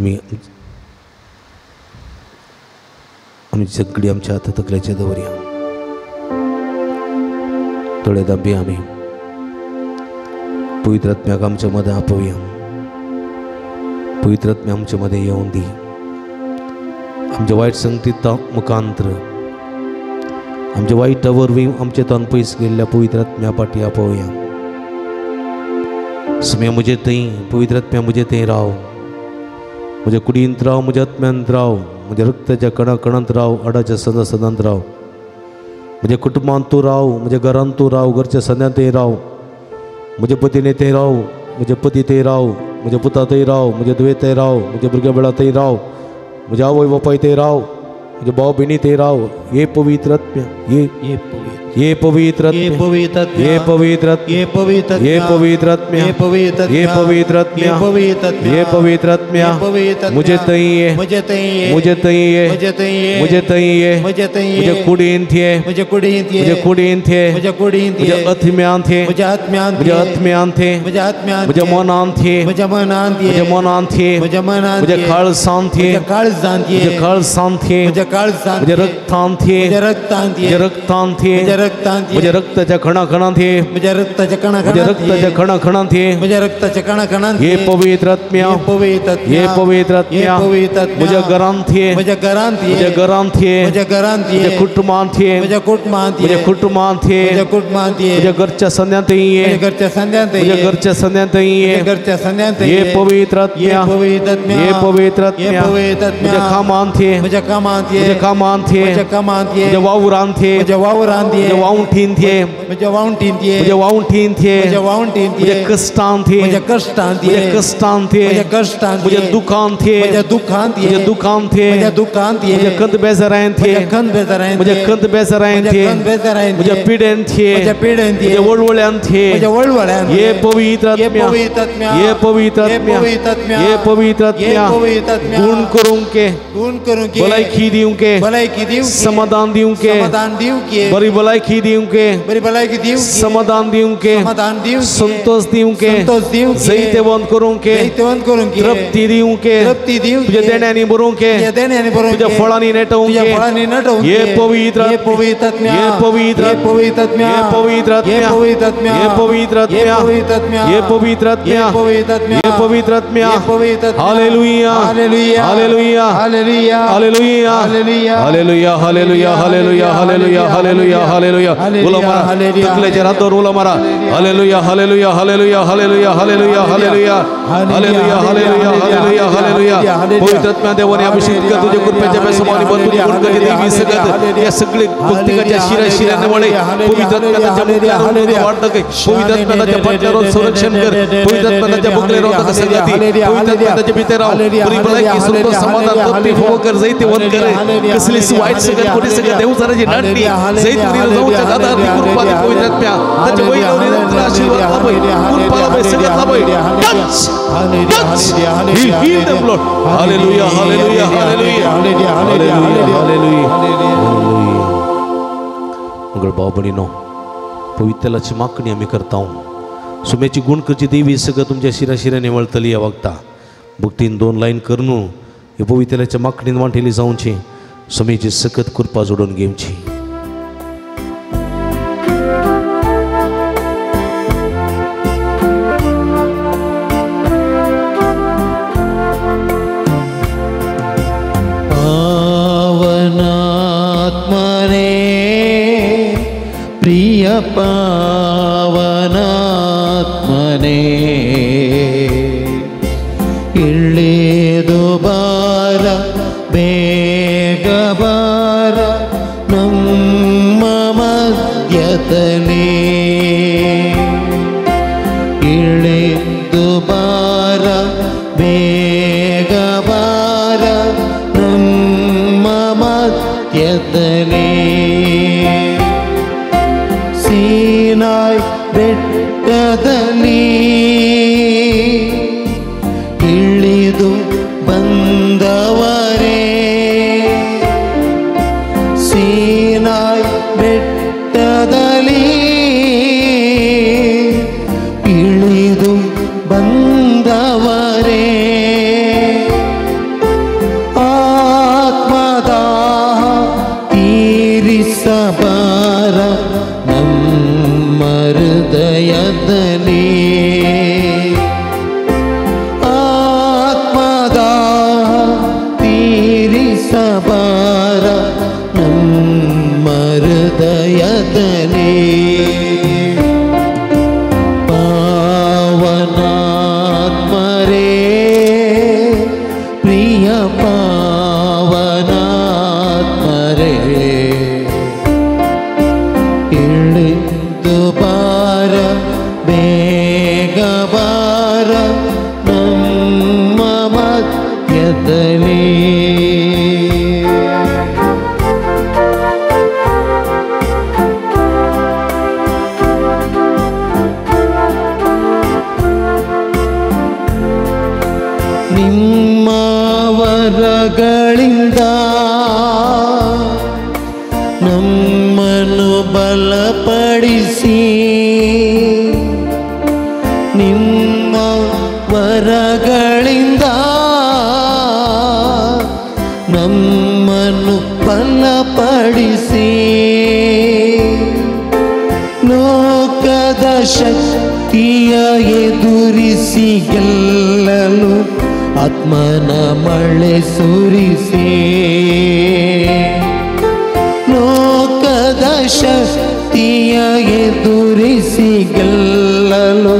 आमी आमी सगळी आमच्या हाता तकलेचेर दवरया. थोडे दाबी आमी पवित्र आत्म्याक आमच्या मदें आपोवया. पवित्र आत्म्या आमच्या मदें येवन दी. आमच्या वायट संगतीत मुखांत्र आमच्या वायटा वरवीं आमचे तन पयस गेल्ल्या पवित्र आत्म्या फाटी आपोवया. सम्या म्हजे थंय पवित्र आत्म्या म्हजे थंय राव, म्हज्या कुडींत राव, म्हज्या आत्म्यांत राव, म्हज्या रक्ताच्या कणा कणांत राव, हाडाच्या सदां सदांत राव, म्हज्या कुटुंबांत तूं राव, म्हज्या घरांत तूं राव, घरच्या सद्यांतय राव, म्हज्या पतीने थंय राव, म्हज्या पती थंय राव, म्हज्या पुता थंय राव, म्हज्या धुवे थंय राव, म्हज्या भुरग्या बेळा थंय राव, म्हज्या आवय बापाय थंय राव, म्हज्या भाव भयणी थंय राव. हे पवित्र आत्म्या, हे हे पवित्र हे पवित्र हे पवित्र हे पवित्र हे पवित्र आत्म्या हे पवित्र हे पवित्र आत्म्या हे पवित्र आत्म्या मुझे तई मुझे तई मुझे तई मुझे तई मुझे तई मुझे तई मुझे कुडीन थे मुझे कुडीन थे मुझे कुडीन थे मुझे कुडीन थे मुझे आत्म्यान थे मुझे आत्म्यान मुझे आत्म्यान थे मुझे आत्म्यान मुझे मनान थे मुझे मनान थे मुझे मनान थे मुझे मनान मुझे काळसान थे मुझे काळसान थे मुझे काळसान थे मुझे काळसान मुझे रक्तान थे मुझे रक्तान थे मुझे रक्तान थे मुझे रक्ताच्या कणा कणांत हे मुझे रक्ताच्या कणा कणांत रक्ताच्या कणा कणांत हे मुझे रक्ताच्या कणा कणांत हे पवित्र आत्म्या पवित्र हे पवित्र आत्म्या मुझ्या घरांत हे मुझ्या घरांत मुझ्या घरांत हे मुझ्या घरांत मुझ्या कुटुंबांत हे मुझ्या कुटुंबांत मुझ्या कुटुंबांत हे मुझ्या कुटुंबांत मुझ्या घरच्या संध्यांत हे घरच्या संध्यांत मुझ्या घरच्या संध्यांत हे घरच्या संध्यांत हे पवित्र आत्म्या पवित्र हे पवित्र आत्म्या मुझ्या कामांत हे मुझ्या कामांत मुझ्या कामांत हे मुझ्या कामांत मुझ्या वावरांत हे मुझ्या वावरांत हे वावटीन थे मुझे वावटीन थे मुझे वावटीन थे मुझे वावटीन थे मुझे कष्टान थे मुझे कष्टान थे मुझे कष्टान थे मुझे कष्टान मुझे दुकान थे मुझे दुकान थे मुझे दुकान थे मुझे दुकान थे मुझे कंद बेजराइन थे मुझे कंद बेजराइन मुझे कंद बेजराइन थे कंद बेजराइन मुझे पीड़न थे मुझे पीड़न थे मुझे वळवळ्यान थे मुझे वळवळ्यान ये पवित्र आत्म्या ये पवित्र आत्म्या ये पवित्र आत्म्या गुण करूं के गुण करूं के भलायकी दिऊं के भलायकी दिऊं समाधान दिऊं के समाधान दिऊं के बरी भलायकी दिऊं के बरी भलायकी दिऊं समाधान दिऊं के समाधान दिऊं संतोष दिऊं के संतोष दिऊं जैतेवंत करूं के जैतेवंत करूं के तृप्ति दिऊं के तृप्ति दिऊं तुझे देण्यानी भरूं के तुझे देण्यानी भरूं तुझे फळांनी नेटवूं के तुझे फळांनी नेटवूं ये पवित्र ये पवित्र आत्म्या ये पवित्र ये पवित्र आत्म्या ये पवित्र आत्म्या ये पवित्र आत्म्या ये पवित्र आत्म्या ये पवित्र आत्म्या ये पवित्र आत्म्या ये पवित्र आत्म्या ये पवित्र hallelujah hallelujah hallelujah hallelujah hallelujah hallelujah hallelujah hallelujah hallelujah hallelujah hallelujah उलो मारा तकलेचेर हात दवर उलो मारा hallelujah hallelujah hallelujah hallelujah hallelujah hallelujah hallelujah hallelujah hallelujah hallelujah. पवित्र आत्म्या देवाने अभिषेक कर तुझ्या कृपेच्या बेसमानी भरपूर गुण करते देवी सगत या सगळे भक्तिकाच्या शिरा शिराने वळे पवित्र आत्म्या त्याच्या मुखावर वाढ दाखय. पवित्र आत्म्या त्याच्या पाठल्यावर संरक्षण कर. पवित्र आत्म्या त्याच्या बुकलेवर ताका संगती. पवित्र आत्म्या त्याच्या भितर राव बरी भलायकी संतोष समाधान तृप्ती फुगो कर जैतेवंत कर कसलीच वाईट सगत कोणी सगत देवचाराची नाटणी जैतुनी जाऊच्या दादा कृपा दी पवित्र आत्म्या त्याच्या वैरवणी आशीर्वाद लाभय कृपा लाभय सगळं लाभय. Touch touch heal heal them Lord. Hallelujah hallelujah hallelujah hallelujah hallelujah hallelujah. मंगळ भाव भयणीनो पवित्रलाची मागणी आमी करता. सुम्याची गुण करची देवी सगळं तुमच्या शिरा शिराने वळतली ह्या वखता भक्तीन दोन लायन करून हे पवित्रलाच्या मागणीन वांटेली जावची सुम्याची सकत कृपा जोडून घेवची. प्रिय पावनात्मने इळेದು बार ಬೇಗ ಬಾರ ನಮ್ಮ ಮಧ್ಯದಲ್ಲಿ ಇಳಿದು ಬಾರ ಬೇಗ ಬಾರ ನಮ್ಮ ಮಧ್ಯದಲ್ಲಿ ಸೀನಾಯ್ ಬೆಟ್ಟದಲ್ಲಿ ಇಳಿದು ಬಂದವರೇ ಸೀನಾಯ್ ಬೆಟ್ಟದಲ್ಲಿ ಇಳಿದು ಬಂದವರೇ. ತೀರಿಸಬಾರ ನಮ್ಮ ಹೃದಯದಲ್ಲಿ ಆತ್ಮದ ತೀರಿಸಬಾರ ನಮ್ಮ ಹೃದಯದಲ್ಲಿ ಪಾವನಾತ್ಮರೇ ಪ್ರಿಯ ಪಾವನಾತ್ಮರೇ ಇಳಿದು ಬಾರ ಬೇಗ ಬಾರ ನಮ್ಮ ಮಧ್ಯದಲ್ಲಿ ನಿಮ್ಮ ವರಗಳಿಂದ ನಮ್ಮನ್ನು ಬಲಪಡಿಸಿ ನಿಮ್ಮ ವರಗಳಿಂದ ನಮ್ಮನ್ನು ಬಲಪಡಿಸಿ ಲೋಕದ ಶಕ್ತಿಯ ಎದುರಿಸಿ ಗೆಲ್ಲಲು ಆತ್ಮನ ಮಳೆ ಸುರಿಸಿ ಲೋಕದ ಶಕ್ತಿಯ ಎದುರಿಸಿ ಗೆಲ್ಲಲು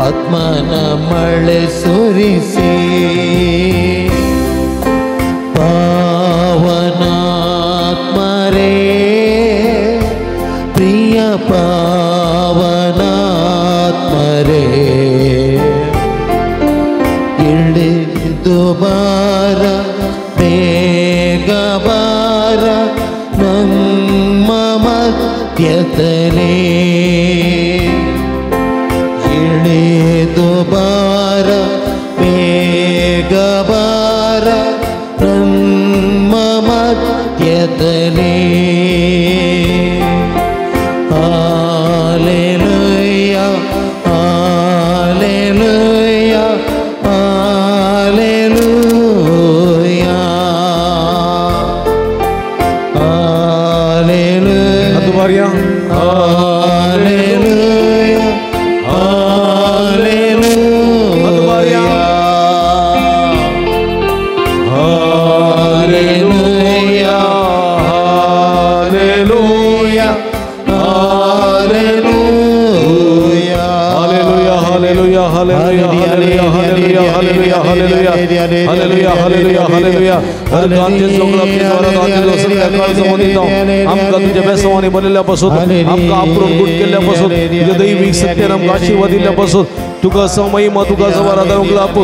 ಆತ್ಮನ ಮಳೆ ಸುರಿಸಿ ಪಾವನಾತ್ಮರೇ ಪ್ರಿಯ ಪಾವನಾತ್ಮರೇ ಇಳಿದು ಬಾರ ಬೇಗ ಬಾರ ನಮ್ಮ ಮಧ್ಯದಲ್ಲಿ ಇಳಿದು ಬಾರ ಬೇಗ ಬಾರ ನಮ್ಮ ಮಧ್ಯದಲ್ಲಿ ಹಾಲೆಲೂಯಾ ಹಾಲೆಲೂಯಾ ಹಾಲೆಲೂಯಾ ಹಾಲೆಲೂಯಾ ಅದು ಬಾರಿಯಾ ಹಾಲೆಲೂಯಾ ಅದು ಬಾರಿಯಾ hallelujah hallelujah hallelujah hallelujah hallelujah hallelujah hallelujah hallelujah hallelujah hallelujah hallelujah hallelujah अर्गांचे जोगला द्वारा सकाळ संबंधित आमकां तुज्या बेसवानी बरयल्ल्या पासून आमकां आप्रून गुट केल्ल्या पासून तुज्या दैवीक सत्यान आमकां आशिर्वाद दिल्ल्या पासून तुका महिमा तुका सवार उगलाप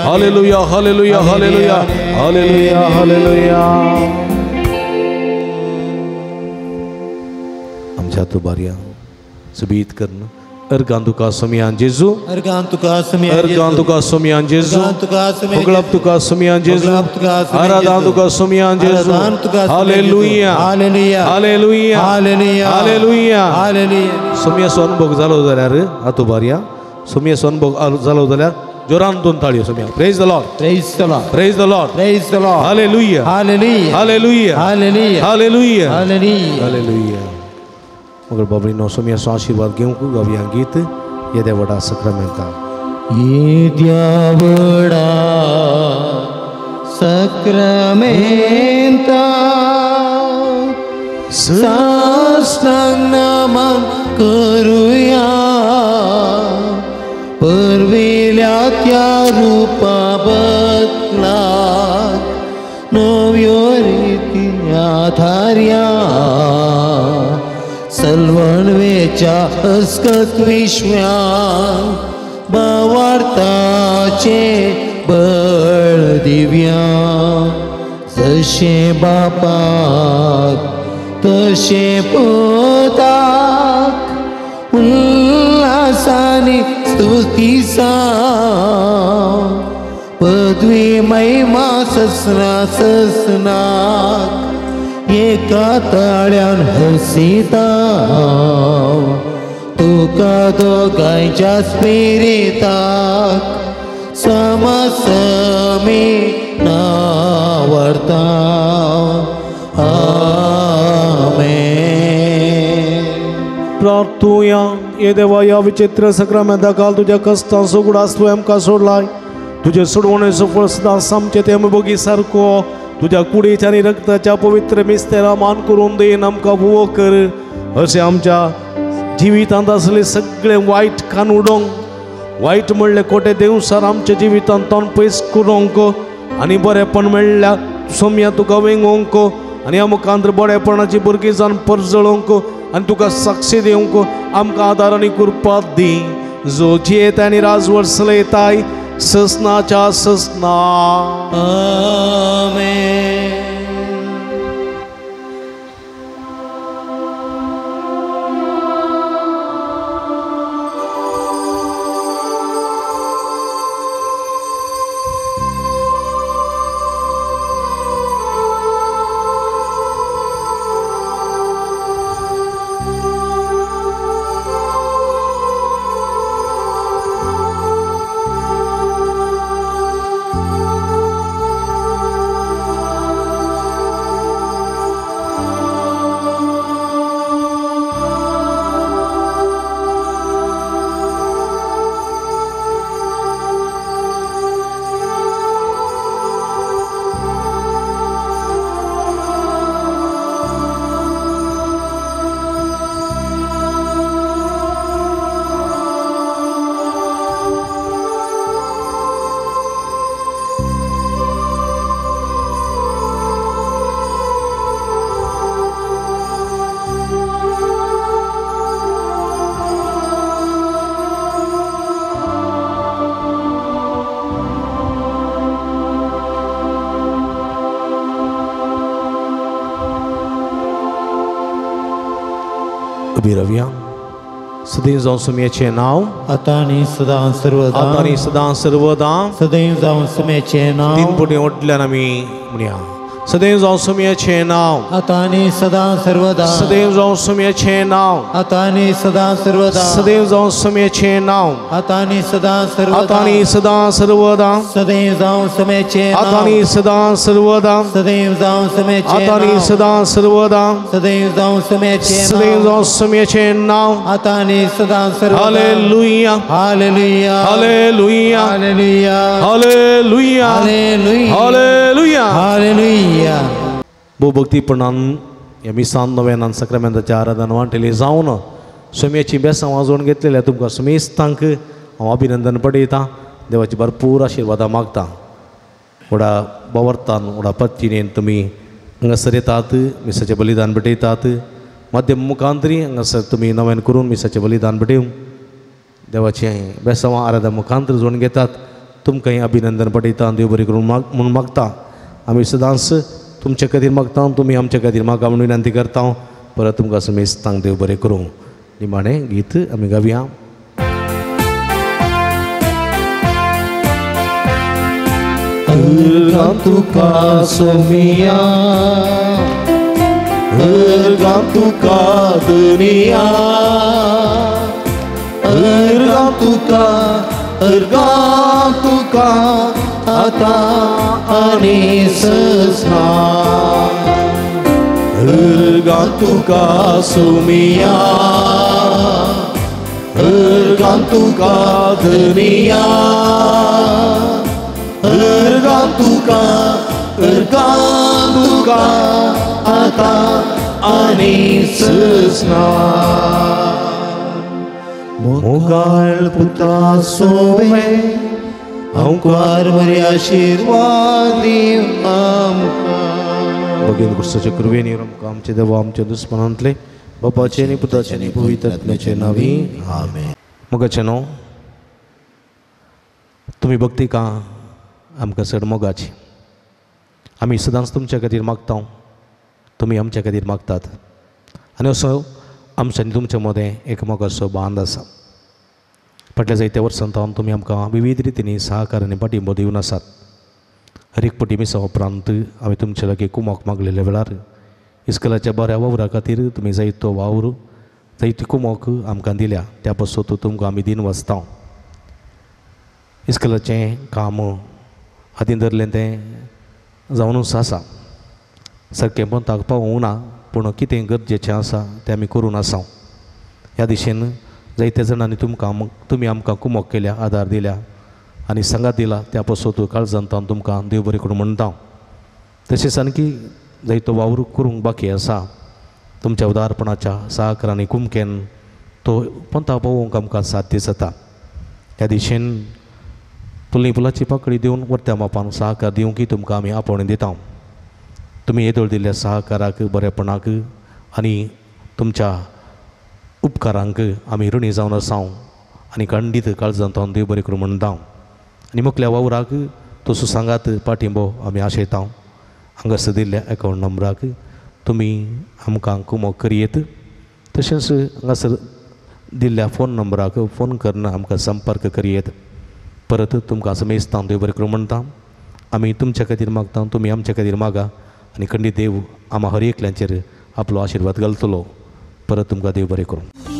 hallelujah hallelujah hallelujah hallelujah hallelujah. आमच्या तूं बारया सुबीत करून अर्गां तुका सोमयान जेजू अर्गां तुका सोमयान अर्गां तुका सोमयान जेजू अर्गां तुका सोमयान होगळाप तुका सोमयान जेजू होगळाप तुका सोमयान आराधना जेजू. तुका सोमयान जेजू आराधना तुका सोमयान hallelujah hallelujah hallelujah hallelujah hallelujah hallelujah. सोमयाचो अनुभव जालो जाल्यार आतां बारया सोमयाचो अनुभव जालो जाल्यार जोरान दोन ताळयो Somaiya. Praise the Lord praise the Lord praise the Lord praise the Lord hallelujah hallelujah hallelujah hallelujah hallelujah hallelujah hallelujah. मगर बाबरीनो सोमयाचो आशिर्वाद घेवंक गावया गीत येद्या व्हडा सक्रामेंता येद्या व्हडा सक्रामेंता साष्टांग नमन करुया परविल्या त्या रुपा बदला नव्यो रिती आधार्या सलवणवेच्या अस्कत विश्व्या भावार्थाचे बळ दिव्या जशें बापाक तशें पुताक उल्हासानी स्तुती पदवी महिमा ससना ससनाक एका ताळ्यान हसिता तुका दोगांयच्या स्पिरिताक समसमी नावरता. आमेन. प्रार्थुया. ये देवा ह्या विचित्र सक्रामेंता काल तुज्या कश्टांचो उगडास तुवें आमकां सोडलाय. तुजे सोडवणेचो फळ सदांच आमचे ते भोगी सारको तुज्या कुडीच्या आनी रक्ताच्या पवित्र मिस्तेरा मान करून देन आमकां भोव कर. अशें आमच्या जिवितांत आसले सगळे वायट खान उडोवंक, वायट म्हणलें खोटें देवसार आमच्या जिवितांत तोंड पयस करूंक आनी बरेंपण मेळ्ळ्या सोम्या तुका वेंगोवंक आनी ह्या मुखांत बरेपणाची भुरगीं जावन परजळोवंक आनी तुका साक्षी दिवंक आमकां आदार आनी कृपा दी. जो जियेत आनी राजवट चलयताय ससनाच्या ससना. आमेन. उबी रावया. सदैव जावं सुम्याचें नांव आतां आनी सदां सर्वदा. आतां आनी सदां सर्वदा. सदैव जावं सुम्याचें नांव. तीन पटी ओडल्यान आमी म्हणया. सदैव जावं सुम्याचें नांव आतां आनी सदां सर्वदा. सदैव जावं सुम्याचें नांव आतां आनी सदां सर्वदा. सदैव जावं सुम्याचें नांव आतां आनी सदां सर्वदा. आतां आनी सदां सर्वदा. सदैव जावं सुम्याचें नांव आतां आनी सदां सर्वदा. सदैव जावं सुम्याचें आतां आनी सदां सर्वदा. सदैव जावं सुम्याचें नांव सदैव जावं सुम्याचें नांव आतां आनी सदां सर्वदा. Hallelujah hallelujah hallelujah hallelujah hallelujah hallelujah hallelujah hallelujah. भोवभक्तीपणान ह्या मिसान नव्यान सक्रामेंताच्या आराधन वांटेली जावन सुम्याची बेसां वाजोवन घेतलेल्या तुमकां सुमेस्तांक हांव अभिनंदन पडयतां. देवाची भरपूर आशिर्वादां मागतां. व्हडा बावर्तान व्हडा पत्तीनेन तुमी हांगासर येतात, मिसाचें बलिदान भेटयतात. माध्यम मुखांतरी हांगासर तुमी नव्यान करून मिसाचें बलिदान भेटोवन देवाचें बेसांवां आराधना मुखांतर जोडून घेतात. तुमकांय अभिनंदन पडयता. देव बरी करून माग म्हूण मागता. आमी सदांच तुमचे खातीर मागता, तुमी आमच्या खातीर मागा म्हूण विनंती करता. परत तुमकां समेस्तांक देव बरें करूं. निमाणें गीत आमी गावया. अर्गां तुका सोमिया, अर्गां तुका दुनिया, अर्गां तुका, अर्गां तुका आतां आनी ससना. अर्गां तुका सोमिया, अर्गां तुका दुनिया, अर्गां तुका, अर्गां तुका आतां आनी ससना. मोगाळ पुता सोमे अंकार बरे आशिर्वाद दीव आमकां. भगीन क्रिस्ताचे कृपेन आमकां आमचे देवा आमच्या दुस्मनांतले बापाचे आनी पुताचे आनी पवित्र आत्म्याचे नांवी आमेन. मोगाचे न्हू तुमी भक्ती का आमकां चड मोगाची. आमी सदांच तुमच्या खातीर मागता, तुमी आमच्या खातीर मागतात आनी असो आमच्या आनी तुमच्या मदें एक मोगाचो बांद आसा. फाटल्या जायत्या वर्सां सावन तुमी आमकां विविध रितींनी सहकार आनी पाठिंबो दिवन आसात. हर एक पटी मिसा उपरांत हांवें तुमचे लागीं कुमोक मागलेल्या वेळार इस्कलाच्या बऱ्या वावरा खातीर तुमी जायतो वावर जायती कुमोक आमकां दिल्या. त्या पासून तुमकां आमी दिन वाचता. इस्कलाचें काम हातीन धरलें तें जावनूच आसा. सारकें पंताक पावूंक ना, पूण कितें गरजेचें आसा तें आमी करून आसा. ह्या दिशेन जायत्या जाणांनी तुमकां तुमी आमकां कुमोक केल्या, आदार दिल्या आनी सांगात दिला. त्या पासत काळजांत हांव तुमकां देव बरें करूं म्हणटा. तशेंच आणकी जायतो वावर करूंक बाकी आसा. तुमच्या उदारपणाच्या सहकार आनी कुमकेन तो पंथा पावोवंक आमकां साध्य जाता. ह्या दिशेन तुली फुलाची पाकळी दिवन वरत्या मापान सहकार दिवंक तुमकां आमी आपोवणें दिता. तुमी येदोळ दिल्ल्या सहकाराक, बरेपणाक आनी तुमच्या उपकारांक आमी ऋणी जावन आसा आनी खंडीत काळजांत हांव देव बरें करूं म्हणटा. आनी मुखल्या वावराक तसो सांगात पाठिंबो आमी आशयता. हांगासर दिल्ल्या एकावंट नंबराक तुमी आमकां कुमोक करयेत. तशेंच हांगासर दिल्ल्या फोन नंबराक फोन करून आमकां संपर्क करयेत. परत तुमकां समेस्तां देव बरें करूं म्हणटा. आमी तुमच्या खातीर मागता, तुमी आमच्या खातीर मागा आनी खंडीत देव आमा हर एकल्यांचेर आपलो आशिर्वाद घालतलो. परत तुमकां देव बरें करूं.